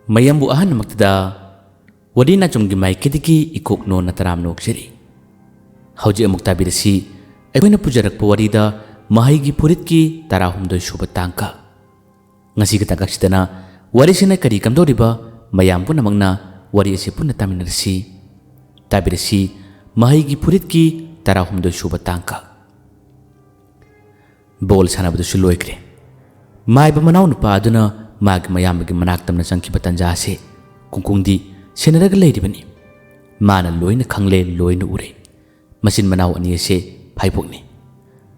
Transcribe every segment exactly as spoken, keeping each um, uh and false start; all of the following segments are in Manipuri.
ꯃꯌꯥꯝꯕꯨ ꯑꯍꯥꯟꯕꯃꯛꯇꯗ ꯋꯥꯔꯤ ꯅꯥꯆꯣꯝꯒꯤ ꯃꯥꯏꯀꯩꯗꯒꯤ ꯏꯀꯣꯛ ꯅꯣꯟꯅ ꯇꯔꯥꯝꯅ ꯑꯣꯛꯆꯔꯤ꯫ ꯍꯧꯖꯤꯛ ꯑꯃꯨꯛ ꯇꯥꯕꯤꯔꯁꯤ ꯑꯩꯈꯣꯏꯅ ꯄꯨꯖꯔꯛꯄ ꯋꯥꯔꯤꯗ ꯃꯍꯩꯒꯤ ꯐꯨꯔꯤꯠꯀꯤ ꯇꯔꯥꯍꯨꯝꯗꯣꯏ ꯁꯨꯕ ꯇꯥꯡꯀꯛ꯫ ꯉꯁꯤꯒꯤ ꯇꯥꯡꯀꯛꯁꯤꯗꯅ ꯋꯥꯔꯤꯁꯤꯅ ꯀꯔꯤ ꯀꯝꯗꯧꯔꯤꯕ, ꯃꯌꯥꯝ ꯄꯨꯝꯅꯃꯛꯅ ꯋꯥꯔꯤ ꯑꯁꯤ ꯄꯨꯟꯅ ꯇꯥꯃꯤꯟꯅꯔꯁꯤ꯫ ꯇꯥꯕꯤꯔꯁꯤ ꯃꯍꯩꯒꯤ ꯐꯨꯔꯤꯠꯀꯤ ꯇꯔꯥꯍꯨꯝꯗꯣꯏ ꯁꯨꯕ ꯇꯥꯡꯀꯛ꯫ ꯕꯣꯜ ꯁꯥꯟꯅꯕꯗꯨꯁꯨ ꯂꯣꯏꯈ꯭ꯔꯦ꯫ ꯃꯥꯏꯕ ꯃꯅꯥꯎꯅꯨꯄꯥ ꯑꯗꯨꯅ ꯃꯥꯒꯤ ꯃꯌꯥꯝꯕꯒꯤ ꯃꯅꯥꯛ ꯇꯝꯅ ꯆꯪꯈꯤꯕ ꯇꯟꯖꯥ ꯑꯁꯤ ꯀꯨꯡꯀꯨꯡꯗꯤ ꯁꯦꯟꯅꯔꯒ ꯂꯩꯔꯤꯕꯅꯤ꯫ ꯃꯥꯅ ꯂꯣꯏꯅ ꯈꯪꯂꯦ, ꯂꯣꯏꯅ ꯎꯔꯦ꯫ ꯃꯆꯤꯟ ꯃꯅꯥꯎ ꯑꯅꯤ ꯑꯁꯦ ꯐꯥꯏꯕꯣꯛꯅꯤ꯫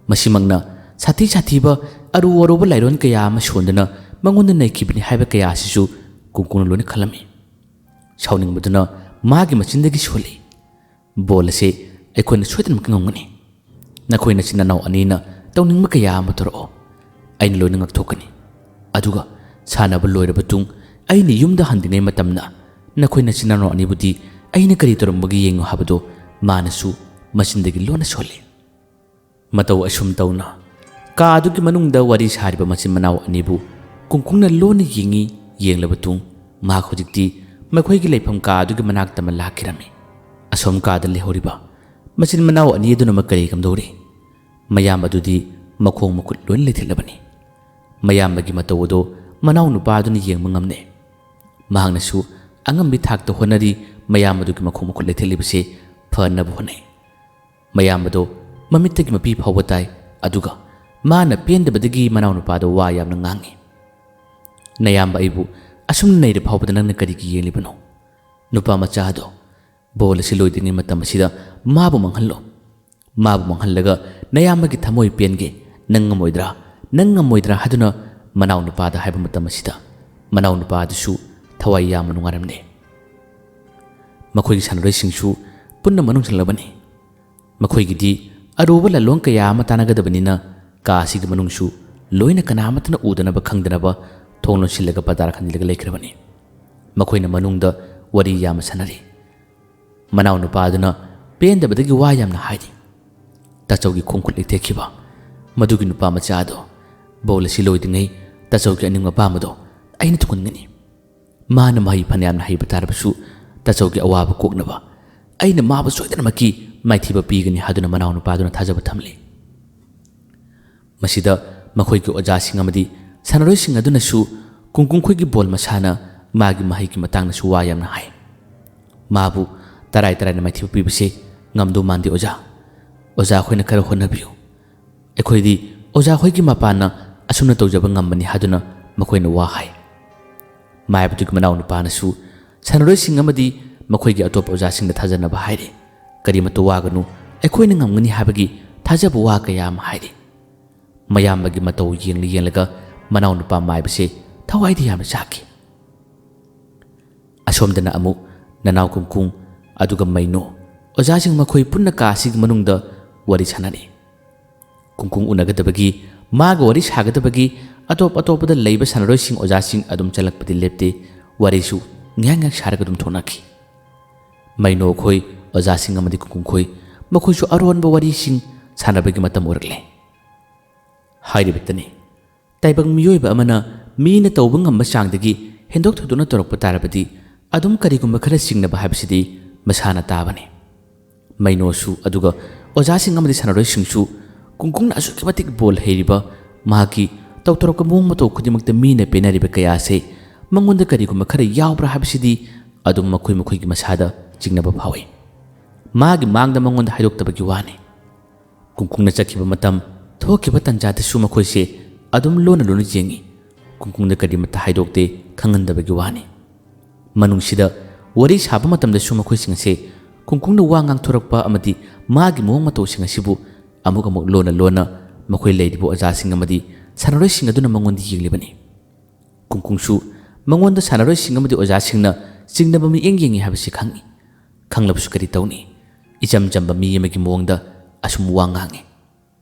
ꯃꯁꯤꯃꯛꯅ ꯁꯥꯊꯤ ꯁꯥꯊꯤꯕ ꯑꯔꯨ ꯑꯔꯨꯕ ꯂꯥꯏꯔꯣꯟ ꯀꯌꯥ ꯑꯃ ꯁꯣꯟꯗꯨꯅ ꯃꯉꯣꯟꯗ ꯅꯩꯈꯤꯕꯅꯤ ꯍꯥꯏꯕ ꯀꯌꯥ ꯑꯁꯤꯁꯨ ꯀꯨꯡꯀꯨꯡꯅ ꯂꯣꯏꯅ ꯈꯜꯂꯝꯃꯤ꯫ ꯁꯥꯎꯅꯤꯡꯕꯗꯨꯅ ꯃꯥꯒꯤ ꯃꯆꯤꯟꯗꯒꯤ ꯁꯣꯜꯂꯤ꯫ "ꯕꯣꯜ ꯑꯁꯤ ꯑꯩꯈꯣꯏꯅ ꯁꯣꯏꯗꯅꯃꯛꯀꯤ ꯉꯝꯒꯅꯤ꯫ ꯅꯈꯣꯏ ꯅꯆꯤꯟ ꯅꯅꯥꯎ ꯑꯅꯤꯅ ꯇꯧꯅꯤꯡꯕ ꯀꯌꯥ ꯑꯃ ꯇꯧꯔꯛꯑꯣ, ꯑꯩꯅ ꯂꯣꯏꯅ ꯉꯥꯛꯊꯣꯛꯀꯅꯤ꯫ ꯑꯗꯨꯒ ꯁꯥꯟꯅꯕ ꯂꯣꯏꯔꯕ ꯇꯨꯡ ꯑꯩꯅ ꯌꯨꯝꯗ ꯍꯟꯗ꯭ꯔꯤꯉꯩ ꯃꯇꯝꯗ ꯅꯈꯣꯏ ꯅꯆꯤꯟ ꯅꯅꯥꯎ ꯑꯅꯤꯕꯨꯗꯤ ꯑꯩꯅ ꯀꯔꯤ ꯇꯧꯔꯝꯕꯒꯦ ꯌꯦꯡꯉꯨ" ꯍꯥꯏꯕꯗꯨ ꯃꯥꯅꯁꯨ ꯃꯆꯤꯟꯗꯒꯤ ꯂꯣꯟꯅ ꯁꯣꯜꯂꯤ꯫ ꯃꯇꯧ ꯑꯁꯨꯝ ꯇꯧꯅ ꯀꯥ ꯑꯗꯨꯒꯤ ꯃꯅꯨꯡꯗ ꯋꯥꯔꯤ ꯁꯥꯔꯤꯕ ꯃꯆꯤꯟ ꯃꯅꯥꯎ ꯑꯅꯤꯕꯨ ꯀꯨꯡꯀꯨꯡꯅ ꯂꯣꯟꯅ ꯌꯦꯡꯉꯤ꯫ ꯌꯦꯡꯂꯕ ꯇꯨꯡ ꯃꯍꯥꯛ ꯍꯧꯖꯤꯛꯇꯤ ꯃꯈꯣꯏꯒꯤ ꯂꯩꯐꯝ ꯀꯥ ꯑꯗꯨꯒꯤ ꯃꯅꯥꯛꯇ ꯑꯃ ꯂꯥꯛꯈꯤꯔꯝꯃꯤ꯫ ꯑꯁꯣꯝ ꯀꯥꯗ ꯂꯩꯍꯧꯔꯤꯕ ꯃꯆꯤꯟ ꯃꯅꯥꯎ ꯑꯅꯤ ꯑꯗꯨꯅ ꯑꯃ ꯀꯔꯤ ꯀꯝꯗꯧꯔꯤ? ꯃꯌꯥꯝ ꯑꯗꯨꯗꯤ ꯃꯈꯣꯡ ꯃꯈꯨꯠ ꯂꯣꯏꯅ ꯂꯩꯊꯠꯂꯕꯅꯤ꯫ ꯃꯌꯥꯝꯕꯒꯤ ꯃꯇꯧ ꯑꯗꯨ ꯃꯅꯥꯎ ꯅꯨꯄꯥ ꯑꯗꯨꯅ ꯌꯦꯡꯕ ꯉꯝꯂꯦ꯫ ꯃꯍꯥꯛꯅꯁꯨ ꯑꯉꯝꯕꯤ ꯊꯥꯛꯇ ꯍꯣꯠꯅꯔꯤ꯫ ꯃꯌꯥꯝ ꯑꯗꯨꯒꯤ ꯃꯈꯣꯡ ꯃꯈꯨꯠ ꯂꯩꯊꯠꯂꯤꯕꯁꯤ ꯐꯅꯕ ꯍꯣꯠꯅꯩ꯫ ꯃꯌꯥꯝꯕꯗꯣ ꯃꯃꯤꯠꯇꯒꯤ ꯃꯄꯤ ꯐꯥꯎꯕ ꯇꯥꯏ꯫ ꯑꯗꯨꯒ ꯃꯥꯅ ꯄꯦꯟꯗꯕꯗꯒꯤ ꯃꯅꯥꯎ ꯅꯨꯄꯥꯗ ꯋꯥ ꯌꯥꯝꯅ ꯉꯥꯡꯉꯤ꯫ "ꯅꯌꯥꯝꯕ ꯑꯩꯕꯨ ꯑꯁꯨꯝꯅ ꯅꯩꯔ ꯐꯥꯎꯕꯗ ꯅꯪꯅ ꯀꯔꯤꯒꯤ ꯌꯦꯡꯂꯤꯕꯅꯣ? ꯅꯨꯄꯥ ꯃꯆꯥ ꯑꯗꯣ, ꯕꯣꯜ ꯑꯁꯤ ꯂꯣꯏꯗ꯭ꯔꯤꯉꯩ ꯃꯇꯝ ꯑꯁꯤꯗ ꯃꯥꯕꯨ ꯃꯥꯡꯍꯜꯂꯣ꯫ ꯃꯥꯕꯨ ꯃꯥꯡꯍꯜꯂꯒ ꯅꯌꯥꯝꯕꯒꯤ ꯊꯃꯣꯏ ꯄꯦꯟꯒꯦ꯫ ꯅꯪ ꯉꯝꯃꯣꯏꯗ꯭ꯔꯥ? ꯅꯪ ꯉꯝꯃꯣꯏꯗ꯭ꯔꯥ?" ꯍꯥꯏꯗꯨꯅ ꯃꯅꯥꯎ ꯅꯨꯄꯥꯗ ꯍꯥꯏꯕ ꯃꯇꯝ ꯑꯁꯤꯗ ꯃꯅꯥꯎ ꯅꯨꯄꯥ ꯑꯗꯨꯁꯨ ꯊꯋꯥꯏ ꯌꯥꯝꯅ ꯅꯨꯡꯉꯥꯏꯔꯝꯗꯦ꯫ ꯃꯈꯣꯏꯒꯤ ꯁꯥꯟꯅꯔꯣꯏꯁꯤꯡꯁꯨ ꯄꯨꯟꯅ ꯃꯅꯨꯡ ꯆꯪꯂꯕꯅꯤ꯫ ꯃꯈꯣꯏꯒꯤꯗꯤ ꯑꯔꯨꯕ ꯂꯥꯂꯣꯡ ꯀꯌꯥ ꯑꯃ ꯇꯥꯟꯅꯒꯗꯕꯅꯤꯅ ꯀꯥ ꯑꯁꯤꯒꯤ ꯃꯅꯨꯡꯁꯨ ꯂꯣꯏꯅ ꯀꯅꯥ ꯑꯃꯠꯇꯅ ꯎꯗꯅꯕ ꯈꯪꯗꯅꯕ ꯊꯣꯡ ꯂꯣꯟꯁꯤꯜꯂꯒ ꯄꯔꯗꯥ ꯈꯟꯖꯤꯜꯂꯒ ꯂꯩꯈ꯭ꯔꯕꯅꯤ꯫ ꯃꯈꯣꯏꯅ ꯃꯅꯨꯡꯗ ꯋꯥꯔꯤ ꯌꯥꯝꯅ ꯁꯥꯟꯅꯔꯤ꯫ ꯃꯅꯥꯎ ꯅꯨꯄꯥ ꯑꯗꯨꯅ ꯄꯦꯟꯗꯕꯗꯒꯤ ꯋꯥ ꯌꯥꯝꯅ ꯍꯥꯏꯔꯤ꯫ ꯇꯥꯆꯧꯒꯤ ꯈꯣꯡ ꯈꯨꯠ ꯂꯩꯊꯦꯛꯈꯤꯕ ꯃꯗꯨꯒꯤ ꯅꯨꯄꯥ ꯃꯆꯥ ꯑꯗꯣ, ꯕꯣꯜ ꯑꯁꯤ ꯂꯣꯏꯗ꯭ꯔꯤꯉꯩ ꯇꯥꯆꯧꯒꯤ ꯑꯅꯤꯡꯕ ꯑꯄꯥꯝꯕꯗꯣ ꯑꯩꯅ ꯊꯨꯡꯍꯟꯒꯅꯤ꯫ ꯃꯍꯩ ꯐꯅꯌꯥꯝꯅ ꯍꯩꯕ ꯇꯥꯔꯕꯁꯨ ꯇꯥꯆꯧꯒꯤ ꯑꯋꯥꯕ ꯀꯣꯛꯅꯕ ꯑꯩꯅ ꯃꯥꯕꯨ ꯁꯣꯏꯗꯅꯃꯛꯀꯤ ꯃꯥꯏꯊꯤꯕ ꯄꯤꯒꯅꯤ ꯍꯥꯏꯗꯨꯅ ꯃꯅꯥꯎꯅꯨꯄꯥꯗꯨꯅ ꯊꯥꯖꯕ ꯊꯝꯂꯤ꯫ ꯃꯁꯤꯗ ꯃꯈꯣꯏꯒꯤ ꯑꯣꯖꯥꯁꯤꯡ ꯑꯃꯗꯤ ꯁꯥꯟꯅꯔꯣꯏꯁꯤꯡ ꯑꯗꯨꯅꯁꯨ ꯀꯨꯡꯀꯨꯡꯈꯣꯏꯒꯤ ꯕꯣꯜ ꯃꯁꯥꯟꯅ, ꯃꯥꯒꯤ ꯃꯍꯩꯒꯤ ꯃꯇꯥꯡꯗꯁꯨ ꯋꯥ ꯌꯥꯝꯅ ꯍꯥꯏ꯫ ꯃꯥꯕꯨ ꯇꯔꯥꯏ ꯇꯔꯥꯏꯅ ꯃꯥꯏꯊꯤꯕ ꯄꯤꯕꯁꯦ ꯉꯝꯗꯧ ꯃꯥꯟꯗꯦ ꯑꯣꯖꯥ꯫ ꯑꯣꯖꯥ ꯑꯩꯈꯣꯏꯅ ꯈꯔ ꯍꯣꯠꯅꯕꯤꯌꯨ꯫ ꯑꯩꯈꯣꯏꯗꯤ ꯑꯣꯖꯥ ꯍꯣꯏꯒꯤ ꯃꯄꯥꯟꯅ ꯑꯁꯨꯝꯅ ꯇꯧꯖꯕ ꯉꯝꯕꯅꯤ ꯍꯥꯏꯗꯨꯅ ꯃꯈꯣꯏꯅ ꯋꯥ ꯍꯥꯏ꯫ ꯃꯥꯏꯕꯗꯨꯒꯤ ꯃꯅꯥꯎꯅꯨꯄꯥꯅꯁꯨ ꯁꯥꯟꯅꯔꯣꯏꯁꯤꯡ ꯑꯃꯗꯤ ꯃꯈꯣꯏꯒꯤ ꯑꯇꯣꯞꯄ ꯑꯣꯖꯥꯁꯤꯡꯗ ꯊꯥꯖꯅꯕ ꯍꯥꯏꯔꯤ꯫ "ꯀꯔꯤꯃꯠꯇ ꯋꯥꯒꯅꯨ, ꯑꯩꯈꯣꯏꯅ ꯉꯝꯒꯅꯤ" ꯍꯥꯏꯕꯒꯤ ꯊꯥꯖꯕ ꯋꯥ ꯀꯌꯥ ꯑꯃ ꯍꯥꯏꯔꯤ꯫ ꯃꯌꯥꯝꯕꯒꯤ ꯃꯇꯧ ꯌꯦꯡꯂ ꯌꯦꯡꯂꯒ ꯃꯅꯥꯎꯅꯨꯄꯥ ꯃꯥꯏꯕꯁꯦ ꯊꯋꯥꯏꯗꯤ ꯌꯥꯝꯅ ꯆꯥꯛꯈꯤ꯫ ꯑꯁꯣꯝꯗꯅ ꯑꯃꯨꯛ ꯅꯅꯥꯎ ꯀꯨꯡꯀꯨꯡ ꯑꯗꯨꯒ ꯃꯩꯅꯣ ꯑꯣꯖꯥꯁꯤꯡ ꯃꯈꯣꯏ ꯄꯨꯟꯅ ꯀꯥ ꯑꯁꯤꯒꯤ ꯃꯅꯨꯡꯗ ꯋꯥꯔꯤ ꯁꯥꯟꯅꯔꯤ꯫ ꯀꯨꯡꯀꯨꯡ ꯎꯅꯒꯗꯕꯒꯤ, ꯃꯥꯒ ꯋꯥꯔꯤ ꯁꯥꯒꯗꯕꯒꯤ ꯑꯇꯣꯞ ꯑꯇꯣꯞꯄꯗ ꯂꯩꯕ ꯁꯥꯟꯅꯔꯣꯏꯁꯤꯡ ꯑꯣꯖꯥꯁꯤꯡ ꯑꯗꯨꯝ ꯆꯠꯂꯛꯄꯗꯤ ꯂꯦꯞꯇꯦ, ꯋꯥꯔꯤꯁꯨ ꯉꯥꯏꯍꯥꯛ ꯉꯥꯏꯍꯥꯛ ꯁꯥꯔꯒ ꯑꯗꯨꯝ ꯊꯣꯛꯅꯈꯤ꯫ ꯃꯩꯅꯣ ꯈꯣꯏ, ꯑꯣꯖꯥꯁꯤꯡ ꯑꯃꯗꯤ ꯀꯨꯡꯀꯨꯡ ꯈꯣꯏ ꯃꯈꯣꯏꯁꯨ ꯑꯔꯣꯟꯕ ꯋꯥꯔꯤꯁꯤꯡ ꯁꯥꯟꯅꯕꯒꯤ ꯃꯇꯝ ꯑꯣꯏꯔꯛꯂꯦ꯫ ꯍꯥꯏꯔꯤꯕꯇꯅꯤ, ꯇꯥꯏꯕꯪ ꯃꯤꯑꯣꯏꯕ ꯑꯃꯅ ꯃꯤꯅ ꯇꯧꯕ ꯉꯝꯕ ꯆꯥꯡꯗꯒꯤ ꯍꯦꯟꯗꯣꯛ ꯊꯣꯏꯗꯣꯛꯅ ꯇꯧꯔꯛꯄ ꯇꯥꯔꯕꯗꯤ ꯑꯗꯨꯝ ꯀꯔꯤꯒꯨꯝꯕ ꯈꯔ ꯆꯤꯡꯅꯕ ꯍꯥꯏꯕꯁꯤꯗꯤ ꯃꯁꯥꯅ ꯇꯥꯕꯅꯤ꯫ ꯃꯩꯅꯣꯁꯨ ꯑꯗꯨꯒ ꯑꯣꯖꯥꯁꯤꯡ ꯑꯃꯗꯤ ꯁꯥꯟꯅꯔꯣꯏꯁꯤꯡꯁꯨ ꯀꯨꯡꯀꯨꯡꯅ ꯑꯁꯨꯛꯀꯤ ꯃꯇꯤꯛ ꯕꯣꯜ ꯍꯩꯔꯤꯕ, ꯃꯍꯥꯛꯀꯤ ꯇꯧꯊꯣꯔꯛꯄ ꯃꯑꯣꯡ ꯃꯇꯧ ꯈꯨꯗꯤꯡꯃꯛꯇ ꯃꯤꯅ ꯄꯦꯟꯅꯔꯤꯕ ꯀꯌꯥ ꯑꯁꯤ ꯃꯉꯣꯟꯗ ꯀꯔꯤꯒꯨꯝꯕ ꯈꯔ ꯌꯥꯎꯕ꯭ꯔꯥ ꯍꯥꯏꯕꯁꯤꯗꯤ ꯑꯗꯨꯝ ꯃꯈꯣꯏ ꯃꯈꯣꯏꯒꯤ ꯃꯁꯥꯗ ꯆꯤꯡꯅꯕ ꯐꯥꯎꯏ꯫ ꯃꯥꯒꯤ ꯃꯥꯡꯗ ꯃꯉꯣꯟꯗ ꯍꯥꯏꯗꯣꯛꯇꯕꯒꯤ ꯋꯥꯅꯤ꯫ ꯀꯨꯡꯀꯨꯡꯅ ꯆꯠꯈꯤꯕ ꯃꯇꯝ, ꯊꯣꯛꯈꯤꯕ ꯇꯟꯖꯥꯗꯁꯨ ꯃꯈꯣꯏꯁꯦ ꯑꯗꯨꯝ ꯂꯣꯟꯅ ꯂꯣꯟꯅ ꯌꯦꯡꯉꯤ꯫ ꯀꯨꯡꯀꯨꯡꯗ ꯀꯔꯤꯃꯠꯇ ꯍꯥꯏꯗꯣꯛꯇꯦ, ꯈꯪꯍꯟꯗꯕꯒꯤ ꯋꯥꯅꯤ꯫ ꯃꯅꯨꯡꯁꯤꯗ ꯋꯥꯔꯤ ꯁꯥꯕ ꯃꯇꯝꯗꯁꯨ ꯃꯈꯣꯏꯁꯤꯡ ꯑꯁꯦ ꯀꯨꯡꯀꯨꯡꯅ ꯋꯥ ꯉꯥꯡꯊꯣꯔꯛꯄ ꯑꯃꯗꯤ ꯃꯥꯒꯤ ꯃꯑꯣꯡ ꯃꯇꯧꯁꯤꯡ ꯑꯁꯤꯕꯨ ꯑꯃꯨꯛ ꯑꯃꯨꯛ ꯂꯣꯟꯅ ꯂꯣꯟꯅ ꯃꯈꯣꯏ ꯂꯩꯔꯤꯕ ꯑꯣꯖꯥꯁꯤꯡ ꯑꯃꯗꯤ ꯁꯥꯟꯅꯔꯣꯏꯁꯤꯡ ꯑꯗꯨꯅ ꯃꯉꯣꯟꯗ ꯌꯦꯡꯂꯤꯕꯅꯤ꯫ ꯀꯨꯡꯀꯨꯡꯁꯨ ꯃꯉꯣꯟꯗ ꯁꯥꯟꯅꯔꯣꯏꯁꯤꯡ ꯑꯃꯗꯤ ꯑꯣꯖꯥꯁꯤꯡꯅ ꯆꯤꯡꯅꯕ ꯃꯤꯠꯌꯦꯡ ꯌꯦꯡꯉꯤ ꯍꯥꯏꯕꯁꯤ ꯈꯪꯏ꯫ ꯈꯪꯂꯕꯁꯨ ꯀꯔꯤ ꯇꯧꯅꯤ? ꯏꯆꯝ ꯆꯝꯕ ꯃꯤ ꯑꯃꯒꯤ ꯃꯑꯣꯡꯗ ꯑꯁꯨꯝ ꯋꯥ ꯉꯥꯡꯉꯤ꯫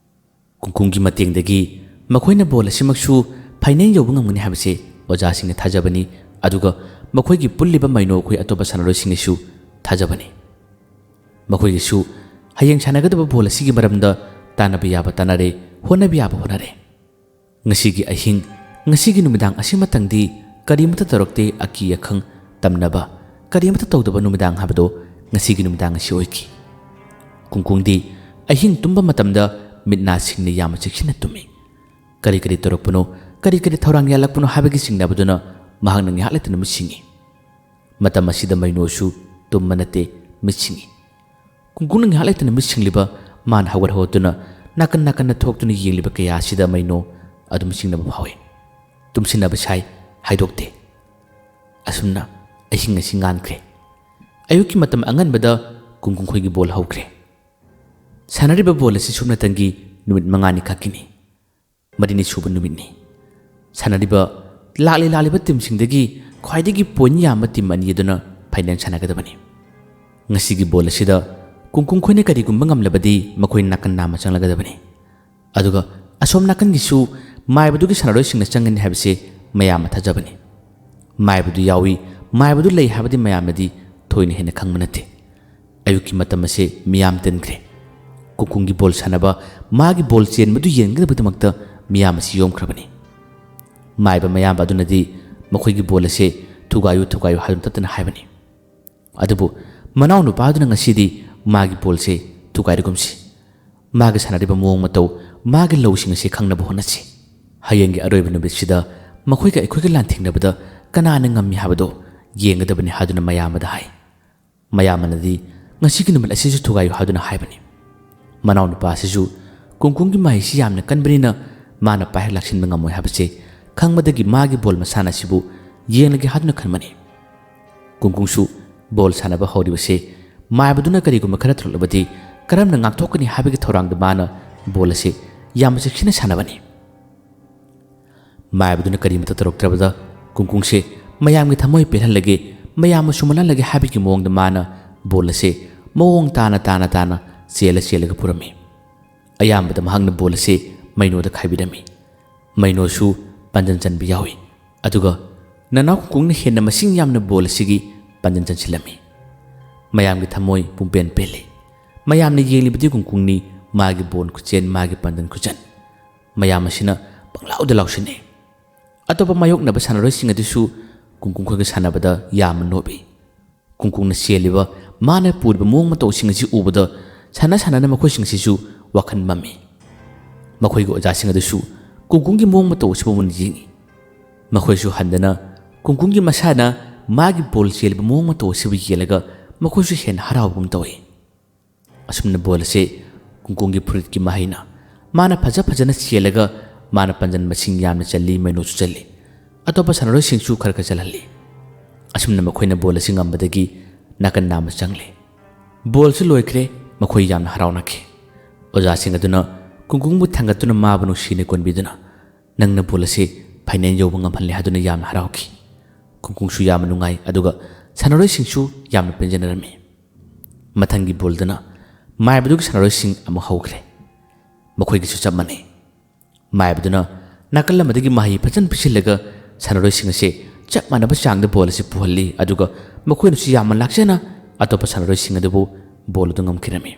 ꯀꯨꯡꯀꯨꯡꯒꯤ ꯃꯇꯦꯡꯗꯒꯤ ꯃꯈꯣꯏꯅ ꯕꯣꯜ ꯑꯁꯤꯃꯛꯁꯨ ꯐꯥꯏꯅꯦꯜ ꯌꯧꯕ ꯉꯝꯒꯅꯤ ꯍꯥꯏꯕꯁꯤ ꯑꯣꯖꯥꯁꯤꯡꯅ ꯊꯥꯖꯕꯅꯤ, ꯑꯗꯨꯒ ꯃꯈꯣꯏꯒꯤ ꯄꯨꯜꯂꯤꯕ ꯃꯩꯅꯣ ꯑꯩꯈꯣꯏ ꯑꯇꯣꯞꯄ ꯁꯥꯟꯅꯔꯣꯏꯁꯤꯡꯅꯁꯨ ꯊꯥꯖꯕꯅꯤ꯫ ꯃꯈꯣꯏꯒꯤꯁꯨ ꯍꯌꯦꯡ ꯁꯥꯟꯅꯒꯗꯕ ꯕꯣꯜ ꯑꯁꯤꯒꯤ ꯃꯔꯝꯗ ꯇꯥꯟꯅꯕ ꯌꯥꯕ ꯇꯥꯟꯅꯔꯦ, ꯍꯣꯠꯅꯕ ꯌꯥꯕ ꯍꯣꯠꯅꯔꯦ꯫ ꯉꯁꯤꯒꯤ ꯑꯍꯤꯡ, ꯉꯁꯤꯒꯤ ꯅꯨꯃꯤꯗꯥꯡ ꯑꯁꯤꯃꯇꯪꯗꯤ ꯀꯔꯤꯃꯠꯇ ꯇꯧꯔꯛꯇꯦ꯫ ꯑꯀꯤ ꯑꯈꯪ ꯇꯝꯅꯕ ꯀꯔꯤꯃꯠꯇ ꯇꯧꯗꯕ ꯅꯨꯃꯤꯗꯥꯡ ꯍꯥꯏꯕꯗꯣ ꯉꯁꯤꯒꯤ ꯅꯨꯃꯤꯗꯥꯡ ꯑꯁꯤ ꯑꯣꯏꯈꯤ꯫ ꯀꯨꯡꯀꯨꯡꯗꯤ ꯑꯍꯤꯡ ꯇꯨꯝꯕ ꯃꯇꯝꯗ ꯃꯤꯠ ꯅꯥ ꯁꯤꯡꯅ ꯌꯥꯝꯅ ꯆꯦꯛꯁꯤꯟꯅ ꯇꯨꯝꯃꯤ꯫ ꯀꯔꯤ ꯀꯔꯤ ꯇꯧꯔꯛꯄꯅꯣ, ꯀꯔꯤ ꯀꯔꯤ ꯊꯧꯔꯥꯡ ꯌꯥꯜꯂꯛꯄꯅꯣ ꯍꯥꯏꯕꯒꯤ ꯆꯤꯡꯅꯕꯗꯨꯅ ꯃꯍꯥꯛꯅ ꯉꯥꯏꯍꯥꯛ ꯂꯩꯇꯅ ꯃꯤꯠ ꯁꯤꯡꯏ꯫ ꯃꯇꯝ ꯑꯁꯤꯗ ꯃꯩꯅꯣꯁꯨ ꯇꯨꯝꯕ ꯅꯠꯇꯦ, ꯃꯤꯠ ꯁꯤꯡꯏ꯫ ꯀꯨꯡꯀꯨꯡꯅ ꯉꯥꯏꯍꯥꯛ ꯂꯩꯇꯅ ꯃꯤꯠ ꯁꯤꯡꯂꯤꯕ, ꯃꯥꯅ ꯍꯧꯒꯠ ꯍꯧꯒꯠꯇꯨꯅ ꯅꯥꯀꯟ ꯅꯥꯀꯟꯗ ꯊꯣꯛꯇꯨꯅ ꯌꯦꯡꯂꯤꯕ ꯀꯌꯥ ꯑꯁꯤꯗ ꯃꯩꯅꯣ ꯑꯗꯨꯝ ꯆꯤꯡꯅꯕ ꯐꯥꯎꯏ꯫ ꯇꯨꯝꯁꯤꯟꯅꯕ ꯁꯥꯏ, ꯍꯥꯏꯗꯣꯛꯇꯦ꯫ ꯑꯁꯨꯝꯅ ꯑꯍꯤꯡ ꯑꯁꯤ ꯉꯥꯟꯈ꯭ꯔꯦ꯫ ꯑꯌꯨꯛꯀꯤ ꯃꯇꯝ ꯑꯉꯟꯕꯗ ꯀꯨꯡꯀꯨꯡ ꯈꯣꯏꯒꯤ ꯕꯣꯜ ꯍꯧꯈ꯭ꯔꯦ꯫ ꯁꯥꯟꯅꯔꯤꯕ ꯕꯣꯜ ꯑꯁꯤ ꯁꯨꯞꯅꯇꯪꯒꯤ ꯅꯨꯃꯤꯠ ꯃꯉꯥꯅꯤ ꯈꯛꯀꯤꯅꯤ꯫ ꯃꯔꯤꯅꯤ ꯁꯨꯕ ꯅꯨꯃꯤꯠꯅꯤ꯫ ꯁꯥꯟꯅꯔꯤꯕ ꯂꯥꯛꯂꯤ ꯂꯥꯛꯂꯤꯕ ꯇꯤꯝꯁꯤꯡꯗꯒꯤ ꯈ꯭ꯋꯥꯏꯗꯒꯤ ꯄꯣꯏꯟ ꯌꯥꯝꯕ ꯇꯤꯝ ꯑꯅꯤ ꯑꯗꯨꯅ ꯐꯥꯏꯅꯦꯜ ꯁꯥꯟꯅꯒꯗꯕꯅꯤ꯫ ꯉꯁꯤꯒꯤ ꯕꯣꯜ ꯑꯁꯤꯗ ꯀꯨꯡꯀꯨꯡ ꯈꯣꯏꯅ ꯀꯔꯤꯒꯨꯝꯕ ꯉꯝꯂꯕꯗꯤ ꯃꯈꯣꯏ ꯅꯥꯀꯟ ꯅꯥꯝꯃ ꯆꯪꯂꯒꯗꯕꯅꯤ꯫ ꯑꯗꯨꯒ ꯑꯁꯣꯝ ꯅꯥꯀꯟꯒꯤꯁꯨ ꯃꯥꯏꯕꯗꯨꯒꯤ ꯁꯥꯟꯅꯔꯣꯏꯁꯤꯡꯅ ꯆꯪꯒꯅꯤ ꯍꯥꯏꯕꯁꯤ ꯃꯌꯥꯝꯅ ꯊꯥꯖꯕꯅꯤ꯫ ꯃꯥꯏꯕꯗꯨ ꯌꯥꯎꯏ, ꯃꯥꯏꯕꯗꯨ ꯂꯩ ꯍꯥꯏꯕꯗꯤ ꯃꯌꯥꯝꯅꯗꯤ ꯊꯣꯏꯅ ꯍꯦꯟꯅ ꯈꯪꯕ ꯅꯠꯇꯦ꯫ ꯑꯌꯨꯛꯀꯤ ꯃꯇꯝ ꯑꯁꯤ ꯃꯤꯌꯥꯝ ꯇꯤꯟꯈ꯭ꯔꯦ꯫ ꯀꯨꯡꯀꯨꯡꯒꯤ ꯕꯣꯜ ꯁꯥꯟꯅꯕ, ꯃꯥꯒꯤ ꯕꯣꯜ ꯆꯦꯟꯕꯗꯨ ꯌꯦꯡꯒꯗꯕꯒꯤꯗꯃꯛꯇ ꯃꯤꯌꯥꯝ ꯑꯁꯤ ꯌꯣꯝꯈ꯭ꯔꯕꯅꯤ꯫ ꯃꯥꯏꯕ ꯃꯌꯥꯝꯕ ꯑꯗꯨꯅꯗꯤ ꯃꯈꯣꯏꯒꯤ ꯕꯣꯜ ꯑꯁꯤ ꯊꯨꯒꯥꯏꯌꯨ, ꯊꯨꯒꯥꯏꯌꯨ ꯍꯥꯏꯗꯨꯅ ꯇꯠꯇꯅ ꯍꯥꯏꯕꯅꯤ꯫ ꯑꯗꯨꯕꯨ ꯃꯅꯥꯎ ꯅꯨꯄꯥꯗꯨꯅ ꯉꯁꯤꯗꯤ ꯃꯥꯒꯤ ꯕꯣꯜꯁꯦ ꯊꯨꯒꯥꯏꯔꯒꯨꯝꯁꯤ꯫ ꯃꯥꯒꯤ ꯁꯥꯟꯅꯔꯤꯕ ꯃꯑꯣꯡ ꯃꯇꯧ, ꯃꯥꯒꯤ ꯂꯧꯁꯤꯡ ꯑꯁꯤ ꯈꯪꯅꯕ ꯍꯣꯠꯅꯁꯤ꯫ ꯍꯌꯦꯡꯒꯤ ꯑꯔꯣꯏꯕ ꯅꯨꯃꯤꯠꯁꯤꯗ ꯃꯈꯣꯏꯒ ꯑꯩꯈꯣꯏꯒ ꯂꯥꯟꯊꯦꯡꯅꯕꯗ ꯀꯅꯥꯅ ꯉꯝꯃꯤ ꯍꯥꯏꯕꯗꯣ ꯌꯦꯡꯒꯗꯕꯅꯤ ꯍꯥꯏꯗꯨꯅ ꯃꯌꯥꯝꯕꯗ ꯍꯥꯏ꯫ ꯃꯌꯥꯝꯕꯅꯗꯤ ꯉꯁꯤꯒꯤ ꯅꯨꯃꯤꯠ ꯑꯁꯤꯁꯨ ꯊꯨꯒꯥꯏꯌꯨ ꯍꯥꯏꯗꯨꯅ ꯍꯥꯏꯕꯅꯤ꯫ ꯃꯅꯥꯎ ꯅꯨꯄꯥ ꯑꯁꯤꯁꯨ ꯀꯨꯡꯀꯨꯡꯒꯤ ꯃꯍꯩꯁꯤ ꯌꯥꯝꯅ ꯀꯟꯕꯅꯤꯅ ꯃꯥꯅ ꯄꯥꯏꯍꯦꯛ ꯂꯥꯛꯁꯤꯟꯕ ꯉꯝꯃꯣꯏ ꯍꯥꯏꯕꯁꯦ ꯈꯪꯕꯗꯒꯤ ꯃꯥꯒꯤ ꯕꯣꯜ ꯃꯁꯥꯟꯅ ꯑꯁꯤꯕꯨ ꯌꯦꯡꯂꯒꯦ ꯍꯥꯏꯗꯨꯅ ꯈꯟꯕꯅꯤ꯫ ꯀꯨꯡꯀꯨꯡꯁꯨ ꯕꯣꯜ ꯁꯥꯟꯅꯕ ꯍꯧꯔꯤꯕꯁꯦ ꯃꯥꯏꯕꯗꯨꯅ ꯀꯔꯤꯒꯨꯝꯕ ꯈꯔ ꯊꯣꯛꯂꯛꯂꯕꯗꯤ ꯀꯔꯝꯅ ꯉꯥꯛꯊꯣꯛꯀꯅꯤ ꯍꯥꯏꯕꯒꯤ ꯊꯧꯔꯥꯡꯗ ꯃꯥꯅ ꯕꯣꯜ ꯑꯁꯤ ꯌꯥꯝꯅ ꯆꯦꯛꯁꯤꯟꯅ ꯁꯥꯟꯅꯕꯅꯤ꯫ ꯃꯥꯏꯕꯗꯨꯅ ꯀꯔꯤꯃꯠꯇ ꯇꯧꯔꯛꯇ꯭ꯔꯕꯗ ꯀꯨꯡꯀꯨꯡꯁꯦ ꯃꯌꯥꯝꯒꯤ ꯊꯃꯣꯏ ꯄꯦꯜꯍꯜꯂꯒꯦ, ꯃꯌꯥꯝ ꯁꯨꯝꯍꯜꯍꯜꯂꯒꯦ ꯍꯥꯏꯕꯒꯤ ꯃꯑꯣꯡꯗ ꯃꯥꯅ ꯕꯣꯜ ꯑꯁꯦ ꯃꯑꯣꯡ ꯇꯥꯅ, ꯇꯥꯅ, ꯇꯥꯅ ꯆꯦꯜꯂ ꯆꯦꯜꯂꯒ ꯄꯨꯔꯝꯃꯤ꯫ ꯑꯌꯥꯝꯕꯗ ꯃꯍꯥꯛꯅ ꯕꯣꯜ ꯑꯁꯦ ꯃꯩꯅꯣꯗ ꯈꯥꯏꯕꯤꯔꯝꯃꯤ꯫ ꯃꯩꯅꯣꯁꯨ ꯄꯥꯟꯖꯟ ꯆꯟꯕ ꯌꯥꯎꯏ꯫ ꯑꯗꯨꯒ ꯅꯅꯥꯎ ꯀꯨꯡꯀꯨꯡꯅ ꯍꯦꯟꯅ ꯃꯁꯤꯡ ꯌꯥꯝꯅ ꯕꯣꯜ ꯑꯁꯤꯒꯤ ꯄꯥꯟꯖꯟ ꯆꯟꯁꯤꯜꯂꯝꯃꯤ꯫ ꯃꯌꯥꯝꯒꯤ ꯊꯃꯣꯏ ꯄꯨꯡꯄꯦꯟ ꯄꯦꯜꯂꯤ꯫ ꯃꯌꯥꯝꯅ ꯌꯦꯡꯂꯤꯕꯗꯤ ꯀꯨꯡꯀꯨꯡꯅꯤ, ꯃꯥꯒꯤ ꯕꯣꯜ ꯈꯨꯆꯦꯟ, ꯃꯥꯒꯤ ꯄꯥꯟꯖꯟ ꯈꯨꯆꯟ꯫ ꯃꯌꯥꯝ ꯑꯁꯤꯅ ꯄꯪꯂꯥꯎꯗ ꯂꯥꯎꯁꯤꯟꯅꯩ꯫ ꯑꯇꯣꯞꯄ ꯃꯥꯌꯣꯛꯅꯕ ꯁꯥꯟꯅꯔꯣꯏꯁꯤꯡ ꯑꯗꯨꯁꯨ ꯀꯨꯡꯀꯨꯡ ꯈꯣꯏꯒ ꯁꯥꯟꯅꯕꯗ ꯌꯥꯝꯅ ꯅꯣꯞꯏ꯫ ꯀꯨꯡꯀꯨꯡꯅ ꯆꯦꯜꯂꯤꯕ, ꯃꯥꯅ ꯄꯨꯔꯤꯕ ꯃꯑꯣꯡ ꯃꯇꯧꯁꯤꯡ ꯑꯁꯤ ꯎꯕꯗ ꯁꯥꯟꯅ ꯁꯥꯟꯅꯅ ꯃꯈꯣꯏꯁꯤꯡꯁꯤꯁꯨ ꯋꯥꯈꯜ ꯃꯝꯃꯤ꯫ ꯃꯈꯣꯏꯒꯤ ꯑꯣꯖꯥꯁꯤꯡ ꯑꯗꯨꯁꯨ ꯀꯨꯡꯀꯨꯡꯒꯤ ꯃꯑꯣꯡ ꯃꯇꯧ ꯑꯁꯤꯕꯨ ꯃꯨꯟꯅ ꯌꯦꯡꯏ꯫ ꯃꯈꯣꯏꯁꯨ ꯍꯟꯗꯅ ꯀꯨꯡꯀꯨꯡꯒꯤ ꯃꯁꯥꯅ ꯃꯥꯒꯤ ꯕꯣꯜ ꯆꯦꯜꯂꯤꯕ ꯃꯑꯣꯡ ꯃꯇꯧ ꯑꯁꯤꯕꯨ ꯌꯦꯡꯂꯒ ꯃꯈꯣꯏꯁꯨ ꯍꯦꯟꯅ ꯍꯔꯥꯎꯕꯒꯨꯝ ꯇꯧꯏ꯫ ꯑꯁꯨꯝꯅ ꯕꯣꯜ ꯑꯁꯤ ꯀꯨꯡꯀꯨꯡꯒꯤ ꯐꯨꯔꯤꯠꯀꯤ ꯃꯍꯩꯅ ꯃꯥꯅ ꯐꯖ ꯐꯖꯅ ꯆꯦꯜꯂꯒ ꯃꯥꯅ ꯄꯟꯖꯟꯕꯁꯤꯡ ꯌꯥꯝꯅ ꯆꯜꯂꯤ, ꯃꯩꯅꯣꯁꯨ ꯆꯜꯂꯤ꯫ ꯑꯇꯣꯞꯄ ꯁꯥꯟꯅꯔꯣꯏꯁꯤꯡꯁꯨ ꯈꯔ ꯈꯔ ꯆꯜꯍꯜꯂꯤ꯫ ꯑꯁꯨꯝꯅ ꯃꯈꯣꯏꯅ ꯕꯣꯜ ꯑꯁꯤ ꯉꯝꯕꯗꯒꯤ ꯅꯥꯀꯟ ꯅꯥꯝꯃ ꯆꯪꯂꯦ꯫ ꯕꯣꯜꯁꯨ ꯂꯣꯏꯈ꯭ꯔꯦ, ꯃꯈꯣꯏ ꯌꯥꯝꯅ ꯍꯔꯥꯎꯅꯈꯤ꯫ ꯑꯣꯖꯥꯁꯤꯡ ꯑꯗꯨꯅ ꯀꯨꯡꯀꯨꯡꯕꯨ ꯊꯥꯡꯒꯠꯇꯨꯅ ꯃꯥꯕꯨ ꯅꯨꯡꯁꯤꯅ ꯀꯣꯟꯕꯤꯗꯨꯅ, "ꯅꯪꯅ ꯕꯣꯜ ꯑꯁꯤ ꯐꯥꯏꯅꯦꯜ ꯌꯧꯕ ꯉꯝꯍꯜꯂꯦ" ꯍꯥꯏꯗꯨꯅ ꯌꯥꯝꯅ ꯍꯔꯥꯎꯈꯤ꯫ ꯀꯨꯡꯀꯨꯡꯁꯨ ꯌꯥꯝꯅ ꯅꯨꯡꯉꯥꯏ, ꯑꯗꯨꯒ ꯁꯥꯟꯅꯔꯣꯏꯁꯤꯡꯁꯨ ꯌꯥꯝꯅ ꯄꯦꯟꯖꯅꯔꯝꯃꯤ꯫ ꯃꯊꯪꯒꯤ ꯕꯣꯜꯗꯅ ꯃꯥꯏꯕꯗꯨꯒꯤ ꯁꯥꯟꯅꯔꯣꯏꯁꯤꯡ ꯑꯃꯨꯛ ꯍꯧꯈ꯭ꯔꯦ꯫ ꯃꯈꯣꯏꯒꯤꯁꯨ ꯆꯞ ꯃꯥꯟꯅꯩ꯫ ꯃꯥꯏꯕꯗꯨꯅ ꯅꯥꯀꯜ ꯑꯃꯗꯒꯤ ꯃꯍꯩ ꯐꯖꯅ ꯄꯤꯁꯤꯜꯂꯒ ꯁꯥꯟꯅꯔꯣꯏꯁꯤꯡ ꯑꯁꯤ ꯆꯞ ꯃꯥꯟꯅꯕ ꯆꯥꯡꯗ ꯕꯣꯜ ꯑꯁꯤ ꯄꯨꯍꯜꯂꯤ, ꯑꯗꯨꯒ ꯃꯈꯣꯏꯅꯁꯨ ꯌꯥꯝꯅ ꯂꯥꯛꯆꯅ ꯑꯇꯣꯞꯄ ꯁꯥꯟꯅꯔꯣꯏꯁꯤꯡ ꯑꯗꯨꯕꯨ ꯕꯣꯜ ꯑꯗꯨ ꯉꯝꯈꯤꯔꯝꯃꯤ꯫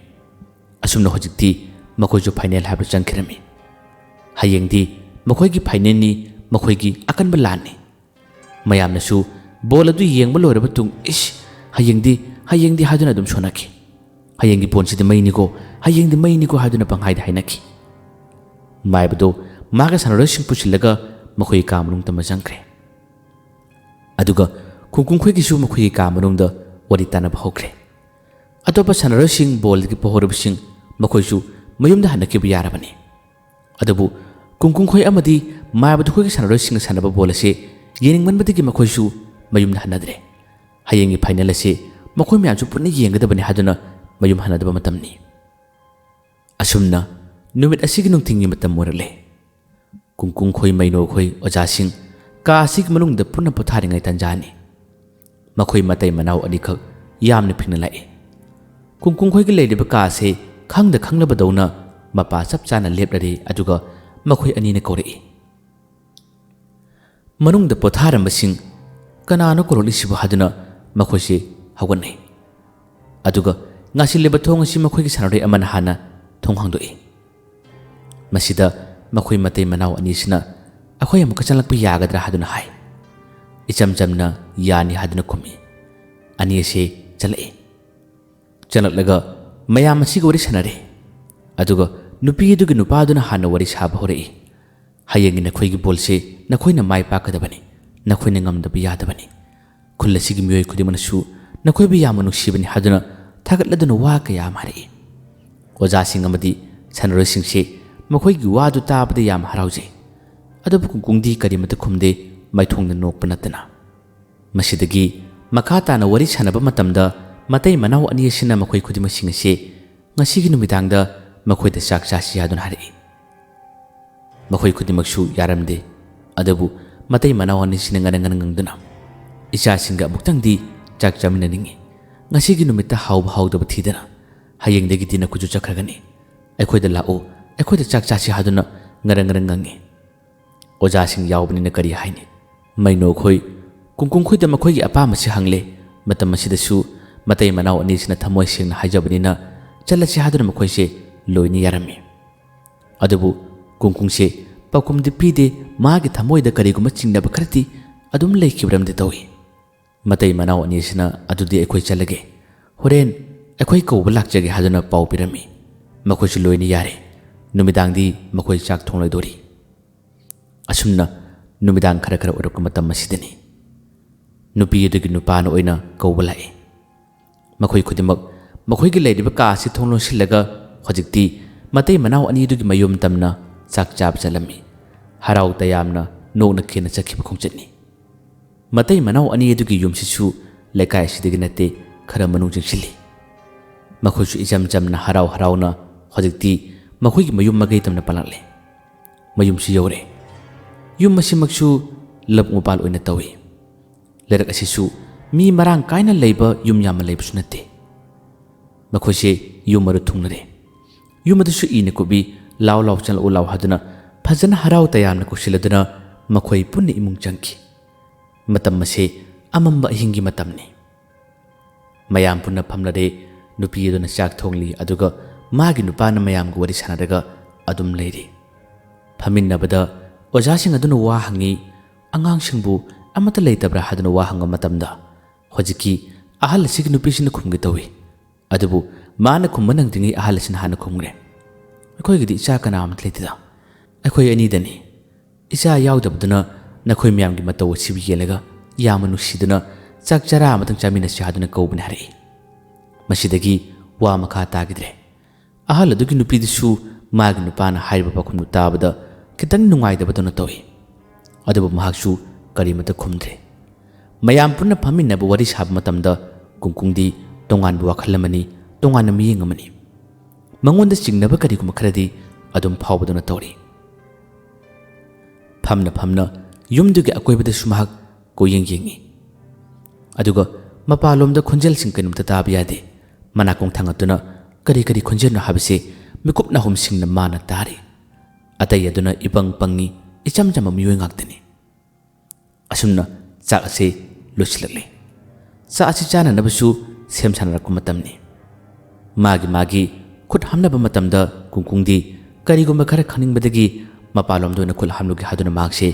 ꯑꯁꯨꯝꯅ ꯍꯧꯖꯤꯛꯇꯤ ꯃꯈꯣꯏꯁꯨ ꯐꯥꯏꯅꯦꯜ ꯍꯥꯏꯕꯗꯨ ꯆꯪꯈꯤꯔꯝꯃꯤ꯫ ꯍꯌꯦꯡꯗꯤ ꯃꯈꯣꯏꯒꯤ ꯐꯥꯏꯅꯦꯜꯅꯤ, ꯃꯈꯣꯏꯒꯤ ꯑꯀꯟꯕ ꯂꯥꯟꯅꯤ꯫ ꯃꯌꯥꯝꯅꯁꯨ ꯕꯣꯜ ꯑꯗꯨ ꯌꯦꯡꯕ ꯂꯣꯏꯔꯕ ꯇꯨꯡ, "ꯏꯁ, ꯍꯌꯦꯡꯗꯤ, ꯍꯌꯦꯡꯗꯤ" ꯍꯥꯏꯗꯨꯅ ꯑꯗꯨꯝ ꯁꯣꯟꯅꯈꯤ꯫ "ꯍꯌꯦꯡꯒꯤ ꯕꯣꯜꯁꯤꯗꯤ ꯃꯩꯅꯤꯀꯣ, ꯍꯌꯦꯡꯗꯤ ꯃꯩꯅꯤꯀꯣ" ꯍꯥꯏꯗꯨꯅ ꯄꯪꯍꯥꯏꯗ ꯍꯥꯏꯅꯈꯤ꯫ ꯃꯥꯏꯕꯗꯨ ꯃꯥꯒ ꯁꯥꯟꯅꯔꯣꯏꯁꯤꯡ ꯄꯨꯁꯤꯜꯂꯒ ꯃꯈꯣꯏꯒꯤ ꯀꯥ ꯃꯅꯨꯡ ꯇꯝꯅ ꯆꯪꯈ꯭ꯔꯦ꯫ ꯑꯗꯨꯒ ꯀꯨꯡꯀꯨꯡ ꯈꯣꯏꯒꯤꯁꯨ ꯃꯈꯣꯏꯒꯤ ꯀꯥ ꯃꯅꯨꯡꯗ ꯋꯥꯔꯤ ꯇꯥꯅꯕ ꯍꯧꯈ꯭ꯔꯦ꯫ ꯑꯇꯣꯞꯄ ꯁꯥꯟꯅꯔꯣꯏꯁꯤꯡ ꯕꯣꯜꯗꯒꯤ ꯄꯣꯍꯧꯔꯕꯁꯤꯡ ꯃꯈꯣꯏꯁꯨ ꯃꯌꯨꯝꯗ ꯍꯟꯅꯈꯤꯕ ꯌꯥꯔꯕꯅꯤ꯫ ꯑꯗꯨꯕꯨ ꯀꯨꯡꯀꯨꯡ ꯈꯣꯏ ꯑꯃꯗꯤ ꯃꯥꯏꯕꯗꯨ ꯈꯣꯏꯒꯤ ꯁꯥꯟꯅꯔꯣꯏꯁꯤꯡꯅ ꯁꯥꯟꯅꯕ ꯕꯣꯜ ꯑꯁꯤ ꯌꯦꯡꯅꯤꯡꯃꯟꯕꯗꯒꯤ ꯃꯈꯣꯏꯁꯨ ꯃꯌꯨꯝꯗ ꯍꯟꯅꯗ꯭ꯔꯦ꯫ ꯍꯌꯦꯡꯒꯤ ꯐꯥꯏꯅꯦꯜ ꯑꯁꯤ ꯃꯈꯣꯏ ꯃꯌꯥꯝꯁꯨ ꯄꯨꯟꯅ ꯌꯦꯡꯒꯗꯕꯅꯤ ꯍꯥꯏꯗꯨꯅ ꯃꯌꯨꯝ ꯍꯟꯅꯗꯕ ꯃꯇꯝꯅꯤ꯫ ꯑꯁꯨꯝꯅ ꯅꯨꯃꯤꯠ ꯑꯁꯤꯒꯤ ꯅꯨꯡꯊꯤꯜꯒꯤ ꯃꯇꯝ ꯑꯣꯏꯔꯛꯂꯦ꯫ ꯀꯨꯡꯀꯨꯡ ꯈꯣꯏ, ꯃꯩꯅꯣ ꯈꯣꯏ, ꯑꯣꯖꯥꯁꯤꯡ ꯀꯥ ꯑꯁꯤꯒꯤ ꯃꯅꯨꯡꯗ ꯄꯨꯟꯅ ꯄꯣꯊꯥꯔꯤꯉꯩ ꯇꯥꯟꯖꯥꯅꯤ꯫ ꯃꯈꯣꯏ ꯃꯇꯩ ꯃꯅꯥꯎ ꯑꯅꯤꯈꯛ ꯌꯥꯝꯅ ꯐꯤꯡꯅ ꯂꯥꯛꯏ꯫ ꯀꯨꯡꯀꯨꯡ ꯈꯣꯏꯒꯤ ꯂꯩꯔꯤꯕ ꯀꯥ ꯑꯁꯤ ꯈꯪꯗ ꯈꯪꯂꯕꯗꯧꯅ ꯃꯄꯥ ꯆꯞ ꯆꯥꯅ ꯂꯦꯞꯂꯔꯦ, ꯑꯗꯨꯒ ꯃꯈꯣꯏ ꯑꯅꯤꯅ ꯀꯧꯔꯛꯏ꯫ ꯃꯅꯨꯡꯗ ꯄꯣꯊꯥꯔꯝꯕꯁꯤꯡ, "ꯀꯅꯥꯅꯣ ꯀꯧꯔꯛꯂꯤꯁꯤꯕꯣ?" ꯍꯥꯏꯗꯨꯅ ꯃꯈꯣꯏꯁꯤ ꯍꯧꯒꯠꯅꯩ꯫ ꯑꯗꯨꯒ ꯉꯥꯁꯤꯜꯂꯤꯕ ꯊꯣꯡ ꯑꯁꯤ ꯃꯈꯣꯏꯒꯤ ꯁꯥꯟꯅꯔꯣꯏ ꯑꯃꯅ ꯍꯥꯟꯅ ꯊꯣꯡ ꯍꯥꯡꯗꯣꯛꯏ꯫ ꯃꯁꯤꯗ ꯃꯈꯣꯏ ꯃꯇꯩ ꯃꯅꯥꯎ ꯑꯅꯤꯁꯤꯅ "ꯑꯩꯈꯣꯏ ꯑꯃꯨꯛꯀ ꯆꯪꯂꯛꯄ ꯌꯥꯒꯗ꯭ꯔꯥ?" ꯍꯥꯏꯗꯨꯅ ꯍꯥꯏ꯫ ꯏꯆꯝ ꯆꯝꯅ "ꯌꯥꯅꯤ" ꯍꯥꯏꯗꯨꯅ ꯈꯨꯝꯃꯤ꯫ ꯑꯅꯤ ꯑꯁꯦ ꯆꯪꯂꯛꯏ꯫ ꯆꯪꯂꯛꯂꯒ ꯃꯌꯥꯝ ꯑꯁꯤꯒ ꯋꯥꯔꯤ ꯁꯥꯟꯅꯔꯦ꯫ ꯑꯗꯨꯒ ꯅꯨꯄꯤ ꯑꯗꯨꯒꯤ ꯅꯨꯄꯥꯗꯨꯅ ꯍꯥꯟꯅ ꯋꯥꯔꯤ ꯁꯥꯕ ꯍꯧꯔꯛꯏ꯫ "ꯍꯌꯦꯡꯒꯤ ꯅꯈꯣꯏꯒꯤ ꯕꯣꯜꯁꯦ ꯅꯈꯣꯏꯅ ꯃꯥꯏ ꯄꯥꯛꯀꯗꯕꯅꯤ, ꯅꯈꯣꯏꯅ ꯉꯝꯗꯕ ꯌꯥꯗꯕꯅꯤ꯫ ꯈꯨꯜ ꯑꯁꯤꯒꯤ ꯃꯤꯑꯣꯏ ꯈꯨꯗꯤꯡꯃꯛꯅꯁꯨ ꯅꯈꯣꯏꯕꯨ ꯌꯥꯝꯅ ꯅꯨꯡꯁꯤꯕꯅꯤ" ꯍꯥꯏꯗꯨꯅ ꯊꯥꯒꯠꯂꯗꯨꯅ ꯋꯥ ꯀꯌꯥ ꯑꯃ ꯍꯥꯏꯔꯛꯏ꯫ ꯑꯣꯖꯥꯁꯤꯡ ꯑꯃꯗꯤ ꯁꯥꯟꯅꯔꯣꯏꯁꯤꯡꯁꯦ ꯃꯈꯣꯏꯒꯤ ꯋꯥꯗꯨ ꯇꯥꯕꯗ ꯌꯥꯝ ꯍꯔꯥꯎꯖꯩ꯫ ꯑꯗꯨꯕꯨ ꯀꯨꯡꯀꯨꯡꯗꯤ ꯀꯔꯤꯃꯠꯇ ꯈꯨꯝꯗꯦ, ꯃꯥꯏꯊꯣꯡꯗ ꯅꯣꯛꯄ ꯅꯠꯇꯅ꯫ ꯃꯁꯤꯗꯒꯤ ꯃꯈꯥ ꯇꯥꯅ ꯋꯥꯔꯤ ꯁꯥꯟꯅꯕ ꯃꯇꯝꯗ ꯃꯇꯩ ꯃꯅꯥꯎ ꯑꯅꯤ ꯑꯁꯤꯅ ꯃꯈꯣꯏ ꯈꯨꯗꯤꯡꯃꯛꯁꯤꯡ ꯑꯁꯤ ꯉꯁꯤꯒꯤ ꯅꯨꯃꯤꯗꯥꯡꯗ ꯃꯈꯣꯏꯗ ꯆꯥꯛ ꯆꯥꯁꯤ ꯍꯥꯏꯗꯨꯅ ꯍꯥꯏꯔꯛꯏ꯫ ꯃꯈꯣꯏ ꯈꯨꯗꯤꯡꯃꯛꯁꯨ ꯌꯥꯔꯝꯗꯦ꯫ ꯑꯗꯨꯕꯨ ꯃꯇꯩ ꯃꯅꯥꯎ ꯑꯅꯤꯁꯤꯅ ꯉꯔꯪ ꯉꯔꯪ ꯉꯪꯗꯨꯅ, "ꯏꯆꯥꯁꯤꯡꯒ ꯑꯃꯨꯛꯇꯪꯗꯤ ꯆꯥꯛ ꯆꯥꯃꯤꯟꯅꯅꯤꯡꯏ꯫ ꯉꯁꯤꯒꯤ ꯅꯨꯃꯤꯠꯇ ꯍꯥꯎꯕ ꯍꯥꯎꯗꯕ ꯊꯤꯗꯅ ꯍꯌꯦꯡꯗꯒꯤꯗꯤ ꯅꯈꯣꯏꯁꯨ ꯆꯠꯈ꯭ꯔꯒꯅꯤ꯫ ꯑꯩꯈꯣꯏꯗ ꯂꯥꯛꯎ, ꯑꯩꯈꯣꯏꯗ ꯆꯥꯛ ꯆꯥꯁꯤ" ꯍꯥꯏꯗꯨꯅ ꯉꯔꯪ ꯉꯔꯪ ꯉꯪꯉꯤ꯫ ꯑꯣꯖꯥꯁꯤꯡ ꯌꯥꯎꯕꯅꯤꯅ ꯀꯔꯤ ꯍꯥꯏꯅꯤ? ꯃꯩꯅꯣ ꯑꯩꯈꯣꯏ ꯀꯨꯡꯀꯨꯡ ꯈꯣꯏꯗ ꯃꯈꯣꯏꯒꯤ ꯑꯄꯥꯝꯕꯁꯤ ꯍꯪꯂꯦ꯫ ꯃꯇꯝ ꯑꯁꯤꯗꯁꯨ ꯃꯇꯩ ꯃꯅꯥꯎ ꯑꯅꯤꯁꯤꯅ ꯊꯃꯣꯏ ꯁꯦꯡꯅ ꯍꯥꯏꯖꯕꯅꯤꯅ ꯆꯠꯂꯁꯤ ꯍꯥꯏꯗꯨꯅ ꯃꯈꯣꯏꯁꯦ ꯂꯣꯏꯅ ꯌꯥꯔꯝꯃꯤ꯫ ꯑꯗꯨꯕꯨ ꯀꯨꯡꯀꯨꯡꯁꯦ ꯄꯥꯎꯈꯨꯝꯗꯤ ꯄꯤꯗꯦ꯫ ꯃꯥꯒꯤ ꯊꯃꯣꯏꯗ ꯀꯔꯤꯒꯨꯝꯕ ꯆꯤꯡꯅꯕ ꯈꯔꯗꯤ ꯑꯗꯨꯝ ꯂꯩꯈꯤꯕꯔꯝꯗꯤ ꯇꯧꯏ꯫ ꯃꯇꯩ ꯃꯅꯥꯎ ꯑꯅꯤꯁꯤꯅ "ꯑꯗꯨꯗꯤ ꯑꯩꯈꯣꯏ ꯆꯠꯂꯒꯦ, ꯍꯣꯔꯦꯟ ꯑꯩꯈꯣꯏ ꯀꯧꯕ ꯂꯥꯛꯆꯒꯦ" ꯍꯥꯏꯗꯨꯅ ꯄꯥꯎ ꯄꯤꯔꯝꯃꯤ꯫ ꯃꯈꯣꯏꯁꯨ ꯂꯣꯏꯅ ꯌꯥꯔꯦ꯫ ꯅꯨꯃꯤꯗꯥꯡꯗꯤ ꯃꯈꯣꯏ ꯆꯥꯛ ꯊꯣꯡꯂꯣꯏꯗꯣꯔꯤ꯫ ꯑꯁꯨꯝꯅ ꯅꯨꯃꯤꯗꯥꯡ ꯈꯔ ꯈꯔ ꯑꯣꯏꯔꯛꯄ ꯃꯇꯝ ꯑꯁꯤꯗꯅꯤ ꯅꯨꯄꯤ ꯑꯗꯨꯒꯤ ꯅꯨꯄꯥꯅ ꯑꯣꯏꯅ ꯀꯧꯕ ꯂꯥꯛꯏ꯫ ꯃꯈꯣꯏ ꯈꯨꯗꯤꯡꯃꯛ ꯃꯈꯣꯏꯒꯤ ꯂꯩꯔꯤꯕ ꯀꯥ ꯑꯁꯤ ꯊꯣꯡ ꯂꯣꯟꯁꯤꯜꯂꯒ ꯍꯧꯖꯤꯛꯇꯤ ꯃꯇꯩ ꯃꯅꯥꯎ ꯑꯅꯤꯗꯨꯒꯤ ꯃꯌꯨꯝ ꯇꯝꯅ ꯆꯥꯛ ꯆꯥꯕ ꯆꯠꯂꯝꯃꯤ꯫ ꯍꯔꯥꯎ ꯇꯌꯥꯝꯅ ꯅꯣꯛꯅ ꯈꯦꯅ ꯆꯠꯈꯤꯕ ꯈꯣꯡꯆꯠꯅꯤ꯫ ꯃꯇꯩ ꯃꯅꯥꯎ ꯑꯅꯤ ꯑꯗꯨꯒꯤ ꯌꯨꯝꯁꯤꯁꯨ ꯂꯩꯀꯥꯏ ꯑꯁꯤꯗꯒꯤ ꯅꯠꯇꯦ, ꯈꯔ ꯃꯅꯨꯡ ꯆꯪꯁꯤꯜꯂꯤ꯫ ꯃꯈꯣꯏꯁꯨ ꯏꯆꯝ ꯆꯝꯅ ꯍꯔꯥꯎ ꯍꯔꯥꯎꯅ ꯍꯧꯖꯤꯛꯇꯤ ꯃꯈꯣꯏꯒꯤ ꯃꯌꯨꯝ ꯃꯥꯏꯀꯩ ꯇꯝꯅ ꯄꯥꯜꯂꯛꯂꯦ꯫ ꯃꯌꯨꯝꯁꯨ ꯌꯧꯔꯦ꯫ ꯌꯨꯝ ꯑꯁꯤꯃꯛꯁꯨ ꯂꯧꯕꯨꯛ ꯃꯄꯥꯜ ꯑꯣꯏꯅ ꯇꯧꯏ꯫ ꯂꯩꯔꯛ ꯑꯁꯤꯁꯨ ꯃꯤ ꯃꯔꯥꯡ ꯀꯥꯏꯅ ꯂꯩꯕ ꯌꯨꯝ ꯌꯥꯝꯅ ꯂꯩꯕꯁꯨ ꯅꯠꯇꯦ꯫ ꯃꯈꯣꯏꯁꯦ ꯌꯨꯝ ꯃꯔꯨ ꯊꯨꯡꯂꯔꯦ꯫ ꯌꯨꯝ ꯑꯗꯨꯁꯨ ꯏꯅ ꯀꯨꯞꯏ꯫ "ꯂꯥꯎ ꯂꯥꯎ ꯆꯪꯂꯛꯎ ꯂꯥꯎ" ꯍꯥꯏꯗꯨꯅ ꯐꯖꯅ ꯍꯔꯥꯎ ꯇꯌꯥꯝꯅ ꯀꯧꯁꯤꯜꯂꯗꯨꯅ ꯃꯈꯣꯏ ꯄꯨꯟꯅ ꯏꯃꯨꯡ ꯆꯪꯈꯤ꯫ ꯃꯇꯝ ꯑꯁꯦ ꯑꯃꯝꯕ ꯑꯍꯤꯡꯒꯤ ꯃꯇꯝꯅꯤ꯫ ꯃꯌꯥꯝ ꯄꯨꯟꯅ ꯐꯝꯂꯔꯦ꯫ ꯅꯨꯄꯤ ꯑꯗꯨꯅ ꯆꯥꯛ ꯊꯣꯡꯂꯤ, ꯑꯗꯨꯒ ꯃꯥꯒꯤ ꯅꯨꯄꯥꯅ ꯃꯌꯥꯝꯒ ꯋꯥꯔꯤ ꯁꯥꯟꯅꯔꯒ ꯑꯗꯨꯝ ꯂꯩꯔꯤ꯫ ꯐꯝꯃꯤꯟꯅꯕꯗ ꯑꯣꯖꯥꯁꯤꯡ ꯑꯗꯨꯅ ꯋꯥ ꯍꯪꯉꯤ, "ꯑꯉꯥꯡꯁꯤꯡꯕꯨ ꯑꯃꯠꯇ ꯂꯩꯇꯕ꯭ꯔꯥ?" ꯍꯥꯏꯗꯨꯅ ꯋꯥ ꯍꯪꯕ ꯃꯇꯝꯗ, ꯍꯧꯖꯤꯛꯀꯤ ꯑꯍꯜ ꯑꯁꯤꯒꯤ ꯅꯨꯄꯤꯁꯤꯅ ꯈꯨꯝꯒꯦ ꯇꯧꯏ꯫ ꯑꯗꯨꯕꯨ ꯃꯥꯅ ꯈꯨꯝꯕ ꯅꯪꯗ꯭ꯔꯤꯉꯩ ꯑꯍꯜ ꯑꯁꯤꯅ ꯍꯥꯟꯅ ꯈꯨꯝꯈ꯭ꯔꯦ, "ꯑꯩꯈꯣꯏꯒꯤꯗꯤ ꯏꯆꯥ ꯀꯅꯥ ꯑꯃꯠꯇ ꯂꯩꯇꯦꯗ꯫ ꯑꯩꯈꯣꯏ ꯑꯅꯤꯗꯅꯤ꯫ ꯏꯆꯥ ꯌꯥꯎꯗꯕꯗꯨꯅ ꯅꯈꯣꯏ ꯃꯌꯥꯝꯒꯤ ꯃꯇꯧ ꯑꯁꯤꯕꯨ ꯌꯦꯡꯂꯒ ꯌꯥꯝꯅ ꯅꯨꯡꯁꯤꯗꯨꯅ ꯆꯥꯛ ꯆꯔꯥ ꯑꯃꯇꯪ ꯆꯥꯃꯤꯟꯅꯁꯤ ꯍꯥꯏꯗꯨꯅ ꯀꯧꯕꯅꯤ" ꯍꯥꯏꯔꯛꯏ꯫ ꯃꯁꯤꯗꯒꯤ ꯋꯥ ꯃꯈꯥ ꯇꯥꯈꯤꯗ꯭ꯔꯦ꯫ ꯑꯍꯜ ꯑꯗꯨꯒꯤ ꯅꯨꯄꯤꯗꯨꯁꯨ ꯃꯥꯒꯤ ꯅꯨꯄꯥꯅ ꯍꯥꯏꯔꯤꯕ ꯄꯥꯎꯈꯨꯝꯗꯨ ꯇꯥꯕꯗ ꯈꯤꯇꯪ ꯅꯨꯡꯉꯥꯏꯇꯕꯗꯧꯅ ꯇꯧꯏ꯫ ꯑꯗꯨꯕꯨ ꯃꯍꯥꯛꯁꯨ ꯀꯔꯤꯃꯠꯇ ꯈꯨꯝꯗ꯭ꯔꯦ꯫ ꯃꯌꯥꯝ ꯄꯨꯟꯅ ꯐꯝꯃꯤꯟꯅꯕ ꯋꯥꯔꯤ ꯁꯥꯕ ꯃꯇꯝꯗ ꯀꯨꯡꯀꯨꯡꯗꯤ ꯇꯣꯉꯥꯟꯕ ꯋꯥꯈꯜ ꯑꯃꯅꯤ, ꯇꯣꯉꯥꯟꯕ ꯃꯤꯠꯌꯦꯡ ꯑꯃꯅꯤ꯫ ꯃꯉꯣꯟꯗ ꯆꯤꯡꯅꯕ ꯀꯔꯤꯒꯨꯝꯕ ꯈꯔꯗꯤ ꯑꯗꯨꯝ ꯐꯥꯎꯕꯗꯧꯅ ꯇꯧꯔꯤ꯫ ꯐꯝꯅ ꯐꯝꯅ ꯌꯨꯝꯗꯨꯒꯤ ꯑꯀꯣꯏꯕꯗꯁꯨ ꯃꯍꯥꯛ ꯀꯣꯏꯌꯦꯡ ꯌꯦꯡꯉꯤ꯫ ꯑꯗꯨꯒ ꯃꯄꯥꯟꯂꯣꯝꯗ ꯈꯣꯟꯖꯦꯜꯁꯤꯡ ꯀꯩꯅꯣꯝꯇ ꯇꯥꯕ ꯌꯥꯗꯦ꯫ ꯃꯅꯥꯀꯣꯡ ꯊꯥꯡꯒꯠꯇꯨꯅ ꯀꯔꯤ ꯀꯔꯤ ꯈꯣꯟꯖꯦꯜꯅꯣ ꯍꯥꯏꯕꯁꯤ ꯃꯤꯀꯨꯞ ꯅꯥꯍꯨꯝꯁꯤꯡꯅ ꯃꯥꯅ ꯇꯥꯔꯤ꯫ ꯑꯇꯩ ꯑꯗꯨꯅ ꯏꯄꯪ ꯄꯪꯉꯤ, ꯏꯆꯝ ꯆꯝꯕ ꯃꯤꯑꯣꯏ ꯉꯥꯛꯇꯅꯤ꯫ ꯑꯁꯨꯝꯅ ꯆꯥꯛ ꯑꯁꯤ ꯂꯣꯏꯁꯤꯜꯂꯛꯂꯤ꯫ ꯆꯥꯛ ꯑꯁꯤ ꯆꯥꯅꯅꯕꯁꯨ ꯁꯦꯝ ꯁꯥꯅꯔꯛꯄ ꯃꯇꯝꯅꯤ꯫ ꯃꯥꯒꯤ ꯃꯥꯒꯤ ꯈꯨꯠ ꯍꯥꯝꯅꯕ ꯃꯇꯝꯗ ꯀꯨꯡꯀꯨꯡꯗꯤ ꯀꯔꯤꯒꯨꯝꯕ ꯈꯔ ꯈꯪꯅꯤꯡꯕꯗꯒꯤ ꯃꯄꯥꯟꯂꯣꯝꯗ ꯑꯣꯏꯅ ꯈꯨꯠ ꯍꯥꯝꯂꯨꯒꯦ ꯍꯥꯏꯗꯨꯅ ꯃꯍꯥꯛꯁꯦ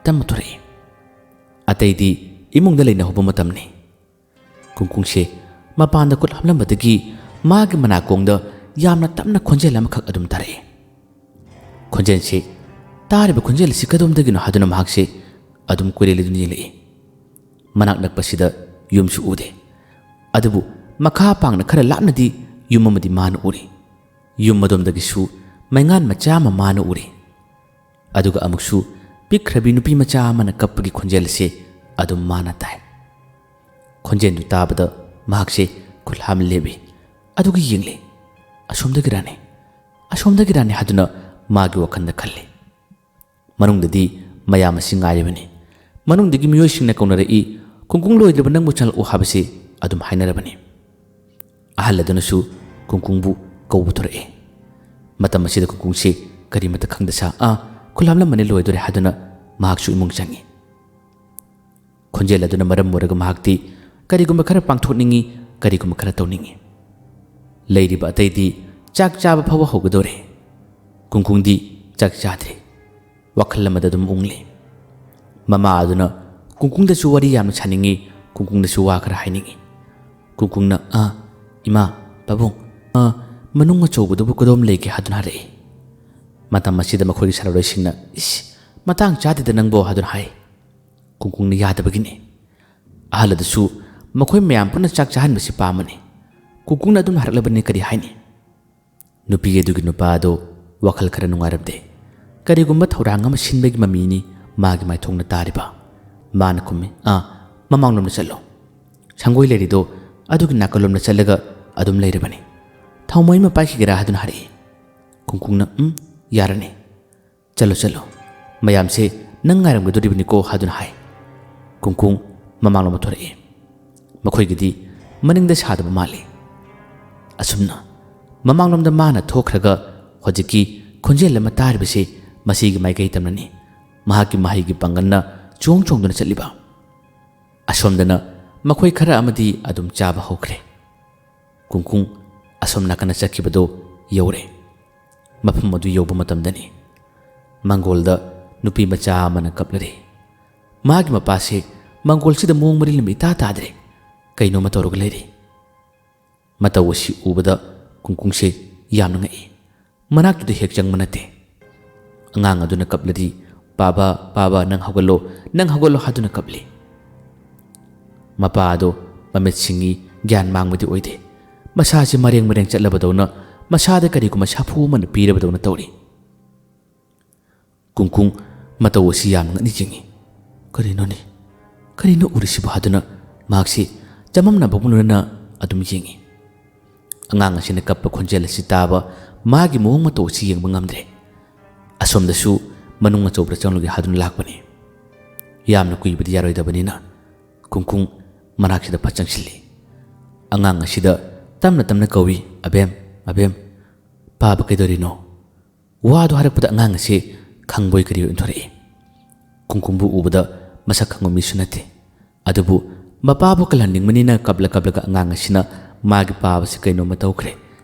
ꯇꯞꯅ ꯊꯣꯔꯛꯏ꯫ ꯑꯇꯩꯗꯤ ꯏꯃꯨꯡꯗ ꯂꯩꯅꯍꯧꯕ ꯃꯇꯝꯅꯤ꯫ ꯀꯨꯡꯀꯨꯡꯁꯦ ꯃꯄꯥꯟꯗ ꯈꯨꯠ ꯍꯥꯝꯂꯝꯕꯗꯒꯤ ꯃꯥꯒꯤ ꯃꯅꯥꯀꯣꯡꯗ ꯌꯥꯝꯅ ꯇꯞꯅ ꯈꯣꯟꯖꯦꯜ ꯑꯃꯈꯛ ꯑꯗꯨꯝ ꯇꯥꯔꯛꯏ꯫ ꯈꯣꯟꯖꯦꯜꯁꯤ, ꯇꯥꯔꯤꯕ ꯈꯣꯟꯖꯦꯜ ꯑꯁꯤ ꯀꯗꯣꯝꯗꯒꯤꯅꯣ ꯍꯥꯏꯗꯨꯅ ꯃꯍꯥꯛꯁꯤ ꯑꯗꯨꯝ ꯀꯣꯏꯂꯦꯜ ꯑꯗꯨꯅ ꯌꯦꯡꯂꯛꯏ꯫ ꯃꯅꯥꯛ ꯅꯛꯄꯁꯤꯗ ꯌꯨꯝꯁꯨ ꯎꯗꯦ꯫ ꯑꯗꯨꯕꯨ ꯃꯈꯥ ꯄꯥꯡꯅ ꯈꯔ ꯂꯥꯞꯅꯗꯤ ꯌꯨꯝ ꯑꯃꯗꯤ ꯃꯥꯅ ꯎꯔꯤ꯫ ꯌꯨꯝ ꯑꯗꯣꯝꯗꯒꯤꯁꯨ ꯃꯩꯉꯥꯟ ꯃꯆꯥ ꯑꯃ ꯃꯥꯅ ꯎꯔꯤ꯫ ꯑꯗꯨꯒ ꯑꯃꯨꯛꯁꯨ ꯄꯤꯛꯈ꯭ꯔꯕꯤ ꯅꯨꯄꯤ ꯃꯆꯥ ꯑꯃꯅ ꯀꯞꯄꯒꯤ ꯈꯣꯟꯖꯦꯜ ꯑꯁꯤ ꯑꯗꯨꯝ ꯃꯥꯅ ꯇꯥꯏ꯫ ꯈꯣꯟꯖꯦꯜꯗꯨ ꯇꯥꯕꯗ ꯃꯍꯥꯛꯁꯦ ꯈꯨꯠ ꯍꯥꯝꯅ ꯂꯦꯞꯄꯤ꯫ ꯑꯗꯨꯒ ꯌꯦꯡꯂꯤ꯫ ꯑꯁꯣꯝꯗꯒꯤꯔꯥꯅꯦ, ꯑꯁꯣꯝꯗꯒꯤꯔꯥꯅꯦ ꯍꯥꯏꯗꯨꯅ ꯃꯥꯒꯤ ꯋꯥꯈꯜꯗ ꯈꯜꯂꯤ꯫ ꯃꯅꯨꯡꯗꯗꯤ ꯃꯌꯥꯝ ꯑꯁꯤ ꯉꯥꯏꯔꯤꯕꯅꯤ꯫ ꯃꯅꯨꯡꯗꯒꯤ ꯃꯤꯑꯣꯏꯁꯤꯡꯅ ꯀꯧꯅꯔꯛꯏ, "ꯀꯨꯡꯀꯨꯡ ꯂꯣꯏꯗ꯭ꯔꯤꯕ ꯅꯪꯕꯨ ꯆꯪꯂꯛꯎ" ꯍꯥꯏꯕꯁꯤ ꯑꯗꯨꯝ ꯍꯥꯏꯅꯔꯕꯅꯤ꯫ ꯑꯍꯜ ꯑꯗꯨꯅꯁꯨ ꯀꯨꯡꯀꯨꯡꯕꯨ ꯀꯧꯕ ꯊꯣꯔꯛꯏ꯫ ꯃꯇꯝ ꯑꯁꯤꯗ ꯀꯨꯡꯀꯨꯡꯁꯤ ꯀꯔꯤꯃꯠꯇ ꯈꯪꯗ ꯁꯥ, "ꯑꯥ, ꯈꯨꯠ ꯍꯥꯝꯂꯝꯕꯅꯤ, ꯂꯣꯏꯗꯣꯔꯦ" ꯍꯥꯏꯗꯨꯅ ꯃꯍꯥꯛꯁꯨ ꯏꯃꯨꯡ ꯆꯪꯏ꯫ ꯈꯣꯟꯖꯦꯜ ꯑꯗꯨꯅ ꯃꯔꯝ ꯑꯣꯏꯔꯒ ꯃꯍꯥꯛꯇꯤ ꯀꯔꯤꯒꯨꯝꯕ ꯈꯔ ꯄꯥꯡꯊꯣꯛꯅꯤꯡꯏ, ꯀꯔꯤꯒꯨꯝꯕ ꯈꯔ ꯇꯧꯅꯤꯡꯏ꯫ ꯂꯩꯔꯤꯕ ꯑꯇꯩꯗꯤ ꯆꯥꯛ ꯆꯥꯕ ꯐꯥꯎꯕ ꯍꯧꯒꯗꯧꯔꯦ꯫ ꯀꯨꯡꯀꯨꯡꯗꯤ ꯆꯥꯛ ꯆꯥꯗ꯭ꯔꯤ꯫ ꯋꯥꯈꯜ ꯑꯃꯗ ꯑꯗꯨꯝ ꯎꯪꯂꯤ꯫ ꯃꯃꯥ ꯑꯗꯨꯅ ꯀꯨꯡꯀꯨꯡꯗꯁꯨ ꯋꯥꯔꯤ ꯌꯥꯝꯅ ꯁꯥꯅꯤꯡꯏ, ꯀꯨꯡꯀꯨꯡꯗꯁꯨ ꯋꯥ ꯈꯔ ꯍꯥꯏꯅꯤꯡꯏ꯫ ꯀꯨꯡꯀꯨꯡꯅ, "ꯑꯥ, ꯏꯃꯥ, ꯄꯥꯕꯨꯡ, ꯑꯥ, ꯃꯅꯨꯡ ꯑꯆꯧꯕꯗꯨꯕꯨ ꯀꯗꯣꯝ ꯂꯩꯒꯦ?" ꯍꯥꯏꯗꯨꯅ ꯍꯥꯏꯔꯛꯏ꯫ ꯃꯇꯝ ꯑꯁꯤꯗ ꯃꯈꯣꯏꯒꯤ ꯁꯥꯔꯣꯏꯁꯤꯡꯅ, "ꯏꯁ, ꯃꯇꯥꯡ ꯆꯥꯗꯦꯗ ꯅꯪꯕꯣ" ꯍꯥꯏꯗꯨꯅ ꯍꯥꯏ꯫ ꯀꯨꯡꯀꯨꯡꯅ ꯌꯥꯗꯕꯒꯤꯅꯤ꯫ ꯑꯍꯜ ꯑꯗꯨꯁꯨ ꯃꯈꯣꯏ ꯃꯌꯥꯝ ꯄꯨꯟꯅ ꯆꯥꯛ ꯆꯥꯍꯟꯕꯁꯤ ꯄꯥꯝꯕꯅꯤ꯫ ꯀꯨꯡꯀꯨꯡꯅ ꯑꯗꯨꯝ ꯍꯥꯏꯔꯛꯂꯕꯅꯤ, ꯀꯔꯤ ꯍꯥꯏꯅꯤ? ꯅꯨꯄꯤ ꯑꯗꯨꯒꯤ ꯅꯨꯄꯥ ꯑꯗꯨ ꯋꯥꯈꯜ ꯈꯔ ꯅꯨꯡꯉꯥꯏꯔꯝꯗꯦ꯫ ꯀꯔꯤꯒꯨꯝꯕ ꯊꯧꯔꯥꯡ ꯑꯃ ꯁꯤꯟꯕꯒꯤ ꯃꯃꯤꯅꯤ ꯃꯥꯒꯤ ꯃꯥꯏꯊꯣꯡꯅ ꯇꯥꯔꯤꯕ꯫ ꯃꯥꯅ ꯈꯨꯝꯃꯤ, "ꯑꯥ, ꯃꯃꯥꯡꯂꯣꯝꯗ ꯆꯠꯂꯣ꯫ ꯁꯪꯒꯣꯏ ꯂꯩꯔꯤꯗꯣ ꯑꯗꯨꯒꯤ ꯅꯥꯀꯜꯂꯣꯝꯗ ꯆꯠꯂꯒ ꯑꯗꯨꯝ ꯂꯩꯔꯕꯅꯤ꯫ ꯊꯥꯎꯃꯩ ꯑꯃ ꯄꯥꯏꯈꯤꯒꯦꯔꯥ?" ꯍꯥꯏꯗꯨꯅ ꯍꯥꯏꯔꯛꯏ꯫ ꯀꯨꯡꯀꯨꯡꯅ, "ꯎꯝ, ꯌꯥꯔꯅꯤ꯫ ꯆꯠꯂꯣ, ꯆꯠꯂꯣ꯫ ꯃꯌꯥꯝꯁꯦ ꯅꯪ ꯉꯥꯏꯔꯝꯒꯗꯣꯔꯤꯕꯅꯤꯀꯣ" ꯍꯥꯏꯗꯨꯅ ꯍꯥꯏ꯫ ꯀꯨꯡꯀꯨꯡ ꯃꯃꯥꯡꯂꯣꯝꯗ ꯊꯣꯔꯛꯏ꯫ ꯃꯈꯣꯏꯒꯤꯗꯤ ꯃꯅꯤꯡꯗ ꯁꯥꯗꯕ ꯃꯥꯜꯂꯤ꯫ ꯑꯁꯨꯝꯅ ꯃꯃꯥꯡꯂꯣꯝꯗ ꯃꯥꯅ ꯊꯣꯛꯈ꯭ꯔꯒ ꯍꯧꯖꯤꯛꯀꯤ ꯈꯣꯟꯖꯦꯜ ꯑꯃ ꯇꯥꯔꯤꯕꯁꯤ ꯃꯁꯤꯒꯤ ꯃꯥꯏꯀꯩ ꯇꯝꯅꯅꯤ꯫ ꯃꯍꯥꯛꯀꯤ ꯃꯍꯩꯒꯤ ꯄꯥꯡꯒꯜꯅ ꯆꯣꯡ ꯆꯣꯡꯗꯨꯅ ꯆꯠꯂꯤꯕ꯫ ꯑꯁꯣꯝꯗꯅ ꯃꯈꯣꯏ ꯈꯔ ꯑꯃꯗꯤ ꯑꯗꯨꯝ ꯆꯥꯕ ꯍꯧꯈ꯭ꯔꯦ꯫ ꯀꯨꯡꯀꯨꯡ ꯑꯁꯣꯝ ꯅꯥꯀꯟꯗ ꯆꯠꯈꯤꯕꯗꯨ ꯌꯧꯔꯦ꯫ ꯃꯐꯝ ꯑꯗꯨ ꯌꯧꯕ ꯃꯇꯝꯗꯅꯤ ꯃꯪꯒꯣꯜꯗ ꯅꯨꯄꯤ ꯃꯆꯥ ꯑꯃꯅ ꯀꯞꯂꯔꯤ꯫ ꯃꯥꯒꯤ ꯃꯄꯥꯁꯦ ꯃꯪꯒꯣꯜꯁꯤꯗ ꯃꯑꯣꯡ ꯃꯔꯤꯜ ꯑꯃ ꯏꯇꯥ ꯇꯥꯗ꯭ꯔꯦ꯫ ꯀꯩꯅꯣꯝꯃ ꯇꯧꯔꯒ ꯂꯩꯔꯤ꯫ ꯃꯇꯧ ꯑꯁꯤ ꯎꯕꯗ ꯀꯨꯡꯀꯨꯡꯁꯦ ꯌꯥꯝꯅ ꯉꯛꯏ꯫ ꯃꯅꯥꯛꯇꯨꯗ ꯍꯦꯛ ꯆꯪꯕ ꯅꯠꯇꯦ꯫ ꯑꯉꯥꯡ ꯑꯗꯨꯅ ꯀꯞꯂꯗꯤ, "ꯄꯥꯕ, ꯄꯥꯕ, ꯅꯪ ꯍꯧꯒꯠꯂꯣ, ꯅꯪ ꯍꯧꯒꯠꯂꯣ" ꯍꯥꯏꯗꯨꯅ ꯀꯞꯂꯤ꯫ ꯃꯄꯥ ꯑꯗꯣ ꯃꯃꯤꯠ ꯁꯤꯡꯉꯤ, ꯒ꯭ꯌꯥꯟ ꯃꯥꯡꯕꯗꯤ ꯑꯣꯏꯗꯦ꯫ ꯃꯁꯥꯁꯤ ꯃꯔꯦꯡ ꯃꯔꯦꯡ ꯆꯠꯂꯕꯗꯧꯅ, ꯃꯁꯥꯗ ꯀꯔꯤꯒꯨꯝꯕ ꯁꯥꯐꯨ ꯑꯃꯅ ꯄꯤꯔꯕꯗꯧꯅ ꯇꯧꯔꯤ꯫ ꯀꯨꯡꯀꯨꯡ ꯃꯇꯧ ꯑꯁꯤ ꯌꯥꯝꯅ ꯉꯛꯅ ꯌꯦꯡꯉꯤ꯫ "ꯀꯔꯤꯅꯣꯅꯦ? ꯀꯔꯤꯅꯣ ꯎꯔꯤꯁꯤꯕꯣ?" ꯍꯥꯏꯗꯨꯅ ꯃꯍꯥꯛꯁꯤ ꯆꯃꯝꯅꯕꯒ ꯂꯣꯏꯅꯅ ꯑꯗꯨꯝ ꯌꯦꯡꯉꯤ꯫ ꯑꯉꯥꯡ ꯑꯁꯤꯅ ꯀꯞꯄ ꯈꯣꯟꯖꯦꯜ ꯑꯁꯤ ꯇꯥꯕ, ꯃꯥꯒꯤ ꯃꯑꯣꯡ ꯃꯇꯧ ꯑꯁꯤ ꯌꯦꯡꯕ ꯉꯝꯗ꯭ꯔꯦ꯫ ꯑꯁꯣꯝꯗꯁꯨ ꯃꯅꯨꯡ ꯑꯆꯧꯕꯗ ꯆꯪꯂꯨꯒꯦ ꯍꯥꯏꯗꯨꯅ ꯂꯥꯛꯄꯅꯤ꯫ ꯌꯥꯝꯅ ꯀꯨꯏꯕꯗꯤ ꯌꯥꯔꯣꯏꯗꯕꯅꯤꯅ ꯀꯨꯡꯀꯨꯡ ꯃꯅꯥꯛꯁꯤꯗ ꯐꯠ ꯆꯪꯁꯤꯜꯂꯤ꯫ ꯑꯉꯥꯡ ꯑꯁꯤꯗ ꯇꯞꯅ ꯇꯞꯅ ꯀꯧꯏ, "ꯑꯕꯦꯝ, ꯑꯕꯦꯝ, ꯄꯥꯕ ꯀꯩꯗꯧꯔꯤꯅꯣ?" ꯋꯥꯗꯨ ꯍꯥꯏꯔꯛꯄꯗ ꯑꯉꯥꯡ ꯑꯁꯤ ꯈꯪꯕꯣꯏ ꯀꯔꯤꯕꯣꯏ ꯑꯣꯟꯊꯣꯔꯛꯏ꯫ ꯀꯨꯡꯀꯨꯡꯕꯨ ꯎꯕꯗ ꯃꯁꯛ ꯈꯪꯕ ꯃꯤꯁꯨ ꯅꯠꯇꯦ꯫ ꯑꯗꯨꯕꯨ ꯃꯄꯥꯕꯨ ꯀꯜꯍꯟꯅꯤꯡꯕꯅꯤꯅ ꯀꯞꯂ ꯀꯞꯂꯒ ꯑꯉꯥꯡ ꯑꯁꯤꯅ ꯃꯥꯒꯤ ꯄꯥꯕꯁꯤ ꯀꯩꯅꯣꯝꯃ ꯇꯧꯈ꯭ꯔꯦ꯫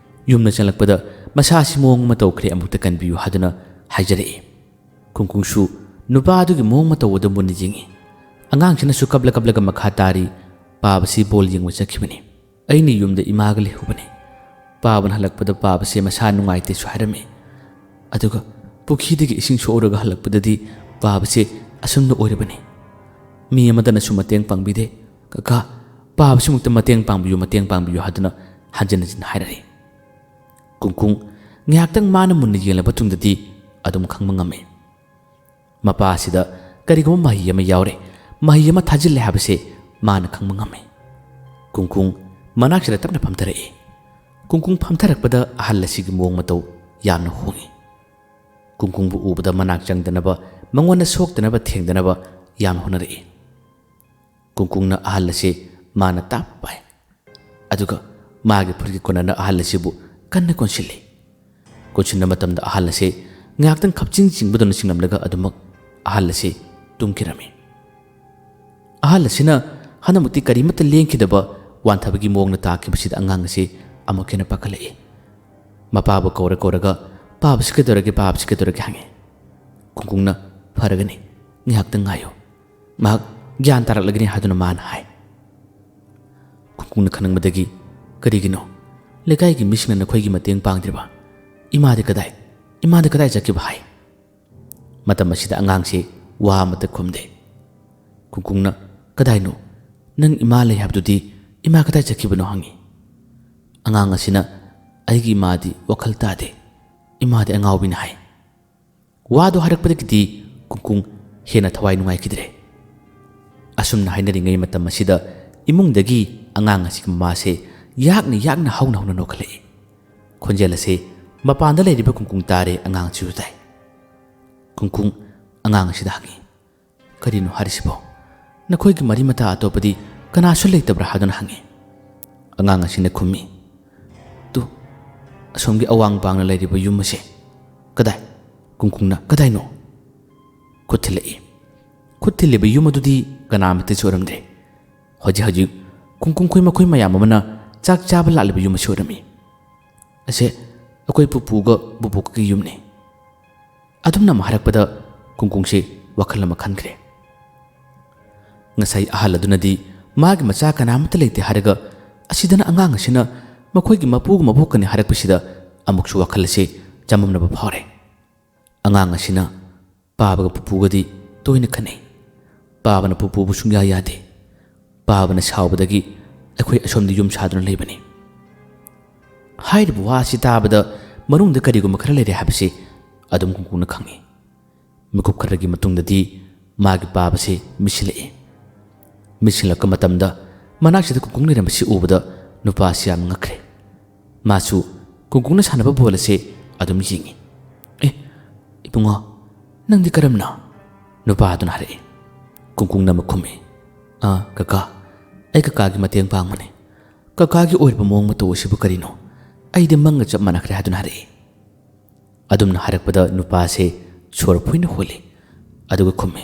ꯌꯨꯝꯗ ꯆꯪꯂꯛꯄꯗ ꯃꯁꯥꯁꯤ ꯃꯑꯣꯡ ꯑꯃ ꯇꯧꯈ꯭ꯔꯦ, ꯑꯃꯨꯛꯇ ꯀꯟꯕꯤꯌꯨ ꯍꯥꯏꯗꯨꯅ ꯍꯥꯏꯖꯔꯛꯏ꯫ ꯀꯨꯡꯀꯨꯡꯁꯨ ꯅꯨꯄꯥ ꯑꯗꯨꯒꯤ ꯃꯑꯣꯡ ꯃꯇꯧ ꯑꯗꯨ ꯃꯨꯟꯅ ꯌꯦꯡꯏ꯫ ꯑꯉꯥꯡꯁꯤꯅꯁꯨ ꯀꯞꯂ ꯀꯞꯂꯒ ꯃꯈꯥ ꯇꯥꯔꯤ, "ꯄꯥꯕꯁꯤ ꯕꯣꯜ ꯌꯦꯡꯕ ꯆꯠꯈꯤꯕꯅꯤ꯫ ꯑꯩꯅ ꯌꯨꯝꯗ ꯏꯃꯥꯒ ꯂꯩꯍꯧꯕꯅꯤ꯫ ꯄꯥꯕꯅ ꯍꯜꯂꯛꯄꯗ ꯄꯥꯕꯁꯦ ꯃꯁꯥ ꯅꯨꯡꯉꯥꯏꯇꯦꯁꯨ ꯍꯥꯏꯔꯝꯃꯤ꯫ ꯑꯗꯨꯒ ꯄꯨꯈ꯭ꯔꯤꯗꯒꯤ ꯏꯁꯤꯡ ꯁꯣꯛꯎꯔꯒ ꯍꯜꯂꯛꯄꯗꯗꯤ ꯄꯥꯕꯁꯦ ꯑꯁꯨꯝꯅ ꯑꯣꯏꯔꯕꯅꯤ꯫ ꯃꯤ ꯑꯃꯠꯇꯅꯁꯨ ꯃꯇꯦꯡ ꯄꯥꯡꯕꯤꯗꯦ꯫ ꯀꯀꯥ, ꯄꯥꯕꯁꯤꯃꯨꯛꯇ ꯃꯇꯦꯡ ꯄꯥꯡꯕꯤꯌꯨ, ꯃꯇꯦꯡ ꯄꯥꯡꯕꯤꯌꯨ" ꯍꯥꯏꯗꯨꯅ ꯍꯟꯖꯤꯟ ꯍꯟꯖꯤꯟ ꯍꯥꯏꯔꯛꯏ꯫ ꯀꯨꯡꯀꯨꯡ ꯉꯥꯏꯍꯥꯛꯇꯪ ꯃꯥꯅ ꯃꯨꯟꯅ ꯌꯦꯡꯂꯕ ꯇꯨꯡꯗꯗꯤ ꯑꯗꯨꯝ ꯈꯪꯕ ꯉꯝꯃꯤ꯫ ꯃꯄꯥ ꯑꯁꯤꯗ ꯀꯔꯤꯒꯨꯝꯕ ꯃꯍꯩ ꯑꯃ ꯌꯥꯎꯔꯦ, ꯃꯍꯩ ꯑꯃ ꯊꯥꯖꯤꯜꯂꯦ ꯍꯥꯏꯕꯁꯦ ꯃꯥꯅ ꯈꯪꯕ ꯉꯝꯃꯤ꯫ ꯀꯨꯡꯀꯨꯡ ꯃꯅꯥꯛꯁꯤꯗ ꯇꯞꯅ ꯐꯝꯊꯔꯛꯏ꯫ ꯀꯨꯡꯀꯨꯡ ꯐꯝꯊꯔꯛꯄꯗ ꯑꯍꯜ ꯑꯁꯤꯒꯤ ꯃꯑꯣꯡ ꯃꯇꯧ ꯌꯥꯝꯅ ꯍꯣꯡꯏ꯫ ꯀꯨꯡꯀꯨꯡꯕꯨ ꯎꯕꯗ ꯃꯅꯥꯛ ꯆꯪꯗꯅꯕ, ꯃꯉꯣꯟꯗ ꯁꯣꯛꯇꯅꯕ ꯊꯦꯡꯗꯅꯕ ꯌꯥꯝꯅ ꯍꯣꯠꯅꯔꯛꯏ꯫ ꯀꯨꯡꯀꯨꯡꯅ ꯑꯍꯜ ꯑꯁꯤ ꯃꯥꯅ ꯇꯥꯞ ꯄꯥꯏ꯫ ꯑꯗꯨꯒ ꯃꯥꯒꯤ ꯐꯨꯔꯤꯠꯀꯤ ꯀꯣꯟꯅꯔꯅ ꯑꯍꯜ ꯑꯁꯤꯕꯨ ꯀꯟꯅ ꯀꯣꯟꯁꯤꯜꯂꯤ꯫ ꯀꯣꯟꯁꯤꯟꯕ ꯃꯇꯝꯗ ꯑꯍꯜ ꯑꯁꯤ ꯉꯥꯏꯍꯥꯛꯇꯪ ꯈꯞꯆꯤꯡ ꯆꯤꯡꯕꯗꯧꯅ ꯆꯤꯡꯂꯝꯂꯒ ꯑꯗꯨꯃꯛ ꯑꯍꯜ ꯑꯁꯤ ꯇꯨꯝꯈꯤꯔꯝꯃꯤ꯫ ꯑꯍꯜ ꯑꯁꯤꯅ ꯍꯟꯗꯛꯃꯛꯇꯤ ꯀꯔꯤꯃꯠꯇ ꯂꯦꯡꯈꯤꯗꯕ ꯋꯥꯟꯊꯕꯒꯤ ꯃꯑꯣꯡꯗ ꯇꯥꯈꯤꯕꯁꯤꯗ ꯑꯉꯥꯡ ꯑꯁꯤ ꯑꯃꯨꯛꯀ ꯍꯦꯟꯅ ꯄꯥꯈꯠꯂꯛꯏ꯫ ꯃꯄꯥꯕꯨ ꯀꯧꯔ ꯀꯧꯔꯒ, "ꯄꯥꯕꯁꯤ ꯀꯩꯗꯧꯔꯒꯦ, ꯄꯥꯕꯁꯤ ꯀꯩꯗꯧꯔꯒꯦ?" ꯍꯪꯉꯤ꯫ ꯀꯨꯡꯀꯨꯡꯅ, "ꯐꯔꯒꯅꯤ, ꯉꯥꯏꯍꯥꯛꯇꯪ ꯉꯥꯏꯌꯨ, ꯃꯍꯥꯛ ꯒ꯭ꯌꯥꯟ ꯇꯥꯔꯛꯂꯒꯅꯤ" ꯍꯥꯏꯗꯨꯅ ꯃꯥꯅ ꯍꯥꯏ꯫ ꯀꯨꯡꯀꯨꯡꯅ ꯈꯪꯅꯤꯡꯕꯗꯒꯤ, "ꯀꯔꯤꯒꯤꯅꯣ? ꯂꯩꯀꯥꯏꯒꯤ ꯃꯤꯁꯤꯡꯅ ꯅꯈꯣꯏꯒꯤ ꯃꯇꯦꯡ ꯄꯥꯡꯗ꯭ꯔꯤꯕ? ꯏꯃꯥꯗꯤ ꯀꯗꯥꯏ? ꯏꯃꯥꯗꯤ ꯀꯗꯥꯏ ꯆꯠꯈꯤꯕ?" ꯍꯥꯏ꯫ ꯃꯇꯝ ꯑꯁꯤꯗ ꯑꯉꯥꯡꯁꯤ ꯋꯥ ꯑꯃꯠꯇ ꯈꯨꯝꯗꯦ꯫ ꯀꯨꯡꯀꯨꯡꯅ, "ꯀꯗꯥꯏꯅꯣ? ꯅꯪ ꯏꯃꯥ ꯂꯩ ꯍꯥꯏꯕꯗꯨꯗꯤ ꯏꯃꯥ ꯀꯗꯥꯏ ꯆꯠꯈꯤꯕꯅꯣ?" ꯍꯪꯉꯤ꯫ ꯑꯉꯥꯡ ꯑꯁꯤꯅ, "ꯑꯩꯒꯤ ꯏꯃꯥꯗꯤ ꯋꯥꯈꯜ ꯇꯥꯗꯦ꯫ ꯏꯃꯥꯗꯤ ꯑꯉꯥꯎꯕꯤꯅꯤ" ꯍꯥꯏ꯫ ꯋꯥꯗꯨ ꯍꯥꯏꯔꯛꯄꯗꯒꯤꯗꯤ ꯀꯨꯡꯀꯨꯡ ꯍꯦꯟꯅ ꯊꯋꯥꯏ ꯅꯨꯡꯉꯥꯏꯈꯤꯗ꯭ꯔꯦ꯫ ꯑꯁꯨꯝꯅ ꯍꯥꯏꯅꯔꯤꯉꯩ ꯃꯇꯝ ꯑꯁꯤꯗ ꯏꯃꯨꯡꯗꯒꯤ ꯑꯉꯥꯡ ꯑꯁꯤꯒꯤ ꯃꯃꯥꯁꯦ ꯌꯥꯛꯅ ꯌꯥꯛꯅ ꯍꯧꯅ ꯍꯧꯅ ꯅꯣꯛꯈꯠꯂꯛꯏ꯫ ꯈꯣꯟꯖꯦꯜ ꯑꯁꯤ ꯃꯄꯥꯟꯗ ꯂꯩꯔꯤꯕ ꯀꯨꯡꯀꯨꯡ ꯇꯥꯔꯦ, ꯑꯉꯥꯡꯁꯤꯁꯨ ꯇꯥꯏ꯫ ꯀꯨꯡꯀꯨꯡ ꯑꯉꯥꯡ ꯑꯁꯤꯗ ꯍꯪꯉꯤ, "ꯀꯔꯤꯅꯣ ꯍꯥꯏꯔꯤꯁꯤꯕꯣ? ꯅꯈꯣꯏꯒꯤ ꯃꯔꯤ ꯃꯇꯥ ꯑꯇꯣꯞꯄꯗꯤ ꯀꯅꯥꯁꯨ ꯂꯩꯇꯕ꯭ꯔꯥ?" ꯍꯥꯏꯗꯨꯅ ꯍꯪꯉꯤ꯫ ꯑꯉꯥꯡ ꯑꯁꯤꯅ ꯈꯨꯝꯃꯤ, "ꯇꯨ, ꯑꯁꯣꯝꯒꯤ ꯑꯋꯥꯡ ꯄꯥꯡꯅ ꯂꯩꯔꯤꯕ ꯌꯨꯝ ꯑꯁꯦ꯫" "ꯀꯗꯥꯏ?" ꯀꯨꯡꯀꯨꯡꯅ, "ꯀꯗꯥꯏꯅꯣ?" ꯈꯨꯠ ꯊꯤꯜꯂꯛꯏ꯫ ꯈꯨꯠ ꯊꯤꯜꯂꯤꯕ ꯌꯨꯝ ꯑꯗꯨꯗꯤ ꯀꯅꯥꯃꯠꯇꯁꯨ ꯑꯣꯏꯔꯝꯗ꯭ꯔꯦ꯫ ꯍꯧꯖꯤꯛ ꯍꯧꯖꯤꯛ ꯀꯨꯡꯀꯨꯡꯈꯣꯏ ꯃꯈꯣꯏ ꯃꯌꯥꯝ ꯑꯃꯅ ꯆꯥꯛ ꯆꯥꯕ ꯂꯥꯛꯂꯤꯕ ꯌꯨꯝ ꯑꯁꯤ ꯑꯣꯏꯔꯝꯃꯤ꯫ "ꯑꯁꯦ ꯑꯩꯈꯣꯏ ꯄꯨꯄꯨꯒ ꯕꯨꯕꯣꯛꯀꯒꯤ ꯌꯨꯝꯅꯤ꯫" ꯑꯗꯨꯝꯅ ꯑꯃ ꯍꯥꯏꯔꯛꯄꯗ ꯀꯨꯡꯀꯨꯡꯁꯤ ꯋꯥꯈꯜ ꯑꯃ ꯈꯟꯈ꯭ꯔꯦ꯫ ꯉꯁꯥꯏ ꯑꯍꯜ ꯑꯗꯨꯅꯗꯤ ꯃꯥꯒꯤ ꯃꯆꯥ ꯀꯅꯥꯃꯠꯇ ꯂꯩꯇꯦ ꯍꯥꯏꯔꯒ, ꯑꯁꯤꯗꯅ ꯑꯉꯥꯡ ꯑꯁꯤꯅ ꯃꯈꯣꯏꯒꯤ ꯃꯄꯨꯒ ꯃꯕꯣꯛꯀꯅꯤ ꯍꯥꯏꯔꯛꯄꯁꯤꯗ ꯑꯃꯨꯛꯁꯨ ꯋꯥꯈꯜ ꯑꯁꯤ ꯆꯃꯝꯅꯕ ꯐꯥꯎꯔꯦ꯫ ꯑꯉꯥꯡ ꯑꯁꯤꯅ ꯄꯥꯕꯒ ꯄꯨꯄꯨꯒꯗꯤ ꯇꯣꯏꯅ ꯈꯠꯅꯩ꯫ ꯄꯥꯕꯅ ꯄꯨꯄꯨꯕꯨ ꯁꯨꯡꯌꯥ ꯌꯥꯗꯦ꯫ ꯄꯥꯕꯅ ꯁꯥꯎꯕꯗꯒꯤ ꯑꯩꯈꯣꯏ ꯑꯁꯣꯝꯗ ꯌꯨꯝ ꯁꯥꯗꯨꯅ ꯂꯩꯕꯅꯤ꯫ ꯍꯥꯏꯔꯤꯕ ꯋꯥ ꯑꯁꯤ ꯇꯥꯕꯗ ꯃꯅꯨꯡꯗ ꯀꯔꯤꯒꯨꯝꯕ ꯈꯔ ꯂꯩꯔꯦ ꯍꯥꯏꯕꯁꯤ ꯑꯗꯨꯝ ꯀꯨꯡꯀꯨꯡꯅ ꯈꯪꯏ꯫ ꯃꯤꯀꯨꯞ ꯈꯔꯒꯤ ꯃꯇꯨꯡꯗꯗꯤ ꯃꯥꯒꯤ ꯄꯥꯕꯁꯤ ꯃꯤꯠꯁꯤꯜꯂꯛꯏ꯫ ꯃꯤꯠꯁꯤꯜꯂꯛꯄ ꯃꯇꯝꯗ ꯃꯅꯥꯛꯁꯤꯗ ꯀꯨꯡꯀꯨꯡ ꯂꯩꯔꯝꯕꯁꯤ ꯎꯕꯗ ꯅꯨꯄꯥꯁꯤ ꯌꯥꯝ ꯉꯛꯈ꯭ꯔꯦ꯫ ꯃꯥꯁꯨ ꯀꯨꯡꯀꯨꯡꯅ ꯁꯥꯟꯅꯕ ꯕꯣꯜ ꯑꯁꯤ ꯑꯗꯨꯝ ꯌꯦꯡꯏ꯫ "ꯑꯦ, ꯏꯕꯨꯡꯉꯣ, ꯅꯪꯗꯤ ꯀꯔꯝꯅ?" ꯅꯨꯄꯥ ꯑꯗꯨꯅ ꯍꯥꯏꯔꯛꯏ꯫ ꯀꯨꯡꯀꯨꯡꯅ ꯑꯃꯨꯛ ꯈꯨꯝꯃꯤ, "ꯑꯥ, ꯀꯀꯥ, ꯑꯩ ꯀꯀꯥꯒꯤ ꯃꯇꯦꯡ ꯄꯥꯡꯕꯅꯤ꯫ ꯀꯀꯥꯒꯤ ꯑꯣꯏꯔꯕ ꯃꯑꯣꯡ ꯃꯇꯧ ꯑꯁꯤꯕꯨ ꯀꯔꯤꯅꯣ? ꯑꯩꯗꯤ ꯃꯪꯒ ꯆꯞ ꯃꯥꯟꯅꯈ꯭ꯔꯦ" ꯍꯥꯏꯗꯨꯅ ꯍꯥꯏꯔꯛꯏ꯫ ꯑꯗꯨꯝꯅ ꯍꯥꯏꯔꯛꯄꯗ ꯅꯨꯄꯥꯁꯦ ꯁꯣꯔ ꯐꯣꯏꯅ ꯍꯣꯜꯂꯤ꯫ ꯑꯗꯨꯒ ꯈꯨꯝꯃꯤ,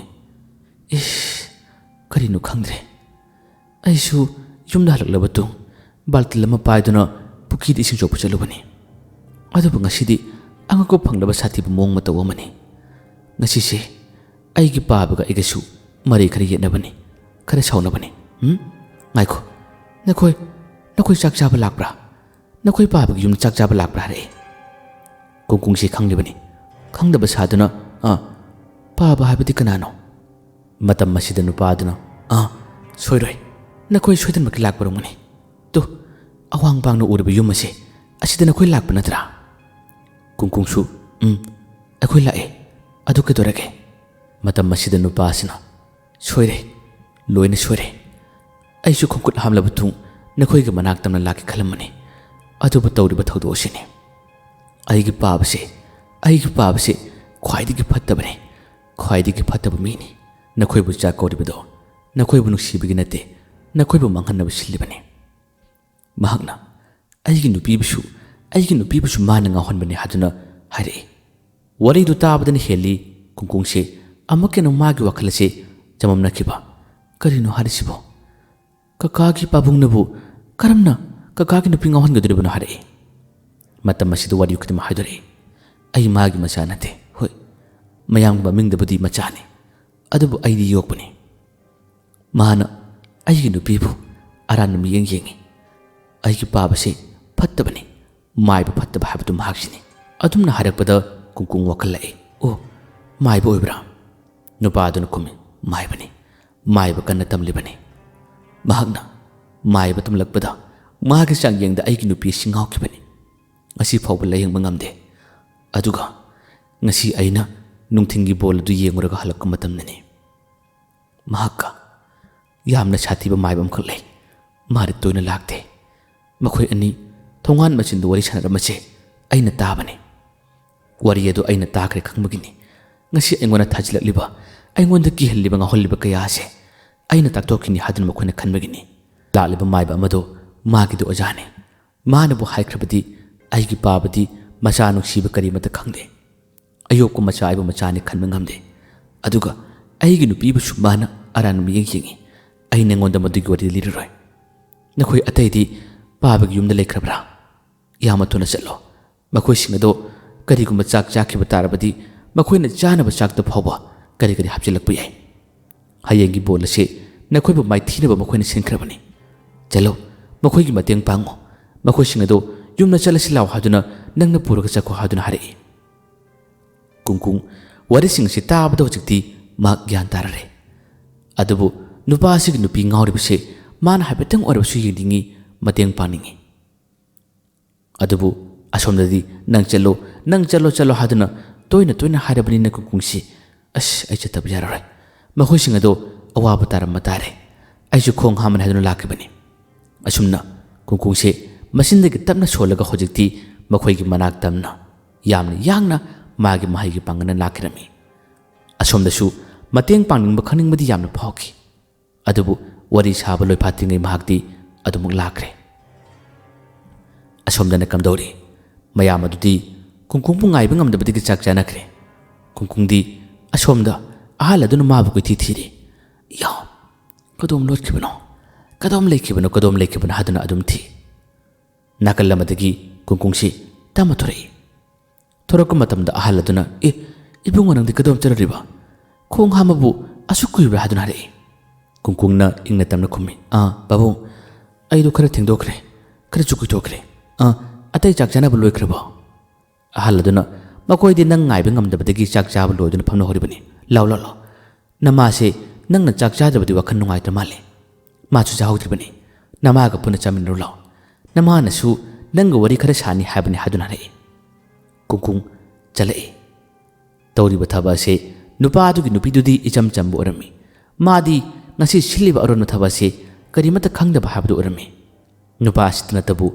"ꯏꯁ, ꯀꯔꯤꯅꯣ ꯈꯪꯗ꯭ꯔꯦ꯫ ꯑꯩꯁꯨ ꯌꯨꯝꯗ ꯍꯜꯂꯛꯂꯕ ꯇꯨꯡ ꯕꯥꯜꯇꯤꯟ ꯑꯃ ꯄꯥꯏꯗꯨꯅ ꯄꯨꯈ꯭ꯔꯤꯗ ꯏꯁꯤꯡ ꯁꯣꯛꯄ ꯆꯠꯂꯨꯕꯅꯤ꯫ ꯑꯗꯨꯕꯨ ꯉꯁꯤꯗꯤ ꯑꯉꯛꯄ ꯐꯪꯂꯕ ꯁꯥꯊꯤꯕ ꯃꯑꯣꯡ ꯃꯇꯧ ꯑꯃꯅꯤ꯫ ꯉꯁꯤꯁꯦ ꯑꯩꯒꯤ ꯄꯥꯕꯒ ꯑꯩꯒꯁꯨ ꯃꯔꯩ ꯈꯔ ꯌꯦꯠꯅꯕꯅꯤ, ꯈꯔ ꯁꯥꯎꯅꯕꯅꯤ꯫ ꯎꯝ? ꯉꯥꯏꯈꯣ, ꯅꯈꯣꯏ, ꯅꯈꯣꯏ ꯆꯥꯛ ꯆꯥꯕ ꯂꯥꯛꯄ꯭ꯔꯥ? ꯅꯈꯣꯏ ꯄꯥꯕꯒꯤ ꯌꯨꯝꯗ ꯆꯥꯛ ꯆꯥꯕ ꯂꯥꯛꯄ꯭ꯔꯥ?" ꯍꯥꯏꯔꯛꯏ꯫ ꯀꯨꯡꯀꯨꯡꯁꯤ ꯈꯪꯂꯤꯕꯅꯤ꯫ ꯈꯪꯗꯕ ꯁꯥꯗꯨꯅ, "ꯑꯥ, ꯄꯥꯕ ꯍꯥꯏꯕꯗꯤ ꯀꯅꯥꯅꯣ?" ꯃꯇꯝ ꯑꯁꯤꯗ ꯅꯨꯄꯥꯗꯨꯅ, "ꯑꯥ, ꯁꯣꯏꯔꯣꯏ, ꯅꯈꯣꯏ ꯁꯣꯏꯗꯅꯃꯛꯀꯤ ꯂꯥꯛꯄ ꯑꯣꯏꯔꯝꯒꯅꯤ꯫ ꯇꯨ, ꯑꯋꯥꯡ ꯄꯥꯡꯅ ꯎꯔꯤꯕ ꯌꯨꯝ ꯑꯁꯦ, ꯑꯁꯤꯗ ꯅꯈꯣꯏ ꯂꯥꯛꯄ ꯅꯠꯇ꯭ꯔꯥ?" ꯀꯨꯡꯀꯨꯡꯁꯨ, "ꯎꯝ, ꯑꯩꯈꯣꯏ ꯂꯥꯛꯑꯦ꯫ ꯑꯗꯨ ꯀꯩꯗꯧꯔꯒꯦ?" ꯃꯇꯝ ꯑꯁꯤꯗ ꯅꯨꯄꯥ ꯑꯁꯤꯅ, "ꯁꯣꯏꯔꯦ, ꯂꯣꯏꯅ ꯁꯣꯏꯔꯦ꯫ ꯑꯩꯁꯨ ꯈꯣꯡꯈꯨꯠ ꯍꯥꯝꯂꯕ ꯇꯨꯡ ꯅꯈꯣꯏꯒꯤ ꯃꯅꯥꯛ ꯇꯝꯅ ꯂꯥꯛꯀꯦ ꯈꯜꯂꯝꯕꯅꯤ꯫ ꯑꯗꯨꯕꯨ ꯇꯧꯔꯤꯕ ꯊꯧꯗꯣꯛ ꯑꯁꯤꯅꯤ꯫ ꯑꯩꯒꯤ ꯄꯥꯕꯁꯦ, ꯑꯩꯒꯤ ꯄꯥꯕꯁꯦ ꯈ꯭ꯋꯥꯏꯗꯒꯤ ꯐꯠꯇꯕꯅꯤ, ꯈ꯭ꯋꯥꯏꯗꯒꯤ ꯐꯠꯇꯕ ꯃꯤꯅꯤ꯫ ꯅꯈꯣꯏꯕꯨ ꯆꯥꯛ ꯀꯧꯔꯤꯕꯗꯣ ꯅꯈꯣꯏꯕꯨ ꯅꯨꯡꯁꯤꯕꯒꯤ ꯅꯠꯇꯦ, ꯅꯈꯣꯏꯕꯨ ꯃꯥꯡꯍꯟꯅꯕ ꯁꯤꯜꯂꯤꯕꯅꯤ꯫ ꯃꯍꯥꯛꯅ ꯑꯩꯒꯤ ꯅꯨꯄꯤꯕꯨꯁꯨ, ꯑꯩꯒꯤ ꯅꯨꯄꯤꯕꯨꯁꯨ ꯃꯥꯅ ꯉꯥꯎꯍꯟꯕꯅꯤ" ꯍꯥꯏꯗꯨꯅ ꯍꯥꯏꯔꯛꯏ꯫ ꯋꯥꯔꯤꯗꯨ ꯇꯥꯕꯗꯅ ꯍꯦꯜꯂꯤ ꯀꯨꯡꯀꯨꯡꯁꯦ ꯑꯃꯨꯛꯀ ꯍꯦꯟꯅ ꯃꯥꯒꯤ ꯋꯥꯈꯜ ꯑꯁꯦ ꯆꯃꯝꯅꯈꯤꯕ꯫ "ꯀꯔꯤꯅꯣ ꯍꯥꯏꯔꯤꯁꯤꯕꯣ? ꯀꯀꯥꯒꯤ ꯄꯥꯕꯨꯡꯅꯕꯨ ꯀꯔꯝꯅ ꯀꯀꯥꯒꯤ ꯅꯨꯄꯤ ꯉꯥꯎꯍꯟꯒꯗꯧꯔꯤꯕꯅꯣ?" ꯍꯥꯏꯔꯛꯏ꯫ ꯃꯇꯝ ꯑꯁꯤꯗ ꯋꯥꯔꯤ ꯈꯨꯗꯤꯡꯃꯛ ꯍꯥꯏꯗꯣꯔꯛꯏ꯫ "ꯑꯩ ꯃꯥꯒꯤ ꯃꯆꯥ ꯅꯠꯇꯦ꯫ ꯍꯣꯏ, ꯃꯌꯥꯝꯒꯤ ꯃꯃꯤꯡꯗꯕꯨꯗꯤ ꯃꯆꯥꯅꯤ, ꯑꯗꯨꯕꯨ ꯑꯩꯗꯤ ꯌꯣꯛꯄꯅꯤ꯫ ꯃꯥꯅ ꯑꯩꯒꯤ ꯅꯨꯄꯤꯕꯨ ꯑꯔꯥꯟꯕ ꯃꯤꯠꯌꯦꯡ ꯌꯦꯡꯏ꯫ ꯑꯩꯒꯤ ꯄꯥꯕꯁꯤ ꯐꯠꯇꯕꯅꯤ, ꯃꯥꯏꯕ ꯐꯠꯇꯕ ꯍꯥꯏꯕꯗꯨ ꯃꯍꯥꯛꯁꯤꯅꯤ꯫ ꯑꯗꯨꯝꯅ ꯍꯥꯏꯔꯛꯄꯗ ꯀꯨꯡꯀꯨꯡ ꯋꯥꯈꯜ ꯂꯥꯛꯏ꯫ "ꯑꯣ, ꯃꯥꯏꯕ ꯑꯣꯏꯕ꯭ꯔꯥ?" ꯅꯨꯄꯥ ꯑꯗꯨꯅ ꯈꯨꯝꯃꯤ, "ꯃꯥꯏꯕꯅꯤ꯫ ꯃꯥꯏꯕ ꯀꯟꯅ ꯇꯝꯂꯤꯕꯅꯤ꯫" ꯃꯍꯥꯛꯅ ꯃꯥꯏꯕ ꯇꯝꯂꯛꯄꯗ ꯃꯍꯥꯛꯀꯤ ꯆꯥꯡꯌꯦꯡꯗ ꯑꯩꯒꯤ ꯅꯨꯄꯤ ꯑꯁꯤ ꯉꯥꯎꯈꯤꯕꯅꯤ꯫ ꯉꯁꯤ ꯐꯥꯎꯕ ꯂꯥꯌꯦꯡꯕ ꯉꯝꯗꯦ꯫ ꯑꯗꯨꯒ ꯉꯁꯤ ꯑꯩꯅ ꯅꯨꯡꯊꯤꯜꯒꯤ ꯕꯣꯜ ꯑꯗꯨ ꯌꯦꯡꯂꯨꯔꯒ ꯍꯜꯂꯛꯄ ꯃꯇꯝꯗꯅꯤ꯫ ꯃꯍꯥꯛꯀ ꯌꯥꯝꯅ ꯁꯥꯊꯤꯕ ꯃꯥꯏꯕ ꯑꯃꯈꯛ ꯂꯩ꯫ ꯃꯥꯗꯤ ꯇꯣꯏꯅ ꯂꯥꯛꯇꯦ꯫ ꯃꯈꯣꯏ ꯑꯅꯤ ꯊꯣꯡꯒꯥꯟ ꯃꯆꯤꯟꯗ ꯋꯥꯔꯤ ꯁꯥꯟꯅꯔꯝꯕꯁꯦ ꯑꯩꯅ ꯇꯥꯕꯅꯤ꯫ ꯋꯥꯔꯤ ꯑꯗꯨ ꯑꯩꯅ ꯇꯥꯈ꯭ꯔꯦ ꯈꯪꯕꯒꯤꯅꯤ ꯉꯁꯤ ꯑꯩꯉꯣꯟꯗ ꯊꯥꯖꯤꯜꯂꯛꯂꯤꯕ, ꯑꯩꯉꯣꯟꯗ ꯀꯤꯍꯜꯂꯤꯕ, ꯉꯥꯎꯍꯜꯂꯤꯕ ꯀꯌꯥ ꯑꯁꯦ ꯑꯩꯅ ꯇꯥꯛꯊꯣꯛꯈꯤꯅꯤ ꯍꯥꯏꯗꯨꯅ ꯃꯈꯣꯏꯅ ꯈꯟꯕꯒꯤꯅꯤ꯫ ꯂꯥꯛꯂꯤꯕ ꯃꯥꯏꯕ ꯑꯃꯗꯣ ꯃꯥꯒꯤꯗꯤ ꯑꯣꯖꯥꯅꯤ꯫ ꯃꯥꯅꯕꯨ ꯍꯥꯏꯈ꯭ꯔꯕꯗꯤ ꯑꯩꯒꯤ ꯄꯥꯕꯗꯤ ꯃꯆꯥ ꯅꯨꯡꯁꯤꯕ ꯀꯔꯤꯃꯠꯇ ꯈꯪꯗꯦ꯫ ꯑꯌꯣꯛꯄ ꯃꯆꯥ ꯑꯩꯕꯨ ꯃꯆꯥꯅꯤ ꯈꯟꯕ ꯉꯝꯗꯦ꯫ ꯑꯗꯨꯒ ꯑꯩꯒꯤ ꯅꯨꯄꯤꯕꯨꯁꯨ ꯃꯥꯅ ꯑꯔꯥꯟꯕ ꯃꯤꯠꯌꯦꯡ ꯌꯦꯡꯏ꯫ ꯑꯩ ꯅꯉꯣꯟꯗ ꯃꯗꯨꯒꯤ ꯋꯥꯔꯤ ꯂꯤꯔꯔꯣꯏ꯫ ꯅꯈꯣꯏ ꯑꯇꯩꯗꯤ ꯄꯥꯕꯒꯤ ꯌꯨꯝꯗ ꯂꯩꯈ꯭ꯔꯕ꯭ꯔꯥ? ꯌꯥꯝꯅ ꯊꯨꯅ ꯆꯠꯂꯣ꯫ ꯃꯈꯣꯏꯁꯤꯡ ꯑꯗꯣ ꯀꯔꯤꯒꯨꯝꯕ ꯆꯥꯛ ꯆꯥꯈꯤꯕ ꯇꯥꯔꯕꯗꯤ ꯃꯈꯣꯏꯅ ꯆꯥꯅꯕ ꯆꯥꯛꯇ ꯐꯥꯎꯕ ꯀꯔꯤ ꯀꯔꯤ ꯍꯥꯞꯆꯤꯜꯂꯛꯄ ꯌꯥꯏ꯫ ꯍꯌꯦꯡꯒꯤ ꯕꯣꯜ ꯑꯁꯤ ꯅꯈꯣꯏꯕꯨ ꯃꯥꯏꯊꯤꯅꯕ ꯃꯈꯣꯏꯅ ꯁꯤꯟꯈ꯭ꯔꯕꯅꯤ꯫ ꯆꯠꯂꯣ, ꯃꯈꯣꯏꯒꯤ ꯃꯇꯦꯡ ꯄꯥꯡꯉꯨ꯫ ꯃꯈꯣꯏꯁꯤꯡ ꯑꯗꯣ ꯌꯨꯝꯗ ꯆꯠꯂꯁꯤ ꯂꯥꯎ ꯍꯥꯏꯗꯨꯅ ꯅꯪꯅ ꯄꯨꯔꯒ ꯆꯠꯈꯣ ꯍꯥꯏꯗꯨꯅ ꯍꯥꯏꯔꯛꯏ꯫ ꯀꯨꯡꯀꯨꯡ ꯋꯥꯔꯤꯁꯤꯡ ꯑꯁꯤ ꯇꯥꯕꯗ ꯍꯧꯖꯤꯛꯇꯤ ꯃꯍꯥꯛ ꯒ꯭ꯌꯥꯟ ꯇꯥꯔꯔꯦ꯫ ꯑꯗꯨꯕꯨ ꯅꯨꯄꯥ ꯑꯁꯤꯒꯤ ꯅꯨꯄꯤ ꯉꯥꯎꯔꯤꯕꯁꯤ ꯃꯥꯅ ꯍꯥꯏꯐꯦꯠꯇꯪ ꯑꯣꯏꯔꯕꯁꯨ ꯌꯦꯡꯅꯤꯡꯏ, ꯃꯇꯦꯡ ꯄꯥꯡꯅꯤꯡꯏ꯫ ꯑꯗꯨꯕꯨ ꯑꯁꯣꯝꯗꯗꯤ "ꯅꯪ ꯆꯠꯂꯣ, ꯅꯪ ꯆꯠꯂꯣ, ꯆꯠꯂꯣ" ꯍꯥꯏꯗꯨꯅ ꯇꯣꯏꯅ ꯇꯣꯏꯅ ꯍꯥꯏꯔꯕꯅꯤꯅ ꯀꯨꯡꯀꯨꯡꯁꯤ, "ꯑꯁ, ꯑꯩ ꯆꯠꯇꯕ ꯌꯥꯔꯔꯣꯏ꯫ ꯃꯈꯣꯏꯁꯤꯡ ꯑꯗꯣ ꯑꯋꯥꯕ ꯇꯥꯔꯝꯕ ꯇꯥꯔꯦ꯫ ꯑꯩꯁꯨ ꯈꯣꯡ ꯍꯥꯝꯕꯅꯤ" ꯍꯥꯏꯗꯨꯅ ꯂꯥꯛꯈꯤꯕꯅꯤ꯫ ꯑꯁꯨꯝꯅ ꯀꯨꯡꯀꯨꯡꯁꯦ ꯃꯆꯤꯟꯗꯒꯤ ꯇꯞꯅ ꯁꯣꯜꯂꯒ ꯍꯧꯖꯤꯛꯇꯤ ꯃꯈꯣꯏꯒꯤ ꯃꯅꯥꯛ ꯇꯝꯅ ꯌꯥꯝꯅ ꯌꯥꯡꯅ ꯃꯥꯒꯤ ꯃꯍꯩꯒꯤ ꯄꯥꯡꯒꯜꯅ ꯂꯥꯛꯈꯤꯔꯝꯃꯤ꯫ ꯑꯁꯣꯝꯗꯁꯨ ꯃꯇꯦꯡ ꯄꯥꯡꯅꯤꯡꯕ ꯈꯪꯅꯤꯡꯕꯗꯤ ꯌꯥꯝꯅ ꯐꯥꯎꯈꯤ꯫ ꯑꯗꯨꯕꯨ ꯋꯥꯔꯤ ꯁꯥꯕ ꯂꯣꯏꯐꯥꯠꯇ꯭ꯔꯤꯉꯩ ꯃꯍꯥꯛꯇꯤ ꯑꯗꯨꯃꯛ ꯂꯥꯛꯈ꯭ꯔꯦ꯫ ꯑꯁꯣꯝꯗꯅ ꯀꯝꯗꯧꯔꯤ? ꯃꯌꯥꯝ ꯑꯗꯨꯗꯤ ꯀꯨꯡꯀꯨꯡꯕꯨ ꯉꯥꯏꯕ ꯉꯝꯗꯕꯗꯒꯤ ꯆꯥꯛ ꯆꯥꯅꯈ꯭ꯔꯦ꯫ ꯀꯨꯡꯀꯨꯡꯗꯤ ꯑꯁꯣꯝꯗ ꯑꯍꯜ ꯑꯗꯨꯅ ꯃꯥꯕꯨ ꯀꯣꯏꯊꯤ ꯊꯤꯔꯤ꯫ "ꯌꯥ, ꯀꯗꯣꯝ ꯂꯣꯠꯈꯤꯕꯅꯣ? ꯀꯗꯣꯝ ꯂꯩꯈꯤꯕꯅꯣ? ꯀꯗꯣꯝ ꯂꯩꯈꯤꯕꯅꯣ?" ꯍꯥꯏꯗꯨꯅ ꯑꯗꯨꯝ ꯊꯤ꯫ ꯅꯥꯀꯜ ꯑꯃꯗꯒꯤ ꯀꯨꯡꯀꯨꯡꯁꯤ ꯇꯞꯅ ꯊꯣꯔꯛꯏ꯫ ꯊꯣꯔꯛꯄ ꯃꯇꯝꯗ ꯑꯍꯜ ꯑꯗꯨꯅ, "ꯑꯦ, "ꯏꯕꯨꯡꯉꯣ, ꯅꯪꯗꯤ ꯀꯗꯣꯝ ꯆꯠꯂꯨꯔꯤꯕ? ꯈꯣꯡ ꯍꯥꯝꯕꯕꯨ ꯑꯁꯨꯛ ꯀꯨꯏꯕ꯭ꯔꯥ?" ꯍꯥꯏꯗꯨꯅ ꯍꯥꯏꯔꯛꯏ꯫ ꯀꯨꯡꯀꯨꯡꯅ ꯏꯪꯅ ꯇꯞꯅ ꯈꯨꯝꯃꯤ, "ꯑꯥ ꯄꯥꯕꯨꯡ, ꯑꯩꯗꯣ ꯈꯔ ꯊꯦꯡꯗꯣꯛꯈ꯭ꯔꯦ, ꯈꯔꯁꯨ ꯀꯨꯏꯊꯣꯛꯈ꯭ꯔꯦ꯫ ꯑꯥ, ꯑꯇꯩ ꯆꯥꯛ ꯆꯥꯅꯕ ꯂꯣꯏꯈ꯭ꯔꯕꯣ?" ꯑꯍꯜ ꯑꯗꯨꯅ, "ꯃꯈꯣꯏꯗꯤ ꯅꯪ ꯉꯥꯏꯕ ꯉꯝꯗꯕꯗꯒꯤ ꯆꯥꯛ ꯆꯥꯕ ꯂꯣꯏꯗꯨꯅ ꯐꯝꯅꯍꯧꯔꯤꯕꯅꯤ꯫ ꯂꯥꯎ, ꯂꯥꯎ, ꯂꯥꯎ꯫ ꯅꯃꯥꯁꯦ ꯅꯪꯅ ꯆꯥꯛ ꯆꯥꯗ꯭ꯔꯕꯗꯤ ꯋꯥꯈꯜ ꯅꯨꯡꯉꯥꯏꯇ꯭ꯔ ꯃꯥꯜꯂꯦ꯫ ꯃꯥꯁꯨ ꯆꯥꯍꯧꯗ꯭ꯔꯤꯕꯅꯤ꯫ ꯅꯃꯥꯒ ꯄꯨꯟꯅ ꯆꯥꯃꯤꯟꯅꯔꯨ ꯂꯥꯎ꯫ ꯅꯃꯥꯅꯁꯨ ꯅꯪꯒ ꯋꯥꯔꯤ ꯈꯔ ꯁꯥꯅꯤ ꯍꯥꯏꯕꯅꯤ" ꯍꯥꯏꯗꯨꯅ ꯍꯥꯏꯔꯛꯏ꯫ ꯀꯨꯡꯀꯨꯡ ꯆꯠꯂꯛꯏ꯫ ꯇꯧꯔꯤꯕ ꯊꯕꯛ ꯑꯁꯤ ꯅꯨꯄꯥ ꯑꯗꯨꯒꯤ ꯅꯨꯄꯤꯗꯨꯗꯤ ꯏꯆꯝ ꯆꯝꯕ ꯑꯣꯏꯔꯝꯃꯤ꯫ ꯃꯥꯗꯤ ꯉꯁꯤ ꯁꯤꯜꯂꯤꯕ ꯑꯔꯣꯟꯕ ꯊꯕꯛ ꯑꯁꯤ ꯀꯔꯤꯃꯠꯇ ꯈꯪꯗꯕ ꯍꯥꯏꯕꯗꯨ ꯑꯣꯏꯔꯝꯃꯤ꯫ ꯅꯨꯄꯥ ꯑꯁꯤꯇ ꯅꯠꯇꯕꯨ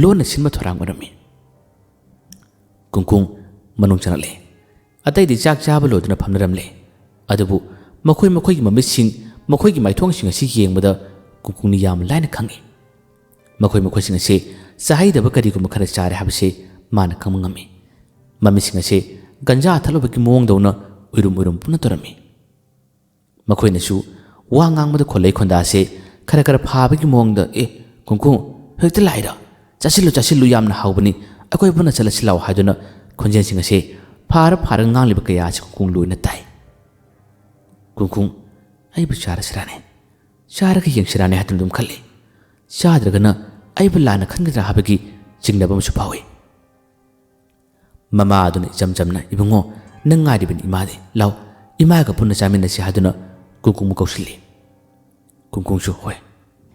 ꯂꯣꯟꯅ ꯁꯤꯟꯕ ꯊꯧꯔꯥꯡ ꯑꯣꯏꯔꯝꯃꯤ꯫ ꯀꯨꯡꯀꯨꯡ ꯃꯅꯨꯡ ꯆꯪꯂꯛꯂꯦ꯫ ꯑꯇꯩꯗꯤ ꯆꯥꯛ ꯆꯥꯕ ꯂꯣꯏꯗꯨꯅ ꯐꯝꯅꯔꯝꯂꯦ꯫ ꯑꯗꯨꯕꯨ ꯃꯈꯣꯏ ꯃꯈꯣꯏꯒꯤ ꯃꯃꯤꯠꯁꯤꯡ, ꯃꯈꯣꯏꯒꯤ ꯃꯥꯏꯊꯣꯡꯁꯤꯡ ꯑꯁꯤ ꯌꯦꯡꯕꯗ ꯀꯨꯡꯀꯨꯡꯅ ꯌꯥꯝ ꯂꯥꯏꯅ ꯈꯪꯏ꯫ ꯃꯈꯣꯏ ꯃꯈꯣꯏꯁꯤꯡ ꯑꯁꯤ ꯆꯥꯍꯩꯗꯕ ꯀꯔꯤꯒꯨꯝꯕ ꯈꯔ ꯆꯥꯔꯦ ꯍꯥꯏꯕꯁꯤ ꯃꯥꯅ ꯈꯪꯕ ꯉꯝꯃꯤ꯫ ꯃꯃꯤꯠꯁꯤꯡ ꯑꯁꯤ ꯒꯟꯖꯥ ꯊꯛꯂꯨꯕꯒꯤ ꯃꯑꯣꯡꯗꯧꯅ ꯎꯏꯔꯨꯝ ꯎꯏꯔꯨꯝ ꯄꯨꯟꯅ ꯇꯧꯔꯝꯃꯤ꯫ ꯃꯈꯣꯏꯅꯁꯨ ꯋꯥ ꯉꯥꯡꯕꯗ ꯈꯣꯜꯂꯩ ꯈꯣꯟꯗꯥꯁꯦ ꯈꯔ ꯈꯔ ꯐꯥꯕꯒꯤ ꯃꯑꯣꯡꯗ, "ꯑꯦ, ꯀꯨꯡꯀꯨꯡ, ꯍꯧꯖꯤꯛꯇ ꯂꯥꯛꯏꯔꯣ? ꯆꯥꯁꯤꯜꯂꯨ, ꯆꯥꯁꯤꯜꯂꯨ, ꯌꯥꯝꯅ ꯍꯥꯎꯕꯅꯤ, ꯑꯩꯈꯣꯏ ꯄꯨꯟꯅ ꯆꯠꯂꯁꯤ ꯂꯥꯛꯑꯣ" ꯍꯥꯏꯗꯨꯅ ꯈꯣꯟꯖꯦꯜꯁꯤꯡ ꯑꯁꯦ ꯐꯥꯔ ꯐꯥꯔꯒ ꯉꯥꯡꯂꯤꯕ ꯀꯌꯥ ꯑꯁꯤ ꯀꯨꯡꯀꯨꯡ ꯂꯣꯏꯅ ꯇꯥꯏ꯫ "ꯀꯨꯡꯀꯨꯡ, ꯑꯩꯕꯨ ꯆꯥꯔꯁꯤꯔꯥꯅꯦ? ꯆꯥꯔꯒ ꯌꯦꯡꯁꯤꯔꯥꯅꯦ?" ꯍꯥꯏꯗꯨꯅ ꯑꯗꯨꯝ ꯈꯜꯂꯤ꯫ ꯆꯥꯗ꯭ꯔꯒꯅ ꯑꯩꯕꯨ ꯂꯥꯟꯅ ꯈꯟꯒꯗ꯭ꯔꯥ ꯍꯥꯏꯕꯒꯤ ꯆꯤꯡꯅꯕ ꯑꯃꯁꯨ ꯐꯥꯎꯏ꯫ ꯃꯃꯥ ꯑꯗꯨꯅ ꯏꯆꯝ ꯆꯝꯅ, "ꯏꯕꯨꯡꯉꯣ, ꯅꯪ ꯉꯥꯏꯔꯤꯕꯅꯤ ꯏꯃꯥꯗꯤ꯫ ꯂꯥꯎ, ꯏꯃꯥꯒ ꯄꯨꯟꯅ ꯆꯥꯃꯤꯟꯅꯁꯤ" ꯍꯥꯏꯗꯨꯅ ꯀꯨꯡꯀꯨꯡꯕꯨ ꯀꯧꯁꯤꯜꯂꯤ꯫ ꯀꯨꯡꯀꯨꯡꯁꯨ, "ꯍꯣꯏ,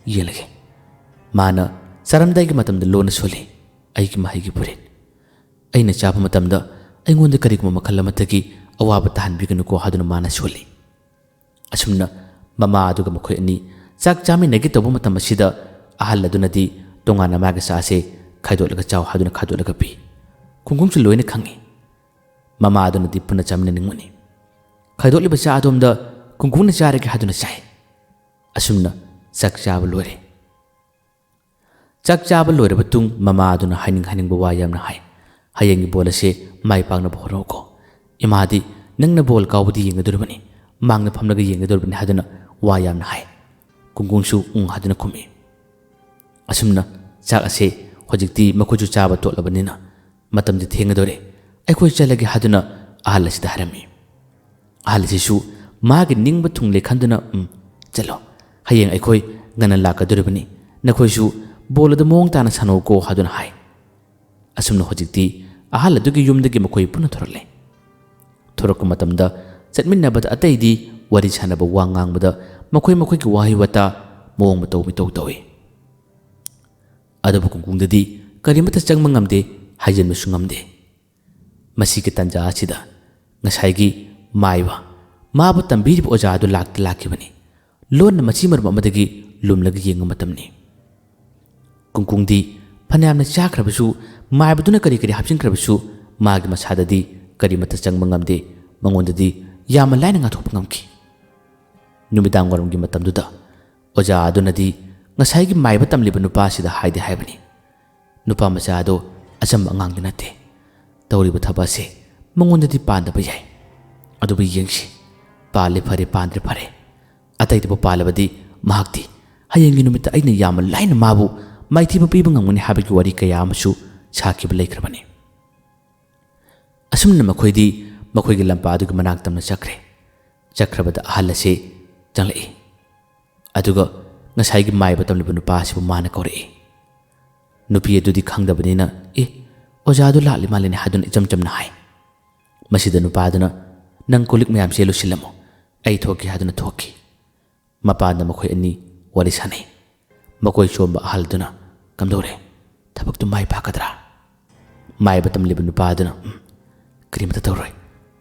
ꯌꯦꯜꯂꯒꯦ"꯫ ꯃꯥꯅ ꯆꯥꯔꯝꯗꯥꯏꯒꯤ ꯃꯇꯝꯗ ꯂꯣꯟꯅ ꯁꯣꯜꯂꯤ, "ꯑꯩꯒꯤ ꯃꯍꯩꯒꯤ ꯐꯨꯔꯤꯠ꯫ ꯑꯩꯅ ꯆꯥꯕ ꯃꯇꯝꯗ ꯑꯩꯉꯣꯟꯗ ꯀꯔꯤꯒꯨꯝꯕ ꯃꯈꯜ ꯑꯃꯠꯇꯒꯤ ꯑꯋꯥꯕ ꯇꯥꯍꯟꯕꯤꯒꯅꯨꯀꯣ" ꯍꯥꯏꯗꯨꯅ ꯃꯥꯅ ꯁꯣꯜꯂꯤ꯫ ꯑꯁꯨꯝꯅ ꯃꯃꯥ ꯑꯗꯨꯒ ꯃꯈꯣꯏ ꯑꯅꯤ ꯆꯥꯛ ꯆꯥꯃꯤꯟꯅꯒꯦ ꯇꯧꯕ ꯃꯇꯝ ꯑꯁꯤꯗ, ꯑꯍꯜ ꯑꯗꯨꯅꯗꯤ ꯇꯣꯉꯥꯟꯅ ꯃꯥꯒꯤ ꯆꯥ ꯑꯁꯦ ꯈꯥꯏꯗꯣꯛꯂꯒ ꯆꯥꯎ ꯍꯥꯏꯗꯨꯅ ꯈꯥꯏꯗꯣꯛꯂꯒ ꯄꯤ꯫ ꯀꯨꯡꯀꯨꯡꯁꯨ ꯂꯣꯏꯅ ꯈꯪꯏ꯫ ꯃꯃꯥ ꯑꯗꯨꯅꯗꯤ ꯄꯨꯟꯅ ꯆꯥꯃꯤꯟꯅꯅꯤꯡꯕꯅꯤ꯫ ꯈꯥꯏꯗꯣꯛꯂꯤꯕ ꯆꯥ ꯑꯗꯣꯝꯗ ꯀꯨꯡꯀꯨꯡꯅ ꯆꯥꯔꯒꯦ ꯍꯥꯏꯗꯨꯅ ꯆꯥꯏ꯫ ꯑꯁꯨꯝꯅ ꯆꯥꯛ ꯆꯥꯕ ꯂꯣꯏꯔꯦ꯫ ꯆꯥꯛ ꯆꯥꯕ ꯂꯣꯏꯔꯕ ꯇꯨꯡ ꯃꯃꯥ ꯑꯗꯨꯅ ꯍꯥꯏꯅꯤꯡ ꯍꯥꯏꯅꯤꯡꯕ ꯋꯥ ꯌꯥꯝꯅ ꯍꯥꯏ꯫ "ꯍꯌꯦꯡꯒꯤ ꯕꯣꯜ ꯑꯁꯤ ꯃꯥꯏ ꯄꯥꯛꯅꯕ ꯍꯣꯠꯅꯧꯀꯣ꯫ ꯏꯃꯥꯗꯤ ꯅꯪꯅ ꯕꯣꯜ ꯀꯥꯎꯕꯗꯤ ꯌꯦꯡꯒꯗꯧꯔꯤꯕꯅꯤ, ꯃꯥꯡꯗ ꯐꯝꯂꯒ ꯌꯦꯡꯒꯗꯧꯔꯤꯕꯅꯤ" ꯍꯥꯏꯗꯨꯅ ꯋꯥ ꯌꯥꯝꯅ ꯍꯥꯏ꯫ ꯀꯨꯡꯀꯨꯡꯁꯨ ꯎꯪ ꯍꯥꯏꯗꯨꯅ ꯈꯨꯝꯃꯤ꯫ ꯑꯁꯨꯝꯅ ꯆꯥꯛ ꯑꯁꯦ ꯍꯧꯖꯤꯛꯇꯤ ꯃꯈꯣꯏꯁꯨ ꯆꯥꯕ ꯇꯣꯠꯂꯕꯅꯤꯅ ꯃꯇꯝꯗꯤ ꯊꯦꯡꯒꯗꯧꯔꯦ, ꯑꯩꯈꯣꯏ ꯆꯠꯂꯒꯦ ꯍꯥꯏꯗꯨꯅ ꯑꯍꯜ ꯑꯁꯤꯗ ꯍꯥꯏꯔꯝꯃꯤ꯫ ꯑꯍꯜ ꯑꯁꯤꯁꯨ ꯃꯥꯒꯤ ꯅꯤꯡꯕ ꯊꯨꯡꯂꯦ ꯈꯟꯗꯨꯅ, "ꯎꯝ, ꯆꯠꯂꯣ, ꯍꯌꯦꯡ ꯑꯩꯈꯣꯏ ꯉꯟꯅ ꯂꯥꯛꯀꯗꯧꯔꯤꯕꯅꯤ, ꯅꯈꯣꯏꯁꯨ ꯕꯣꯜ ꯑꯗꯨ ꯃꯑꯣꯡ ꯇꯥꯅ ꯁꯥꯟꯅꯧꯀꯣ" ꯍꯥꯏꯗꯨꯅ ꯍꯥꯏ꯫ ꯑꯁꯨꯝꯅ ꯍꯧꯖꯤꯛꯇꯤ ꯑꯍꯜ ꯑꯗꯨꯒꯤ ꯌꯨꯝꯗꯒꯤ ꯃꯈꯣꯏ ꯄꯨꯟꯅ ꯊꯣꯔꯛꯂꯦ꯫ ꯊꯣꯔꯛꯄ ꯃꯇꯝꯗ ꯆꯠꯃꯤꯟꯅꯕꯗ ꯑꯇꯩꯗꯤ ꯋꯥꯔꯤ ꯁꯥꯟꯅꯕ, ꯋꯥ ꯉꯥꯡꯕꯗ ꯃꯈꯣꯏ ꯃꯈꯣꯏꯒꯤ ꯋꯥꯍꯩ ꯋꯥꯇꯥ, ꯃꯑꯣꯡ ꯃꯇꯧ ꯃꯤꯇꯧ ꯇꯧꯏ꯫ ꯑꯗꯨꯕꯨ ꯀꯨꯡꯀꯨꯡꯗꯗꯤ ꯀꯔꯤꯃꯠꯇ ꯆꯪꯕ ꯉꯝꯗꯦ, ꯍꯥꯏꯖꯤꯟꯕꯁꯨ ꯉꯝꯗꯦ꯫ ꯃꯁꯤꯒꯤ ꯇꯥꯟꯖꯥ ꯑꯁꯤꯗ ꯉꯁꯥꯏꯒꯤ ꯃꯥꯏꯕ, ꯃꯥꯕꯨ ꯇꯝꯕꯤꯔꯤꯕ ꯑꯣꯖꯥ ꯑꯗꯨ ꯂꯥꯛꯇꯤ ꯂꯥꯛꯈꯤꯕꯅꯤ꯫ ꯂꯣꯟꯅ ꯃꯆꯤ ꯃꯔꯨꯞ ꯑꯃꯗꯒꯤ ꯂꯨꯝꯂꯒ ꯌꯦꯡꯕ ꯃꯇꯝꯅꯤ꯫ ꯀꯨꯡꯀꯨꯡꯗꯤ ꯐꯅꯌꯥꯝꯅ ꯆꯥꯈ꯭ꯔꯕꯁꯨ, ꯃꯥꯏꯕꯗꯨꯅ ꯀꯔꯤ ꯀꯔꯤ ꯍꯥꯞꯆꯤꯟꯈ꯭ꯔꯕꯁꯨ, ꯃꯥꯒꯤ ꯃꯁꯥꯗꯗꯤ ꯀꯔꯤꯃꯠꯇ ꯆꯪꯕ ꯉꯝꯗꯦ, ꯃꯉꯣꯟꯗꯗꯤ ꯌꯥꯝꯅ ꯂꯥꯏꯅ ꯉꯥꯛꯊꯣꯛꯄ ꯉꯝꯈꯤ꯫ ꯅꯨꯃꯤꯗꯥꯡ ꯋꯥꯏꯔꯝꯒꯤ ꯃꯇꯝꯗꯨꯗ ꯑꯣꯖꯥ ꯑꯗꯨꯅꯗꯤ ꯉꯁꯥꯏꯒꯤ ꯃꯥꯏꯕ ꯇꯝꯂꯤꯕ ꯅꯨꯄꯥ ꯑꯁꯤꯗ ꯍꯥꯏꯗꯤ ꯍꯥꯏꯕꯅꯤ, "ꯅꯨꯄꯥ ꯃꯆꯥ ꯑꯗꯣ ꯑꯆꯝꯕ ꯑꯉꯥꯡꯗꯤ ꯅꯠꯇꯦ꯫ ꯇꯧꯔꯤꯕ ꯊꯕꯛ ꯑꯁꯤ ꯃꯉꯣꯟꯗꯗꯤ ꯄꯥꯟꯗꯕ ꯌꯥꯏ꯫ ꯑꯗꯨꯕꯨ ꯌꯦꯡꯁꯤ, ꯄꯥꯜꯂꯦ ꯐꯔꯦ, ꯄꯥꯟꯗ꯭ꯔꯦ ꯐꯔꯦ꯫ ꯑꯇꯩꯗꯕꯨ ꯄꯥꯜꯂꯕꯗꯤ ꯃꯍꯥꯛꯇꯤ ꯍꯌꯦꯡꯒꯤ ꯅꯨꯃꯤꯠꯇ ꯑꯩꯅ ꯌꯥꯝꯅ ꯂꯥꯏꯅ ꯃꯥꯕꯨ ꯃꯥꯏꯊꯤꯕ ꯄꯤꯕ ꯉꯝꯒꯅꯤ" ꯍꯥꯏꯕꯒꯤ ꯋꯥꯔꯤ ꯀꯌꯥ ꯑꯃꯁꯨ ꯁꯥꯈꯤꯕ ꯂꯩꯈ꯭ꯔꯕꯅꯤ꯫ ꯑꯁꯨꯝꯅ ꯃꯈꯣꯏꯗꯤ ꯃꯈꯣꯏꯒꯤ ꯂꯝꯄꯥꯛ ꯑꯗꯨꯒꯤ ꯃꯅꯥꯛ ꯇꯝꯅ ꯆꯠꯈ꯭ꯔꯦ꯫ ꯆꯠꯈ꯭ꯔꯕꯗ ꯑꯍꯜ ꯑꯁꯤ ꯆꯪꯂꯛꯏ꯫ ꯑꯗꯨꯒ ꯉꯁꯥꯏꯒꯤ ꯃꯥꯏꯕ ꯇꯝꯂꯤꯕ ꯅꯨꯄꯥ ꯑꯁꯤꯕꯨ ꯃꯥꯅ ꯀꯧꯔꯛꯏ꯫ ꯅꯨꯄꯤ ꯑꯗꯨꯗꯤ ꯈꯪꯗꯕꯅꯤꯅ, "ꯑꯦ, ꯑꯣꯖꯥꯗꯨ ꯂꯥꯛꯂꯤ ꯃꯥꯜꯂꯤꯅꯦ" ꯍꯥꯏꯗꯨꯅ ꯏꯆꯝ ꯆꯝꯅ ꯍꯥꯏ꯫ ꯃꯁꯤꯗ ꯅꯨꯄꯥꯗꯨꯅ, "ꯅꯪ ꯀꯣꯜ ꯂꯤꯛ ꯃꯌꯥꯝꯁꯦ ꯂꯣꯏꯁꯤꯜꯂꯝꯃꯣ, ꯑꯩ ꯊꯣꯛꯀꯦ" ꯍꯥꯏꯗꯨꯅ ꯊꯣꯛꯈꯤ꯫ ꯃꯄꯥꯟꯗ ꯃꯈꯣꯏ ꯑꯅꯤ ꯋꯥꯔꯤ ꯁꯥꯟꯅꯩ꯫ ꯃꯀꯣꯏ ꯆꯣꯝꯕ ꯑꯍꯜꯗꯨꯅ, "ꯀꯝꯗꯧꯔꯦ? ꯊꯕꯛꯇꯨ ꯃꯥꯏ ꯄꯥꯛꯀꯗ꯭ꯔꯥ?" ꯃꯥꯏꯕ ꯇꯝꯂꯤꯕ ꯅꯨꯄꯥꯗꯨꯅ, "ꯎꯝ, ꯀꯔꯤꯃꯇ ꯇꯧꯔꯣꯏ,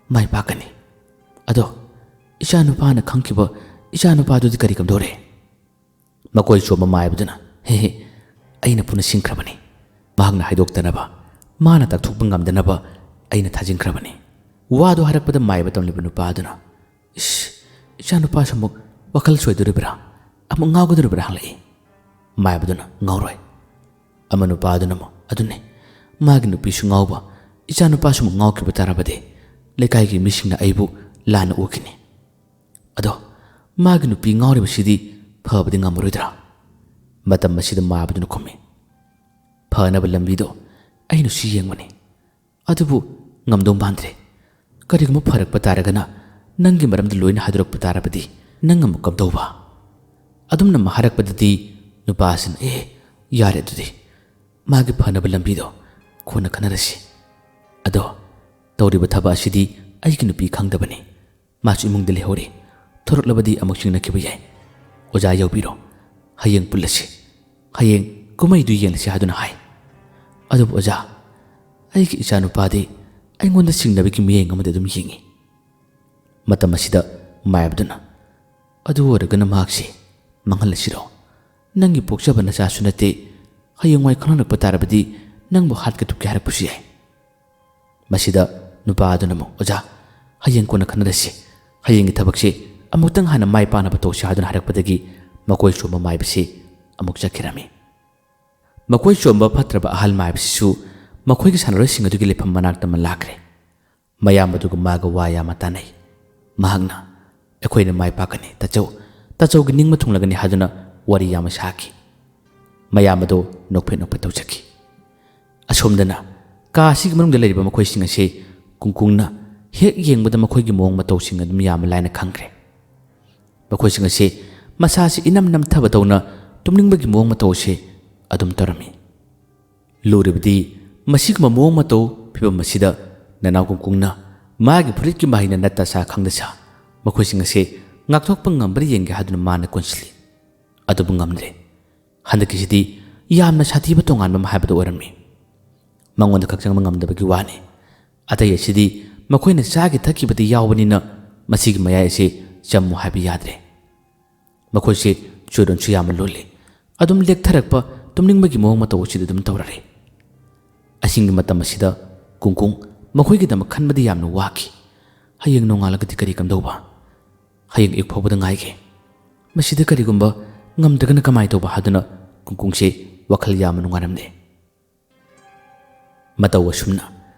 ꯃꯥꯏ ꯄꯥꯛꯀꯅꯤ꯫ ꯑꯗꯣ ꯏꯆꯥ ꯅꯨꯄꯥꯅ ꯈꯪꯈꯤꯕ ꯏꯆꯥ ꯅꯨꯄꯥꯗꯨꯗꯤ ꯀꯔꯤ ꯀꯝꯗꯧꯔꯦ?" ꯃꯀꯣꯏ ꯆꯣꯝꯕ ꯃꯥꯏꯕꯗꯨꯅ, "ꯍꯦ ꯍꯦ, ꯑꯩꯅ ꯄꯨꯟꯅ ꯁꯤꯡꯈ꯭ꯔꯕꯅꯤ꯫ ꯃꯍꯥꯛꯅ ꯍꯥꯏꯗꯣꯛꯇꯅꯕ, ꯃꯥꯅ ꯇꯥꯛꯊꯣꯛꯄ ꯉꯝꯗꯅꯕ ꯑꯩꯅ ꯊꯥꯖꯤꯟꯈ꯭ꯔꯕꯅꯤ꯫ ꯋꯥꯗꯨ ꯍꯥꯏꯔꯛꯄꯗ ꯃꯥꯏꯕ ꯇꯝꯂꯤꯕ ꯅꯨꯄꯥꯗꯨꯅ, "ꯏꯁ, ꯏꯆꯥꯅꯨꯄꯥꯁꯨ ꯑꯃꯨꯛ ꯋꯥꯈꯜ ꯁꯣꯏꯗꯣꯔꯤꯕ꯭ꯔꯥ? ꯑꯃꯨꯛ ꯉꯥꯎꯒꯗꯧꯔꯤꯕ꯭ꯔꯥ?" ꯍꯪꯂꯛꯏ꯫ ꯃꯥꯏꯕꯗꯨꯅ, "ꯉꯥꯎꯔꯣꯏ꯫ ꯑꯃ ꯅꯨꯄꯥꯗꯨꯅ ꯑꯃꯨꯛ ꯑꯗꯨꯅꯤ, ꯃꯥꯒꯤ ꯅꯨꯄꯤꯁꯨ ꯉꯥꯎꯕ, ꯏꯆꯥꯅꯨꯄꯥꯁꯨ ꯑꯃꯨꯛ ꯉꯥꯎꯈꯤꯕ ꯇꯥꯔꯕꯗꯤ ꯂꯩꯀꯥꯏꯒꯤ ꯃꯤꯁꯤꯡꯅ ꯑꯩꯕꯨ ꯂꯥꯟꯅ ꯎꯈꯤꯅꯤ꯫ ꯑꯗꯣ ꯃꯥꯒꯤ ꯅꯨꯄꯤ ꯉꯥꯎꯔꯤꯕꯁꯤꯗꯤ ꯐꯕꯗꯤ ꯉꯝꯃꯔꯣꯏꯗ꯭ꯔꯥ?" ꯃꯇꯝ ꯑꯁꯤꯗ ꯃꯥꯏꯕꯗꯨꯅ ꯈꯨꯝꯃꯤ, "ꯐꯅꯕ ꯂꯝꯕꯤꯗꯣ ꯑꯩꯅꯁꯨ ꯌꯦꯡꯕꯅꯤ, ꯑꯗꯨꯕꯨ ꯉꯝꯗꯧ ꯃꯥꯟꯗ꯭ꯔꯦ꯫ "ꯀꯔꯤꯒꯨꯝꯕ ꯐꯔꯛꯄ ꯇꯥꯔꯒꯅ ꯅꯪꯒꯤ ꯃꯔꯝꯗ ꯂꯣꯏꯅ ꯍꯥꯏꯗꯣꯔꯛꯄ ꯇꯥꯔꯕꯗꯤ ꯅꯪ ꯑꯃꯨꯛ ꯀꯝꯗꯧꯕ?" ꯑꯗꯨꯝꯅ ꯑꯃ ꯍꯥꯏꯔꯛꯄꯗꯗꯤ ꯅꯨꯄꯥꯁꯤꯅ, "ꯑꯦ, ꯌꯥꯔꯦ ꯑꯗꯨꯗꯤ, ꯃꯥꯒꯤ ꯐꯅꯕ ꯂꯝꯕꯤꯗꯣ ꯀꯣꯟꯅ ꯈꯟꯅꯔꯁꯤ꯫ ꯑꯗꯣ ꯇꯧꯔꯤꯕ ꯊꯕꯛ ꯑꯁꯤꯗꯤ ꯑꯩꯒꯤ ꯅꯨꯄꯤ ꯈꯪꯗꯕꯅꯤ꯫ ꯃꯥꯁꯨ ꯏꯃꯨꯡꯗ ꯂꯩꯍꯧꯔꯤ꯫ ꯊꯣꯔꯛꯂꯕꯗꯤ ꯑꯃꯨꯛ ꯆꯤꯡꯅꯈꯤꯕ ꯌꯥꯏ꯫ ꯑꯣꯖꯥ ꯌꯧꯕꯤꯔꯣ꯫ ꯍꯌꯦꯡ ꯄꯨꯜꯂꯁꯤ꯫ ꯍꯌꯦꯡ ꯀꯨꯝꯍꯩꯗꯨ ꯌꯦꯡꯂꯁꯤ" ꯍꯥꯏꯗꯨꯅ ꯍꯥꯏ꯫ ꯑꯗꯨꯕꯨ ꯑꯣꯖꯥ, ꯑꯩꯒꯤ ꯏꯆꯥꯅꯨꯄꯥꯗꯤ ꯑꯩꯉꯣꯟꯗ ꯆꯤꯡꯅꯕꯒꯤ ꯃꯤꯠꯌꯦꯡ ꯑꯃꯗ ꯑꯗꯨꯝ ꯌꯦꯡꯏ꯫ ꯃꯇꯝ ꯑꯁꯤꯗ ꯃꯥꯏꯕꯗꯨꯅ, "ꯑꯗꯨ ꯑꯣꯏꯔꯒꯅ ꯃꯍꯥꯛꯁꯤ ꯃꯥꯡꯍꯜꯂꯁꯤꯔꯣ? ꯅꯪꯒꯤ ꯄꯣꯛꯆꯕ ꯅꯆꯥꯁꯨ ꯅꯠꯇꯦ, ꯍꯌꯦꯡꯋꯥꯏ ꯈꯪꯂꯛꯄ ꯇꯥꯔꯕꯗꯤ ꯅꯪꯕꯨ ꯍꯥꯠꯀꯦ ꯊꯨꯞꯀꯦ ꯍꯥꯏꯔꯛꯄꯁꯨ ꯌꯥꯏ"꯫ ꯃꯁꯤꯗ ꯅꯨꯄꯥ ꯑꯗꯨꯅ ꯑꯃꯨꯛ, "ꯑꯣꯖꯥ, ꯍꯌꯦꯡ ꯀꯣꯟꯅ ꯈꯟꯅꯔꯁꯤ, ꯍꯌꯦꯡꯒꯤ ꯊꯕꯛꯁꯤ ꯑꯃꯨꯛꯇꯪ ꯍꯥꯟꯅ ꯃꯥꯏ ꯄꯥꯛꯅꯕ ꯇꯧꯁꯤ" ꯍꯥꯏꯗꯨꯅ ꯍꯥꯏꯔꯛꯄꯗꯒꯤ ꯃꯈꯣꯏ ꯆꯣꯝꯕ ꯃꯥꯏꯕꯁꯤ ꯑꯃꯨꯛ ꯆꯠꯈꯤꯔꯝꯃꯤ꯫ ꯃꯈꯣꯏ ꯆꯣꯝꯕ ꯐꯠꯇ꯭ꯔꯕ ꯑꯍꯜ ꯃꯥꯏꯕꯁꯤꯁꯨ ꯃꯈꯣꯏꯒꯤ ꯁꯥꯟꯅꯔꯣꯏꯁꯤꯡ ꯑꯗꯨꯒꯤ ꯂꯩꯐꯝ ꯃꯅꯥꯛꯇ ꯑꯃ ꯂꯥꯛꯈ꯭ꯔꯦ꯫ ꯃꯌꯥꯝꯕꯗꯨꯒ ꯃꯥꯒ ꯋꯥ ꯌꯥꯝꯅ ꯇꯥꯅꯩ꯫ ꯃꯍꯥꯛꯅ, "ꯑꯩꯈꯣꯏꯅ ꯃꯥꯏ ꯄꯥꯛꯀꯅꯤ, ꯇꯥꯆꯧ, ꯇꯥꯆꯧꯒꯤ ꯅꯤꯡꯕ ꯊꯨꯡꯂꯒꯅꯤ" ꯍꯥꯏꯗꯨꯅ ꯋꯥꯔꯤ ꯌꯥꯝꯅ ꯁꯥꯈꯤ꯫ ꯃꯌꯥꯝꯕꯗꯣ ꯅꯣꯛꯐꯦꯠ ꯅꯣꯛꯐꯦꯠ ꯇꯧꯖꯈꯤ꯫ ꯑꯁꯣꯝꯗꯅ ꯀꯥ ꯑꯁꯤꯒꯤ ꯃꯅꯨꯡꯗ ꯂꯩꯔꯤꯕ ꯃꯈꯣꯏꯁꯤꯡ ꯑꯁꯤ ꯀꯨꯡꯀꯨꯡꯅ ꯍꯦꯛ ꯌꯦꯡꯕꯗ ꯃꯈꯣꯏꯒꯤ ꯃꯑꯣꯡ ꯃꯇꯧꯁꯤꯡ ꯑꯗꯨꯝ ꯌꯥꯝꯅ ꯂꯥꯏꯅ ꯈꯪꯈ꯭ꯔꯦ꯫ ꯃꯈꯣꯏꯁꯤꯡ ꯑꯁꯤ ꯃꯁꯥꯁꯤ ꯏꯅꯝ ꯅꯝꯊꯕꯗꯧꯅ ꯇꯨꯝꯅꯤꯡꯕꯒꯤ ꯃꯑꯣꯡ ꯃꯇꯧ ꯑꯁꯤ ꯑꯗꯨꯝ ꯇꯧꯔꯝꯃꯤ꯫ ꯂꯨꯔꯤꯕꯗꯤ ꯃꯁꯤꯒꯨꯝꯕ ꯃꯑꯣꯡ ꯃꯇꯧ ꯐꯤꯕꯝ ꯑꯁꯤꯗ ꯅꯅꯥꯎ ꯀꯨꯡꯀꯨꯡꯅ ꯃꯥꯒꯤ ꯐꯨꯔꯤꯠꯀꯤ ꯃꯍꯩꯅ ꯅꯠꯇ ꯁꯥ ꯈꯪꯗ ꯁꯥ ꯃꯈꯣꯏꯁꯤꯡ ꯑꯁꯤ ꯉꯥꯛꯊꯣꯛꯄ ꯉꯝꯕ꯭ꯔꯥ ꯌꯦꯡꯒꯦ ꯍꯥꯏꯗꯨꯅ ꯃꯥꯅ ꯀꯣꯟꯁꯤꯜꯂꯤ꯫ ꯑꯗꯨꯕꯨ ꯉꯝꯗ꯭ꯔꯦ꯫ ꯍꯟꯗꯛꯀꯤꯁꯤꯗꯤ ꯌꯥꯝꯅ ꯁꯥꯊꯤꯕ ꯇꯣꯉꯥꯟꯕ ꯑꯃ ꯍꯥꯏꯕꯗꯨ ꯑꯣꯏꯔꯝꯃꯤ꯫ ꯃꯉꯣꯟꯗ ꯈꯛ ꯆꯪꯕ ꯉꯝꯗꯕꯒꯤ ꯋꯥꯅꯤ꯫ ꯑꯇꯩ ꯑꯁꯤꯗꯤ ꯃꯈꯣꯏꯅ ꯆꯥꯈꯤ ꯊꯛꯈꯤꯕꯗꯤ ꯌꯥꯎꯕꯅꯤꯅ ꯃꯁꯤꯒꯤ ꯃꯌꯥꯏ ꯑꯁꯤ ꯆꯝꯃꯨ ꯍꯥꯏꯕ ꯌꯥꯗ꯭ꯔꯦ꯫ ꯃꯈꯣꯏꯁꯦ ꯆꯣꯏꯔꯣꯟꯁꯨ ꯌꯥꯝꯅ ꯂꯣꯜꯂꯤ꯫ ꯑꯗꯨꯝ ꯂꯦꯛꯊꯔꯛꯄ, ꯇꯨꯝꯅꯤꯡꯕꯒꯤ ꯃꯑꯣꯡ ꯃꯇꯧ ꯑꯁꯤꯗ ꯑꯗꯨꯝ ꯇꯧꯔꯔꯦ꯫ ꯑꯍꯤꯡꯒꯤ ꯃꯇꯝ ꯑꯁꯤꯗ ꯀꯨꯡꯀꯨꯡ ꯃꯈꯣꯏꯒꯤꯗꯃꯛ ꯈꯟꯕꯗꯤ ꯌꯥꯝꯅ ꯋꯥꯈꯤ꯫ ꯍꯌꯦꯡ ꯅꯣꯡꯉꯥꯜꯂꯒꯗꯤ ꯀꯔꯤ ꯀꯝꯗꯧꯕ? ꯍꯌꯦꯡ ꯑꯌꯨꯛ ꯐꯥꯎꯕꯗ ꯉꯥꯏꯒꯦ꯫ ꯃꯁꯤꯗ ꯀꯔꯤꯒꯨꯝꯕ ꯉꯝꯗ꯭ꯔꯒꯅ ꯀꯃꯥꯏ ꯇꯧꯕ ꯍꯥꯏꯗꯨꯅ ꯀꯨꯡꯀꯨꯡꯁꯦ ꯋꯥꯈꯜ ꯌꯥꯝꯅ ꯅꯨꯡꯉꯥꯏꯔꯝꯗꯦ꯫ ꯃꯇꯧ ꯑꯁꯨꯝꯅ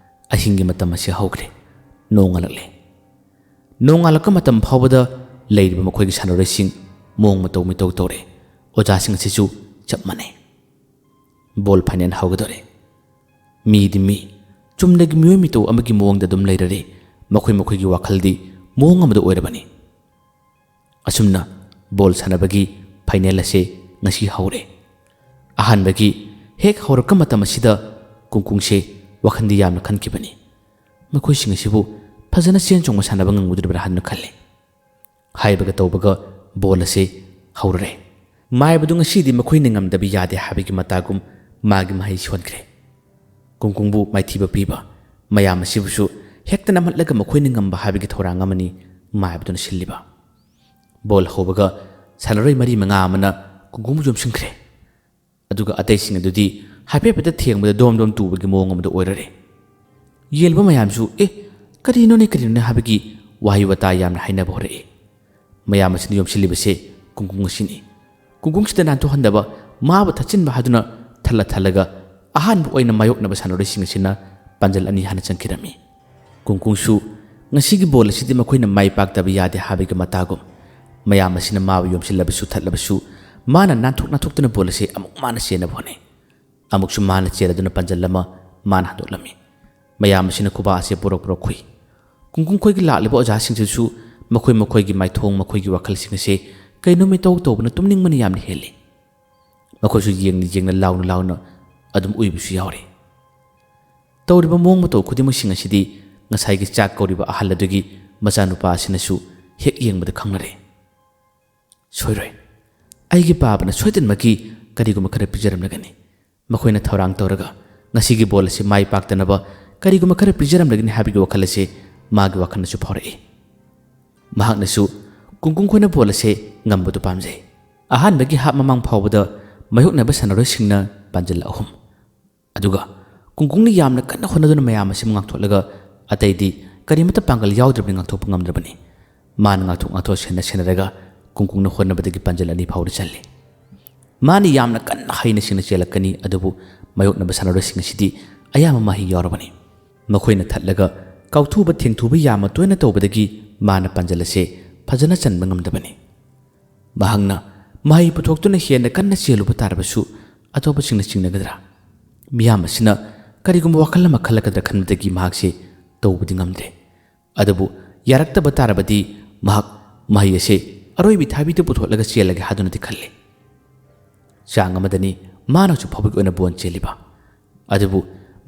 ꯑꯍꯤꯡꯒꯤ ꯃꯇꯝ ꯑꯁꯤ ꯍꯧꯈ꯭ꯔꯦ꯫ ꯅꯣꯡꯉꯥꯜꯂꯛꯂꯦ꯫ ꯅꯣꯡꯉꯥꯜꯂꯛꯄ ꯃꯇꯝ ꯐꯥꯎꯕꯗ ꯂꯩꯔꯤꯕ ꯃꯈꯣꯏꯒꯤ ꯁꯥꯟꯅꯔꯣꯏꯁꯤꯡ ꯃꯑꯣꯡ ꯃꯇꯧ ꯃꯤꯇꯧ ꯇꯧꯔꯦ꯫ ꯑꯣꯖꯥꯁꯤꯡ ꯑꯁꯤꯁꯨ ꯆꯞ ꯃꯥꯟꯅꯩ꯫ ꯕꯣꯜ ꯐꯥꯏꯅꯦꯜ ꯍꯧꯒꯗꯧꯔꯦ꯫ ꯃꯤꯗꯤ ꯃꯤ, ꯆꯨꯝꯅꯒꯤ ꯃꯤꯑꯣꯏ ꯃꯤꯇꯧ ꯑꯃꯒꯤ ꯃꯑꯣꯡꯗ ꯑꯗꯨꯝ ꯂꯩꯔꯔꯦ꯫ ꯃꯈꯣꯏ ꯃꯈꯣꯏꯒꯤ ꯋꯥꯈꯜꯗꯤ ꯃꯑꯣꯡ ꯑꯃꯗ ꯑꯣꯏꯔꯕꯅꯤ꯫ ꯑꯁꯨꯝꯅ ꯕꯣꯜ ꯁꯥꯟꯅꯕꯒꯤ ꯐꯥꯏꯅꯦꯜ ꯑꯁꯤ ꯉꯁꯤ ꯍꯧꯔꯦ꯫ ꯑꯍꯥꯟꯕꯒꯤ ꯍꯦꯛ ꯍꯧꯔꯛꯄ ꯃꯇꯝ ꯑꯁꯤꯗ ꯀꯨꯡꯀꯨꯡꯁꯦ ꯋꯥꯈꯜꯗꯤ ꯌꯥꯝꯅ ꯈꯟꯈꯤꯕꯅꯤ꯫ ꯃꯈꯣꯏꯁꯤꯡ ꯑꯁꯤꯕꯨ ꯐꯖꯅ ꯆꯦꯟ ꯆꯣꯡꯕ ꯁꯥꯟꯅꯕ ꯉꯝꯒꯗꯧꯔꯤꯕ꯭ꯔꯥ ꯍꯥꯏꯅ ꯈꯜꯂꯤ꯫ ꯍꯥꯏꯕꯒ ꯇꯧꯕꯒ ꯕꯣꯜ ꯑꯁꯤ ꯍꯧꯔꯔꯦ꯫ ꯃꯥꯏꯕꯗꯨ ꯉꯁꯤꯗꯤ ꯃꯈꯣꯏꯅ ꯉꯝꯗꯕ ꯌꯥꯗꯦ ꯍꯥꯏꯕꯒꯤ ꯃꯇꯥꯒꯨꯝ ꯃꯥꯒꯤ ꯃꯍꯩ ꯁꯣꯟꯈ꯭ꯔꯦ꯫ ꯀꯨꯡꯀꯨꯡꯕꯨ ꯃꯥꯏꯊꯤꯕ ꯄꯤꯕ, ꯃꯌꯥꯝ ꯑꯁꯤꯕꯨꯁꯨ ꯍꯦꯛꯇ ꯅꯝꯍꯠꯂꯒ ꯃꯈꯣꯏꯅ ꯉꯝꯕ ꯍꯥꯏꯕꯒꯤ ꯊꯧꯔꯥꯡ ꯑꯃꯅꯤ ꯃꯥꯏꯕꯗꯨꯅ ꯁꯤꯜꯂꯤꯕ꯫ ꯕꯣꯜ ꯍꯧꯕꯒ ꯁꯥꯟꯅꯔꯣꯏ ꯃꯔꯤ ꯃꯉꯥ ꯑꯃꯅ ꯀꯨꯡꯀꯨꯡꯕꯨ ꯌꯣꯝꯁꯤꯟꯈ꯭ꯔꯦ꯫ ꯑꯗꯨꯒ ꯑꯇꯩꯁꯤꯡ ꯑꯗꯨꯗꯤ ꯍꯥꯏꯐꯦꯠ ꯍꯥꯏꯐꯦꯠꯇ ꯊꯦꯡꯕꯗ ꯗꯣꯝ ꯗꯣꯝ ꯇꯨꯕꯒꯤ ꯃꯑꯣꯡ ꯑꯃꯗ ꯑꯣꯏꯔꯔꯦ꯫ ꯌꯦꯡꯕ ꯃꯌꯥꯝꯁꯨ "ꯑꯦ, ꯀꯔꯤꯅꯣꯅꯦ, ꯀꯔꯤꯅꯣꯅꯦ?" ꯍꯥꯏꯕꯒꯤ ꯋꯥꯍꯩ ꯋꯥꯇꯥ ꯌꯥꯝꯅ ꯍꯥꯏꯅꯕ ꯍꯧꯔꯛꯏ꯫ ꯃꯌꯥꯝ ꯑꯁꯤꯅ ꯌꯣꯝꯁꯤꯜꯂꯤꯕꯁꯦ ꯀꯨꯡꯀꯨꯡ ꯑꯁꯤꯅꯤ꯫ ꯀꯨꯡꯀꯨꯡꯁꯤꯗ ꯅꯥꯟꯊꯣꯛꯍꯟꯗꯕ, ꯃꯥꯕꯨ ꯊꯠꯆꯤꯟꯕ ꯍꯥꯏꯗꯨꯅ ꯊꯜꯂ ꯊꯜꯂꯒ ꯑꯍꯥꯟꯕ ꯑꯣꯏꯅ ꯃꯥꯌꯣꯛꯅꯕ ꯁꯥꯟꯅꯔꯣꯏꯁꯤꯡ ꯑꯁꯤꯅ ꯄꯥꯟꯖꯜ ꯑꯅꯤ ꯍꯥꯟꯅ ꯆꯪꯈꯤꯔꯝꯃꯤ꯫ ꯀꯨꯡꯀꯨꯡꯁꯨ ꯉꯁꯤꯒꯤ ꯕꯣꯜ ꯑꯁꯤꯗꯤ ꯃꯈꯣꯏꯅ ꯃꯥꯏ ꯄꯥꯛꯇꯕ ꯌꯥꯗꯦ ꯍꯥꯏꯕꯒꯤ ꯃꯇꯥꯒꯨꯝ ꯃꯌꯥꯝ ꯑꯁꯤꯅ ꯃꯥꯕꯨ ꯌꯣꯝꯁꯤꯜꯂꯕꯁꯨ ꯊꯠꯂꯕꯁꯨ ꯃꯥꯅ ꯅꯥꯟꯊꯣꯛ ꯅꯥꯟꯊꯣꯛꯇꯨꯅ ꯕꯣꯜ ꯑꯁꯤ ꯑꯃꯨꯛ ꯃꯥꯅ ꯆꯦꯟꯅꯕ ꯍꯣꯠꯅꯩ꯫ ꯑꯃꯨꯛꯁꯨ ꯃꯥꯅ ꯆꯦꯜꯂꯗꯨꯅ ꯄꯥꯟꯖꯜ ꯑꯃ ꯃꯥꯅ ꯍꯟꯗꯣꯛꯂꯝꯃꯤ꯫ ꯃꯌꯥꯝ ꯑꯁꯤꯅ ꯈꯨꯕꯥꯛ ꯑꯁꯤ ꯄꯣꯔꯣꯛ ꯄꯣꯔꯣꯛ ꯈꯨꯏ꯫ ꯀꯨꯡꯀꯨꯡ ꯈꯣꯏꯒꯤ ꯂꯥꯛꯂꯤꯕ ꯑꯣꯖꯥꯁꯤꯡꯁꯤꯁꯨ ꯃꯈꯣꯏ ꯃꯈꯣꯏꯒꯤ ꯃꯥꯏꯊꯣꯡ, ꯃꯈꯣꯏꯒꯤ ꯋꯥꯈꯜꯁꯤꯡ ꯑꯁꯤ ꯀꯩꯅꯣꯝ ꯏꯇꯧ ꯇꯧꯕꯅ ꯇꯨꯝꯅꯤꯡꯕꯅ ꯌꯥꯝꯅ ꯍꯦꯜꯂꯤ꯫ ꯃꯈꯣꯏꯁꯨ ꯌꯦꯡꯅ ꯌꯦꯡꯅ, ꯂꯥꯎꯅ ꯂꯥꯎꯅ ꯑꯗꯨꯝ ꯎꯏꯕꯁꯨ ꯌꯥꯎꯔꯤ꯫ ꯇꯧꯔꯤꯕ ꯃꯑꯣꯡ ꯃꯇꯧ ꯈꯨꯗꯤꯡꯃꯛꯁꯤꯡ ꯑꯁꯤꯗꯤ ꯉꯁꯥꯏꯒꯤ ꯆꯥꯛ ꯀꯧꯔꯤꯕ ꯑꯍꯜ ꯑꯗꯨꯒꯤ ꯃꯆꯥꯅꯨꯄꯥ ꯑꯁꯤꯅꯁꯨ ꯍꯦꯛ ꯌꯦꯡꯕꯗ ꯈꯪꯅꯔꯦ꯫ "ꯁꯣꯏꯔꯣꯏ, ꯑꯩꯒꯤ ꯄꯥꯕꯅ ꯁꯣꯏꯗꯅꯃꯛꯀꯤ ꯀꯔꯤꯒꯨꯝꯕ ꯈꯔ ꯄꯤꯖꯔꯝꯂꯒꯅꯤ꯫ ꯃꯈꯣꯏꯅ ꯊꯧꯔꯥꯡ ꯇꯧꯔꯒ ꯉꯁꯤꯒꯤ ꯕꯣꯜ ꯑꯁꯤ ꯃꯥꯏ ꯄꯥꯛꯇꯅꯕ ꯀꯔꯤꯒꯨꯝꯕ ꯈꯔ ꯄꯤꯖꯔꯝꯂꯒꯅꯤ" ꯍꯥꯏꯕꯒꯤ ꯋꯥꯈꯜ ꯑꯁꯤ ꯃꯥꯒꯤ ꯋꯥꯈꯜꯅꯁꯨ ꯐꯥꯎꯔꯛꯏ꯫ ꯃꯍꯥꯛꯅꯁꯨ ꯀꯨꯡꯀꯨꯡ ꯈꯣꯏꯅ ꯕꯣꯜ ꯑꯁꯤ ꯉꯝꯕꯗꯨ ꯄꯥꯝꯖꯩ꯫ ꯑꯍꯥꯟꯕꯒꯤ ꯍꯥꯞ ꯃꯃꯥꯡ ꯐꯥꯎꯕꯗ ꯃꯥꯌꯣꯛꯅꯕ ꯁꯥꯟꯅꯔꯣꯏꯁꯤꯡꯅ ꯄꯥꯟꯖꯜ ꯑꯍꯨꯝ꯫ ꯑꯗꯨꯒ ꯀꯨꯡꯀꯨꯡꯅ ꯌꯥꯝꯅ ꯀꯟꯅ ꯍꯣꯠꯅꯗꯨꯅ ꯃꯌꯥꯝ ꯑꯁꯤꯕꯨ ꯉꯥꯛꯊꯣꯛꯂꯒ ꯑꯇꯩꯗꯤ ꯀꯔꯤꯃꯠꯇ ꯄꯥꯡꯒꯜ ꯌꯥꯎꯗ꯭ꯔꯕꯅꯤ, ꯉꯥꯛꯊꯣꯛꯄ ꯉꯝꯗ꯭ꯔꯕꯅꯤ꯫ ꯃꯥꯅ ꯉꯥꯛꯊꯣꯛ ꯉꯥꯛꯊꯣꯛ ꯁꯦꯟꯅ ꯁꯦꯟꯅꯔꯒ ꯀꯨꯡꯀꯨꯡꯅ ꯍꯣꯠꯅꯕꯗꯒꯤ ꯄꯥꯟꯖꯜ ꯑꯅꯤ ꯐꯥꯎꯕꯗ ꯆꯜꯂꯤ꯫ ꯃꯥꯅ ꯌꯥꯝꯅ ꯀꯟꯅ ꯍꯩꯅ ꯁꯤꯡꯅ ꯆꯦꯜꯂꯛꯀꯅꯤ, ꯑꯗꯨꯕꯨ ꯃꯥꯌꯣꯛꯅꯕ ꯁꯥꯟꯅꯔꯣꯏꯁꯤꯡ ꯑꯁꯤꯗꯤ ꯑꯌꯥꯝꯕ ꯃꯍꯩ ꯌꯥꯎꯔꯕꯅꯤ꯫ ꯃꯈꯣꯏꯅ ꯊꯠꯂꯒ ꯀꯥꯎꯊꯨꯕ ꯊꯦꯡꯊꯨꯕ ꯌꯥꯝꯅ ꯇꯣꯏꯅ ꯇꯧꯕꯗꯒꯤ ꯃꯥꯅ ꯄꯥꯟꯖꯜ ꯑꯁꯦ ꯐꯖꯅ ꯆꯟꯕ ꯉꯝꯗꯕꯅꯤ꯫ ꯃꯍꯥꯛꯅ ꯃꯍꯩ ꯄꯨꯊꯣꯛꯇꯨꯅ ꯍꯦꯟꯅ ꯀꯟꯅ ꯆꯦꯜꯂꯨꯕ ꯇꯥꯔꯕꯁꯨ ꯑꯇꯣꯞꯄꯁꯤꯡꯅ ꯆꯤꯡꯅꯒꯗ꯭ꯔꯥ? ꯃꯤꯌꯥꯝ ꯑꯁꯤꯅ ꯀꯔꯤꯒꯨꯝꯕ ꯋꯥꯈꯜ ꯑꯃ ꯈꯜꯂꯛꯀꯗ꯭ꯔꯥ ꯈꯟꯕꯗꯒꯤ ꯃꯍꯥꯛꯁꯦ ꯇꯧꯕꯗꯤ ꯉꯝꯗ꯭ꯔꯦ꯫ ꯑꯗꯨꯕꯨ ꯌꯥꯔꯛꯇꯕ ꯇꯥꯔꯕꯗꯤ ꯃꯍꯥꯛ ꯃꯍꯩ ꯑꯁꯤ ꯑꯔꯣꯏꯕꯤ ꯊꯥꯕꯤꯗ ꯄꯨꯊꯣꯛꯂꯒ ꯆꯦꯜꯂꯒꯦ ꯍꯥꯏꯗꯨꯅꯗꯤ ꯈꯜꯂꯤ꯫ ꯆꯥꯡ ꯑꯃꯗꯅꯤ ꯃꯥꯅꯁꯨ ꯐꯥꯎꯕꯒꯤ ꯑꯣꯏꯅ ꯕꯣꯟ ꯆꯦꯜꯂꯤꯕ꯫ ꯑꯗꯨꯕꯨ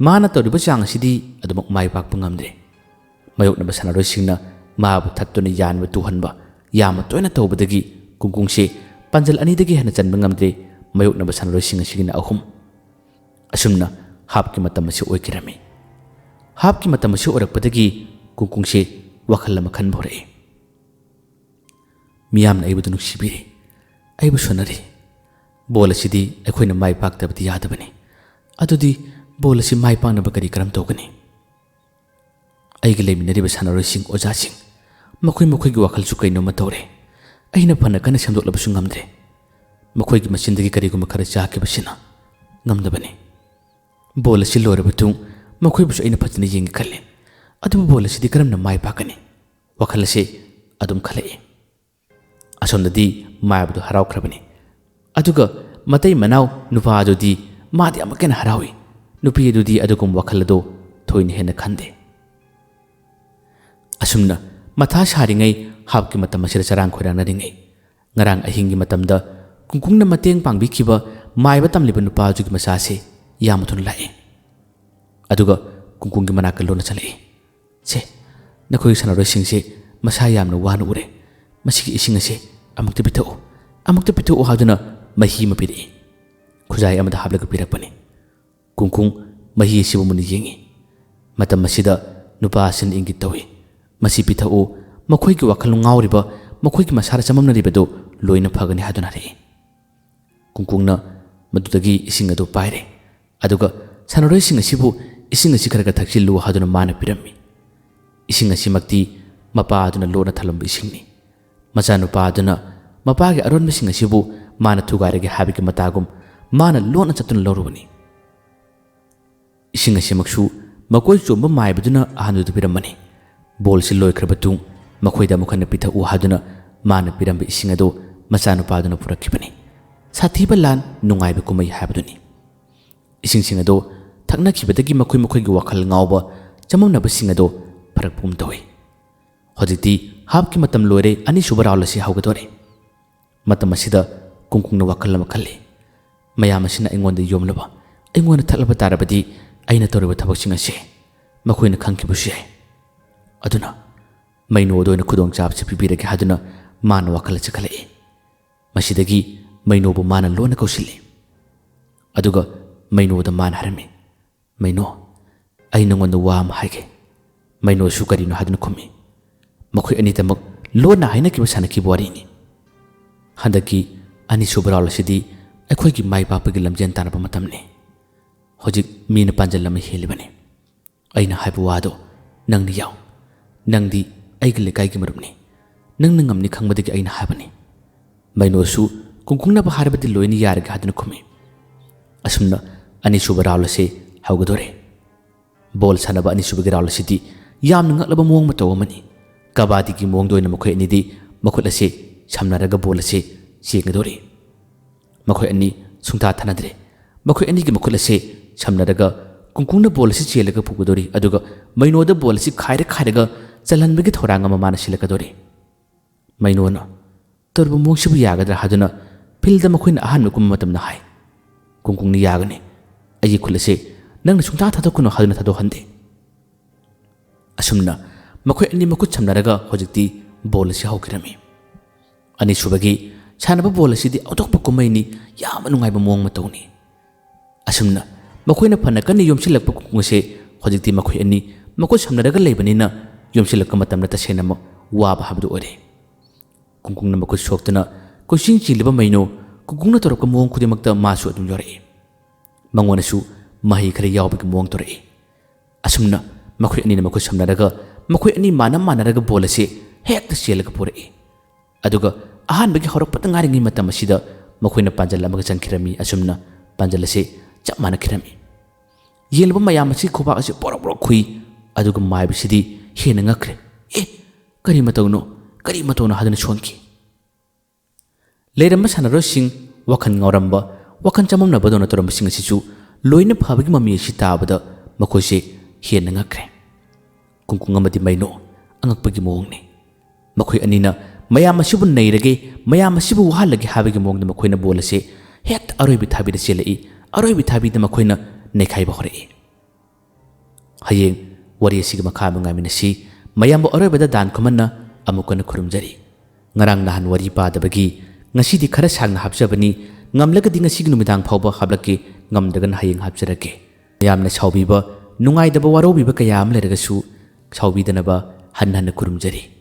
ꯃꯥꯅ ꯇꯧꯔꯤꯕ ꯆꯥꯡ ꯑꯁꯤꯗꯤ ꯑꯗꯨꯃꯛ ꯃꯥꯏ ꯄꯥꯛꯄ ꯉꯝꯗ꯭ꯔꯦ꯫ ꯃꯥꯌꯣꯛꯅꯕ ꯁꯥꯟꯅꯔꯣꯏꯁꯤꯡꯅ ꯃꯥꯕꯨ ꯊꯠꯇꯨꯅ ꯌꯥꯟꯕ ꯇꯨꯍꯟꯕ ꯌꯥꯝꯅ ꯇꯣꯏꯅ ꯇꯧꯕꯗꯒꯤ ꯀꯨꯡꯀꯨꯡꯁꯦ ꯄꯥꯟꯖꯜ ꯑꯅꯤꯗꯒꯤ ꯍꯦꯟꯅ ꯆꯟꯕ ꯉꯝꯗ꯭ꯔꯦ꯫ ꯃꯥꯌꯣꯛꯅꯕ ꯁꯥꯟꯅꯔꯣꯏꯁꯤꯡ ꯑꯁꯤꯒꯤꯅ ꯑꯍꯨꯝ꯫ ꯑꯁꯨꯝꯅ ꯍꯥꯞꯀꯤ ꯃꯇꯝ ꯑꯁꯤ ꯑꯣꯏꯈꯤꯔꯝꯃꯤ꯫ ꯍꯥꯞꯀꯤ ꯃꯇꯝ ꯑꯁꯤ ꯑꯣꯏꯔꯛꯄꯗꯒꯤ ꯀꯨꯡꯀꯨꯡꯁꯦ ꯋꯥꯈꯜ ꯑꯃ ꯈꯟꯕ ꯍꯧꯔꯛꯏ꯫ "ꯃꯤꯌꯥꯝꯅ ꯑꯩꯕꯨ ꯅꯨꯡꯁꯤꯕꯤꯔꯤ, ꯑꯩꯕꯨ ꯁꯣꯟꯅꯔꯤ꯫ ꯕꯣꯜ ꯑꯁꯤꯗꯤ ꯑꯩꯈꯣꯏꯅ ꯃꯥꯏ ꯄꯥꯛꯇꯕꯗꯤ ꯌꯥꯗꯕꯅꯤ꯫ ꯑꯗꯨꯗꯤ ꯕꯣꯜ ꯑꯁꯤ ꯃꯥꯏ ꯄꯥꯛꯅꯕ ꯀꯔꯤ ꯀꯔꯝ ꯇꯧꯒꯅꯤ? ꯑꯩꯒ ꯂꯩꯃꯤꯟꯅꯔꯤꯕ ꯁꯥꯟꯅꯔꯣꯏꯁꯤꯡ, ꯑꯣꯖꯥꯁꯤꯡ, ꯃꯈꯣꯏ ꯃꯈꯣꯏꯒꯤ ꯋꯥꯈꯜꯁꯨ ꯀꯩꯅꯣꯝꯃ ꯇꯧꯔꯦ꯫ ꯑꯩꯅ ꯐꯅ ꯀꯟꯅ ꯁꯦꯝꯗꯣꯛꯂꯕꯁꯨ ꯉꯝꯗ꯭ꯔꯦ꯫ ꯃꯈꯣꯏꯒꯤ ꯃꯆꯤꯟꯗꯒꯤ ꯀꯔꯤꯒꯨꯝꯕ ꯈꯔ ꯆꯥꯈꯤꯕꯁꯤꯅ ꯉꯝꯗꯕꯅꯤ꯫ ꯕꯣꯜ ꯑꯁꯤ ꯂꯣꯏꯔꯕ ꯃꯇꯨꯡ ꯃꯈꯣꯏꯕꯨꯁꯨ ꯑꯩꯅ ꯐꯖꯅ ꯌꯦꯡꯒꯦ ꯈꯜꯂꯤ꯫ ꯑꯗꯨꯕꯨ ꯕꯣꯜ ꯑꯁꯤꯗꯤ ꯀꯔꯝꯅ ꯃꯥꯏ ꯄꯥꯛꯀꯅꯤ?" ꯋꯥꯈꯜ ꯑꯁꯤ ꯑꯗꯨꯝ ꯈꯜꯂꯛꯏ꯫ ꯑꯁꯣꯝꯗꯗꯤ ꯃꯥꯏꯕꯗꯨ ꯍꯔꯥꯎꯈ꯭ꯔꯕꯅꯤ꯫ ꯑꯗꯨꯒ ꯃꯇꯩ ꯃꯅꯥꯎ ꯅꯨꯄꯥ ꯑꯗꯨꯗꯤ ꯃꯥꯗꯤ ꯑꯃꯨꯛꯀ ꯍꯦꯟꯅ ꯍꯔꯥꯎꯏ꯫ ꯅꯨꯄꯤ ꯑꯗꯨꯗꯤ ꯑꯗꯨꯒꯨꯝꯕ ꯋꯥꯈꯜ ꯑꯗꯨ ꯊꯣꯏꯅ ꯍꯦꯟꯅ ꯈꯟꯗꯦ꯫ ꯑꯁꯨꯝꯅ ꯃꯊꯥ ꯁꯥꯔꯤꯉꯩ ꯍꯥꯞꯀꯤ ꯃꯇꯝ ꯑꯁꯤꯗ ꯆꯔꯥꯡ ꯈꯣꯏꯔꯥꯡꯅꯔꯤꯉꯩ, ꯉꯔꯥꯡ ꯑꯍꯤꯡꯒꯤ ꯃꯇꯝꯗ ꯀꯨꯡꯀꯨꯡꯅ ꯃꯇꯦꯡ ꯄꯥꯡꯕꯤꯈꯤꯕ ꯃꯥꯏꯕ ꯇꯝꯂꯤꯕ ꯅꯨꯄꯥ ꯑꯗꯨꯒꯤ ꯃꯆꯥꯁꯤ ꯌꯥꯝꯅ ꯊꯨꯅ ꯂꯥꯛꯏ꯫ ꯑꯗꯨꯒ ꯀꯨꯡꯀꯨꯡꯒꯤ ꯃꯅꯥꯛꯇ ꯂꯣꯟꯅ ꯆꯠꯂꯛꯏ꯫ "ꯁꯦ, ꯅꯈꯣꯏꯒꯤ ꯁꯥꯟꯅꯔꯣꯏꯁꯤꯡꯁꯦ ꯃꯁꯥ ꯌꯥꯝꯅ ꯋꯥꯅ ꯎꯔꯦ꯫ ꯃꯁꯤꯒꯤ ꯏꯁꯤꯡ ꯑꯁꯦ ꯑꯃꯨꯛꯇ ꯄꯤꯊꯛꯎ, ꯑꯃꯨꯛꯇ ꯄꯤꯊꯛꯎ" ꯍꯥꯏꯗꯨꯅ ꯃꯍꯤ ꯑꯃ ꯄꯤꯔꯛꯏ꯫ ꯈꯨꯖꯥꯏ ꯑꯃꯗ ꯍꯥꯞꯂꯒ ꯄꯤꯔꯛꯄꯅꯤ꯫ ꯀꯨꯡꯀꯨꯡ ꯃꯍꯤ ꯑꯁꯤꯕꯨ ꯃꯨꯟꯅ ꯌꯦꯡꯏ꯫ ꯃꯇꯝ ꯑꯁꯤꯗ ꯅꯨꯄꯥ ꯑꯁꯤꯅ ꯏꯪꯒꯤꯠ ꯇꯧꯏ, "ꯃꯁꯤ ꯄꯤꯊꯛꯎ, ꯃꯈꯣꯏꯒꯤ ꯋꯥꯈꯜ ꯉꯥꯎꯔꯤꯕ, ꯃꯈꯣꯏꯒꯤ ꯃꯁꯥꯗ ꯆꯃꯝꯅꯔꯤꯕꯗꯨ ꯂꯣꯏꯅ ꯐꯒꯅꯤ" ꯍꯥꯏꯗꯨꯅ ꯍꯥꯏꯔꯛꯏ꯫ ꯀꯨꯡꯀꯨꯡꯅ ꯃꯗꯨꯗꯒꯤ ꯏꯁꯤꯡ ꯑꯗꯨ ꯄꯥꯏꯔꯦ꯫ ꯑꯗꯨꯒ ꯁꯥꯟꯅꯔꯣꯏꯁꯤꯡ ꯑꯁꯤꯕꯨ ꯏꯁꯤꯡ ꯑꯁꯤ ꯈꯔ ꯈꯔ ꯊꯛꯆꯤꯜꯂꯨ ꯍꯥꯏꯗꯨꯅ ꯃꯥꯅ ꯄꯤꯔꯝꯃꯤ꯫ ꯏꯁꯤꯡ ꯑꯁꯤꯃꯛꯇꯤ ꯃꯄꯥ ꯑꯗꯨꯅ ꯂꯣꯟꯅ ꯊꯜꯂꯝꯕ ꯏꯁꯤꯡꯅꯤ꯫ ꯃꯆꯥꯅꯨꯄꯥ ꯑꯗꯨꯅ ꯃꯄꯥꯒꯤ ꯑꯔꯣꯟꯕꯁꯤꯡ ꯑꯁꯤꯕꯨ ꯃꯥꯅ ꯊꯨꯒꯥꯏꯔꯒꯦ ꯍꯥꯏꯕꯒꯤ ꯃꯇꯥꯒꯨꯝ ꯃꯥꯅ ꯂꯣꯟꯅ ꯆꯠꯇꯨꯅ ꯂꯧꯔꯨꯕꯅꯤ꯫ ꯏꯁꯤꯡ ꯑꯁꯤꯃꯛꯁꯨ ꯃꯀꯣꯏ ꯆꯣꯝꯕ ꯃꯥꯏꯕꯗꯨꯅ ꯑꯍꯥꯟꯕꯗ ꯄꯤꯔꯝꯕꯅꯤ꯫ ꯕꯣꯜꯁꯤ ꯂꯣꯏꯈ꯭ꯔꯕ ꯇꯨꯡ ꯃꯈꯣꯏꯗ ꯑꯃꯨꯛ ꯍꯟꯅ ꯄꯤꯊꯛꯎ ꯍꯥꯏꯗꯨꯅ ꯃꯥꯅ ꯄꯤꯔꯝꯕ ꯏꯁꯤꯡ ꯑꯗꯨ ꯃꯆꯥꯅꯨꯄꯥꯗꯨꯅ ꯄꯨꯔꯛꯈꯤꯕꯅꯤ꯫ ꯁꯥꯊꯤꯕ ꯂꯥꯟ, ꯅꯨꯡꯉꯥꯏꯕ ꯀꯨꯝꯍꯩ ꯍꯥꯏꯕꯗꯨꯅꯤ꯫ ꯏꯁꯤꯡꯁꯤꯡ ꯑꯗꯨ ꯊꯛꯅꯈꯤꯕꯗꯒꯤ ꯃꯈꯣꯏ ꯃꯈꯣꯏꯒꯤ ꯋꯥꯈꯜ ꯉꯥꯎꯕ, ꯆꯃꯝꯅꯕꯁꯤꯡ ꯑꯗꯨ ꯐꯔꯛꯄꯒꯨꯝ ꯇꯧꯏ꯫ ꯍꯧꯖꯤꯛꯇꯤ ꯍꯥꯞꯀꯤ ꯃꯇꯝ ꯂꯣꯏꯔꯦ, ꯑꯅꯤꯁꯨꯕ ꯔꯥꯎꯟ ꯑꯁꯤ ꯍꯧꯒꯗꯧꯔꯦ꯫ ꯃꯇꯝ ꯑꯁꯤꯗ ꯀꯨꯡꯀꯨꯡꯅ ꯋꯥꯈꯜ ꯑꯃ ꯈꯜꯂꯤ꯫ ꯃꯌꯥꯝ ꯑꯁꯤꯅ ꯑꯩꯉꯣꯟꯗ ꯌꯣꯝꯂꯕ, ꯑꯩꯉꯣꯟꯗ ꯊꯠꯂꯕ ꯇꯥꯔꯕꯗꯤ ꯑꯩꯅ ꯇꯧꯔꯤꯕ ꯊꯕꯛꯁꯤꯡ ꯑꯁꯦ ꯃꯈꯣꯏꯅ ꯈꯪꯈꯤꯕꯁꯨ ꯌꯥꯏ꯫ ꯑꯗꯨꯅ ꯃꯩꯅꯣꯗ ꯑꯣꯏꯅ ꯈꯨꯗꯣꯡꯆꯥꯕꯁꯤ ꯄꯤꯕꯤꯔꯒꯦ ꯍꯥꯏꯗꯨꯅ ꯃꯥꯅ ꯋꯥꯈꯜ ꯑꯁꯤ ꯈꯜꯂꯛꯏ꯫ ꯃꯁꯤꯗꯒꯤ ꯃꯩꯅꯣꯕꯨ ꯃꯥꯅ ꯂꯣꯟꯅ ꯀꯧꯁꯤꯜꯂꯤ꯫ ꯑꯗꯨꯒ ꯃꯩꯅꯣꯗ ꯃꯥꯅ ꯍꯥꯏꯔꯝꯃꯤ, "ꯃꯩꯅꯣ, ꯑꯩ ꯅꯉꯣꯟꯗ ꯋꯥ ꯑꯃ ꯍꯥꯏꯒꯦ꯫" ꯃꯩꯅꯣꯁꯨ ꯀꯔꯤꯅꯣ ꯍꯥꯏꯗꯨꯅ ꯈꯨꯝꯃꯤ꯫ ꯃꯈꯣꯏ ꯑꯅꯤꯗꯃꯛ ꯂꯣꯟꯅ ꯍꯥꯏꯅꯈꯤꯕ ꯁꯥꯟꯅꯈꯤꯕ ꯋꯥꯔꯤꯅꯤ꯫ ꯍꯟꯗꯛꯀꯤ ꯑꯅꯤꯁꯨꯕ ꯔꯥꯎꯟ ꯑꯁꯤꯗꯤ ꯑꯩꯈꯣꯏꯒꯤ ꯃꯥꯏ ꯄꯥꯛꯄꯒꯤ ꯂꯝꯖꯦꯟ ꯇꯥꯟꯅꯕ ꯃꯇꯝꯅꯤ꯫ ꯍꯧꯖꯤꯛ ꯃꯤꯅ ꯄꯥꯟꯖꯜ ꯑꯃ ꯍꯦꯜꯂꯤꯕꯅꯤ꯫ ꯑꯩꯅ ꯍꯥꯏꯕ ꯋꯥꯗꯣ ꯅꯪꯅ ꯌꯥꯎ꯫ ꯅꯪꯗꯤ ꯑꯩꯒꯤ ꯂꯩꯀꯥꯏꯒꯤ ꯃꯔꯨꯞꯅꯤ꯫ ꯅꯪꯅ ꯉꯝꯅꯤ ꯈꯪꯕꯗꯒꯤ ꯑꯩꯅ ꯍꯥꯏꯕꯅꯤ꯫ ꯃꯩꯅꯣꯁꯨ ꯀꯨꯡꯀꯨꯡꯅꯕ ꯍꯥꯏꯔꯕꯗꯤ ꯂꯣꯏꯅ ꯌꯥꯔꯒꯦ ꯍꯥꯏꯗꯨꯅ ꯈꯨꯝꯃꯤ꯫ ꯑꯁꯨꯝꯅ ꯑꯅꯤꯁꯨꯕ ꯔꯥꯎꯟ ꯑꯁꯤ ꯍꯧꯒꯗꯧꯔꯦ꯫ ꯕꯣꯜ ꯁꯥꯟꯅꯕ ꯑꯅꯤꯁꯨꯕꯒꯤ ꯔꯥꯎꯟ ꯑꯁꯤꯗꯤ ꯌꯥꯝꯅ ꯉꯛꯂꯕ ꯃꯑꯣꯡ ꯃꯇꯧ ꯑꯃꯅꯤ꯫ ꯀꯕꯥꯗꯤꯒꯤ ꯃꯑꯣꯡꯗ ꯑꯣꯏꯅ ꯃꯈꯣꯏ ꯑꯅꯤꯗꯤ ꯃꯈꯨꯠ ꯑꯁꯤ ꯁꯝꯅꯔꯒ ꯕꯣꯜ ꯑꯁꯤ ꯆꯦꯟꯒꯗꯧꯔꯤ꯫ ꯃꯈꯣꯏ ꯑꯅꯤ ꯁꯨꯡꯊꯥ ꯊꯥꯅꯗ꯭ꯔꯦ꯫ ꯃꯈꯣꯏ ꯑꯅꯤꯒꯤ ꯃꯈꯨꯠ ꯑꯁꯤ ꯁꯝꯅꯔꯒ ꯀꯨꯡꯀꯨꯡꯅ ꯕꯣꯜ ꯑꯁꯤ ꯆꯦꯜꯂꯒ ꯄꯨꯒꯗꯧꯔꯤ, ꯑꯗꯨꯒ ꯃꯩꯅꯣꯗ ꯕꯣꯜ ꯑꯁꯤ ꯈꯥꯏꯔ ꯈꯥꯏꯔꯒ ꯆꯜꯍꯟꯕꯒꯤ ꯊꯧꯔꯥꯡ ꯑꯃ ꯃꯥꯅ ꯁꯤꯜꯂꯛꯀꯗꯧꯔꯤ꯫ ꯃꯩꯅꯣꯅ ꯇꯧꯔꯤꯕ ꯃꯑꯣꯡꯁꯤꯕꯨ ꯌꯥꯒꯗ꯭ꯔꯥ ꯍꯥꯏꯗꯨꯅ ꯐꯤꯜꯗ ꯃꯈꯣꯏꯅ ꯑꯍꯥꯟꯕ ꯀꯨꯝꯕ ꯃꯇꯝꯗ ꯍꯥꯏ꯫ ꯀꯨꯡꯀꯨꯡꯅ ꯌꯥꯒꯅꯤ, ꯑꯩꯒꯤ ꯈꯨꯠ ꯑꯁꯤ ꯅꯪꯅ ꯁꯨꯡꯊꯥ ꯊꯥꯗꯣꯛꯀꯅꯨ ꯍꯥꯏꯗꯨꯅ ꯊꯥꯗꯣꯛꯍꯟꯗꯦ꯫ ꯑꯁꯨꯝꯅ ꯃꯈꯣꯏ ꯑꯅꯤ ꯃꯈꯨꯠ ꯁꯝꯅꯔꯒ ꯍꯧꯖꯤꯛꯇꯤ ꯕꯣꯜ ꯑꯁꯤ ꯍꯧꯈꯤꯔꯝꯃꯤ꯫ ꯑꯅꯤꯁꯨꯕꯒꯤ ꯁꯥꯟꯅꯕ ꯕꯣꯜ ꯑꯁꯤꯗꯤ ꯑꯇꯣꯞꯄ ꯀꯨꯝꯍꯩꯅꯤ, ꯌꯥꯝꯅ ꯅꯨꯡꯉꯥꯏꯕ ꯃꯑꯣꯡ ꯃꯇꯧꯅꯤ꯫ ꯑꯁꯨꯝꯅ ꯃꯈꯣꯏꯅ ꯐꯅ ꯀꯟꯅ ꯌꯣꯝꯁꯤꯜꯂꯛꯄ ꯀꯨꯡꯀꯨꯡ ꯑꯁꯤ ꯍꯧꯖꯤꯛꯇꯤ ꯃꯈꯣꯏ ꯑꯅꯤ ꯃꯈꯨꯠ ꯁꯝꯅꯔꯒ ꯂꯩꯕꯅꯤꯅ ꯌꯣꯝꯁꯤꯜꯂꯛꯄ ꯃꯇꯝꯗ ꯇꯁꯦꯡꯅꯃꯛ ꯋꯥꯕ ꯍꯥꯏꯕꯗꯨ ꯑꯣꯏꯔꯦ꯫ ꯀꯨꯡꯀꯨꯡꯅ ꯃꯈꯨꯠ ꯁꯣꯛꯇꯨꯅ ꯀꯣꯏꯆꯦꯟ ꯆꯦꯜꯂꯤꯕ ꯃꯩꯅꯣ ꯀꯨꯡꯀꯨꯡꯅ ꯇꯧꯔꯛꯄ ꯃꯑꯣꯡ ꯈꯨꯗꯤꯡꯃꯛꯇ ꯃꯥꯁꯨ ꯑꯗꯨꯝ ꯌꯥꯎꯔꯛꯏ꯫ ꯃꯉꯣꯟꯗꯁꯨ ꯃꯍꯩ ꯈꯔ ꯌꯥꯎꯕꯒꯤ ꯃꯑꯣꯡ ꯇꯧꯔꯛꯏ꯫ ꯑꯁꯨꯝꯅ ꯃꯈꯣꯏ ꯑꯅꯤꯅ ꯃꯈꯨꯠ ꯁꯝꯅꯔꯒ ꯃꯈꯣꯏ ꯑꯅꯤ ꯃꯥꯟꯅ ꯃꯥꯟꯅꯔꯒ ꯕꯣꯜ ꯑꯁꯤ ꯍꯦꯛꯇ ꯆꯦꯜꯂꯒ ꯄꯨꯔꯛꯏ꯫ ꯑꯗꯨꯒ ꯑꯍꯥꯟꯕꯒꯤ ꯍꯧꯔꯛꯄꯗ ꯉꯥꯏꯔꯤꯉꯩ ꯃꯇꯝ ꯑꯁꯤꯗ ꯃꯈꯣꯏꯅ ꯄꯥꯟꯖꯜ ꯑꯃꯒ ꯆꯟꯈꯤꯔꯝꯃꯤ꯫ ꯑꯁꯨꯝꯅ ꯄꯥꯟꯖꯜ ꯑꯁꯤ ꯆꯞ ꯃꯥꯟꯅꯈꯤꯔꯝꯃꯤ꯫ ꯌꯦꯡꯂꯤꯕ ꯃꯌꯥꯝ ꯑꯁꯤ ꯈꯨꯕꯥꯛ ꯑꯁꯤ ꯄꯣꯔꯣꯛ ꯄꯣꯔꯣꯛ ꯈꯨꯏ꯫ ꯑꯗꯨꯒ ꯃꯥꯏꯕꯁꯤꯗꯤ ꯍꯦꯟꯅ ꯉꯛꯈ꯭ꯔꯦ꯫ "ꯑꯦ, ꯀꯔꯤ ꯃꯇꯧꯅꯣ? ꯀꯔꯤ ꯃꯇꯧꯅꯣ?" ꯍꯥꯏꯗꯨꯅ ꯁꯣꯟꯈꯤ꯫ ꯂꯩꯔꯝꯕ ꯁꯥꯟꯅꯔꯣꯏꯁꯤꯡ ꯋꯥꯈꯜ ꯉꯥꯎꯔꯝꯕ, ꯋꯥꯈꯜ ꯆꯃꯝꯅꯕꯗꯧꯅ ꯇꯧꯔꯝꯕꯁꯤꯡ ꯑꯁꯤꯁꯨ ꯂꯣꯏꯅ ꯐꯕꯒꯤ ꯃꯃꯤ ꯑꯁꯤ ꯇꯥꯕꯗ ꯃꯈꯣꯏꯁꯦ ꯍꯦꯟꯅ ꯉꯛꯈ꯭ꯔꯦ꯫ ꯀꯨꯡꯀꯨꯡ ꯑꯃꯗꯤ ꯃꯩꯅꯣ ꯑꯉꯛꯄꯒꯤ ꯃꯑꯣꯡꯅꯤ꯫ ꯃꯈꯣꯏ ꯑꯅꯤꯅ ꯃꯌꯥꯝ ꯑꯁꯤꯕꯨ ꯅꯩꯔꯒꯦ, ꯃꯌꯥꯝ ꯑꯁꯤꯕꯨ ꯋꯥꯍꯜꯂꯒꯦ ꯍꯥꯏꯕꯒꯤ ꯃꯑꯣꯡꯗ ꯃꯈꯣꯏꯅ ꯕꯣꯜ ꯑꯁꯤ ꯍꯦꯛꯇ ꯑꯔꯣꯏꯕꯤ ꯊꯥꯕꯤꯗ ꯆꯦꯜꯂꯛꯏ꯫ ꯑꯔꯣꯏꯕꯤ ꯊꯥꯕꯤꯗ ꯃꯈꯣꯏꯅ ꯅꯩꯈꯥꯏꯕ ꯍꯧꯔꯛꯏ꯫ ꯍꯌꯦꯡ ꯋꯥꯔꯤ ꯑꯁꯤꯒꯤ ꯃꯈꯥ ꯑꯃꯨꯛ ꯉꯥꯏꯃꯤꯟꯅꯁꯤ꯫ ꯃꯌꯥꯝꯕꯨ ꯑꯔꯣꯏꯕꯗ ꯗꯥꯟ ꯈꯨꯃꯟꯅ ꯑꯃꯨꯛ ꯍꯟꯅ ꯈꯨꯔꯨꯝꯖꯔꯤ꯫ ꯉꯔꯥꯡ ꯅꯍꯥꯟ ꯋꯥꯔꯤ ꯄꯥꯗꯕꯒꯤ ꯉꯁꯤꯗꯤ ꯈꯔ ꯁꯥꯡꯅ ꯍꯥꯞꯆꯕꯅꯤ꯫ ꯉꯝꯂꯒꯗꯤ ꯉꯁꯤꯒꯤ ꯅꯨꯃꯤꯗꯥꯡ ꯐꯥꯎꯕ ꯍꯥꯞꯂꯛꯀꯦ, ꯉꯝꯗ꯭ꯔꯒꯅ ꯍꯌꯦꯡ ꯍꯥꯞꯆꯔꯛꯀꯦ꯫ ꯃꯌꯥꯝꯅ ꯁꯥꯎꯕꯤꯕ, ꯅꯨꯡꯉꯥꯏꯇꯕ, ꯋꯥꯔꯧꯕꯤꯕ ꯀꯌꯥ ꯑꯃ ꯂꯩꯔꯒꯁꯨ ꯁꯥꯎꯕꯤꯗꯅꯕ ꯍꯟꯅ ꯍꯟꯅ ꯈꯨꯔꯨꯝꯖꯔꯤ꯫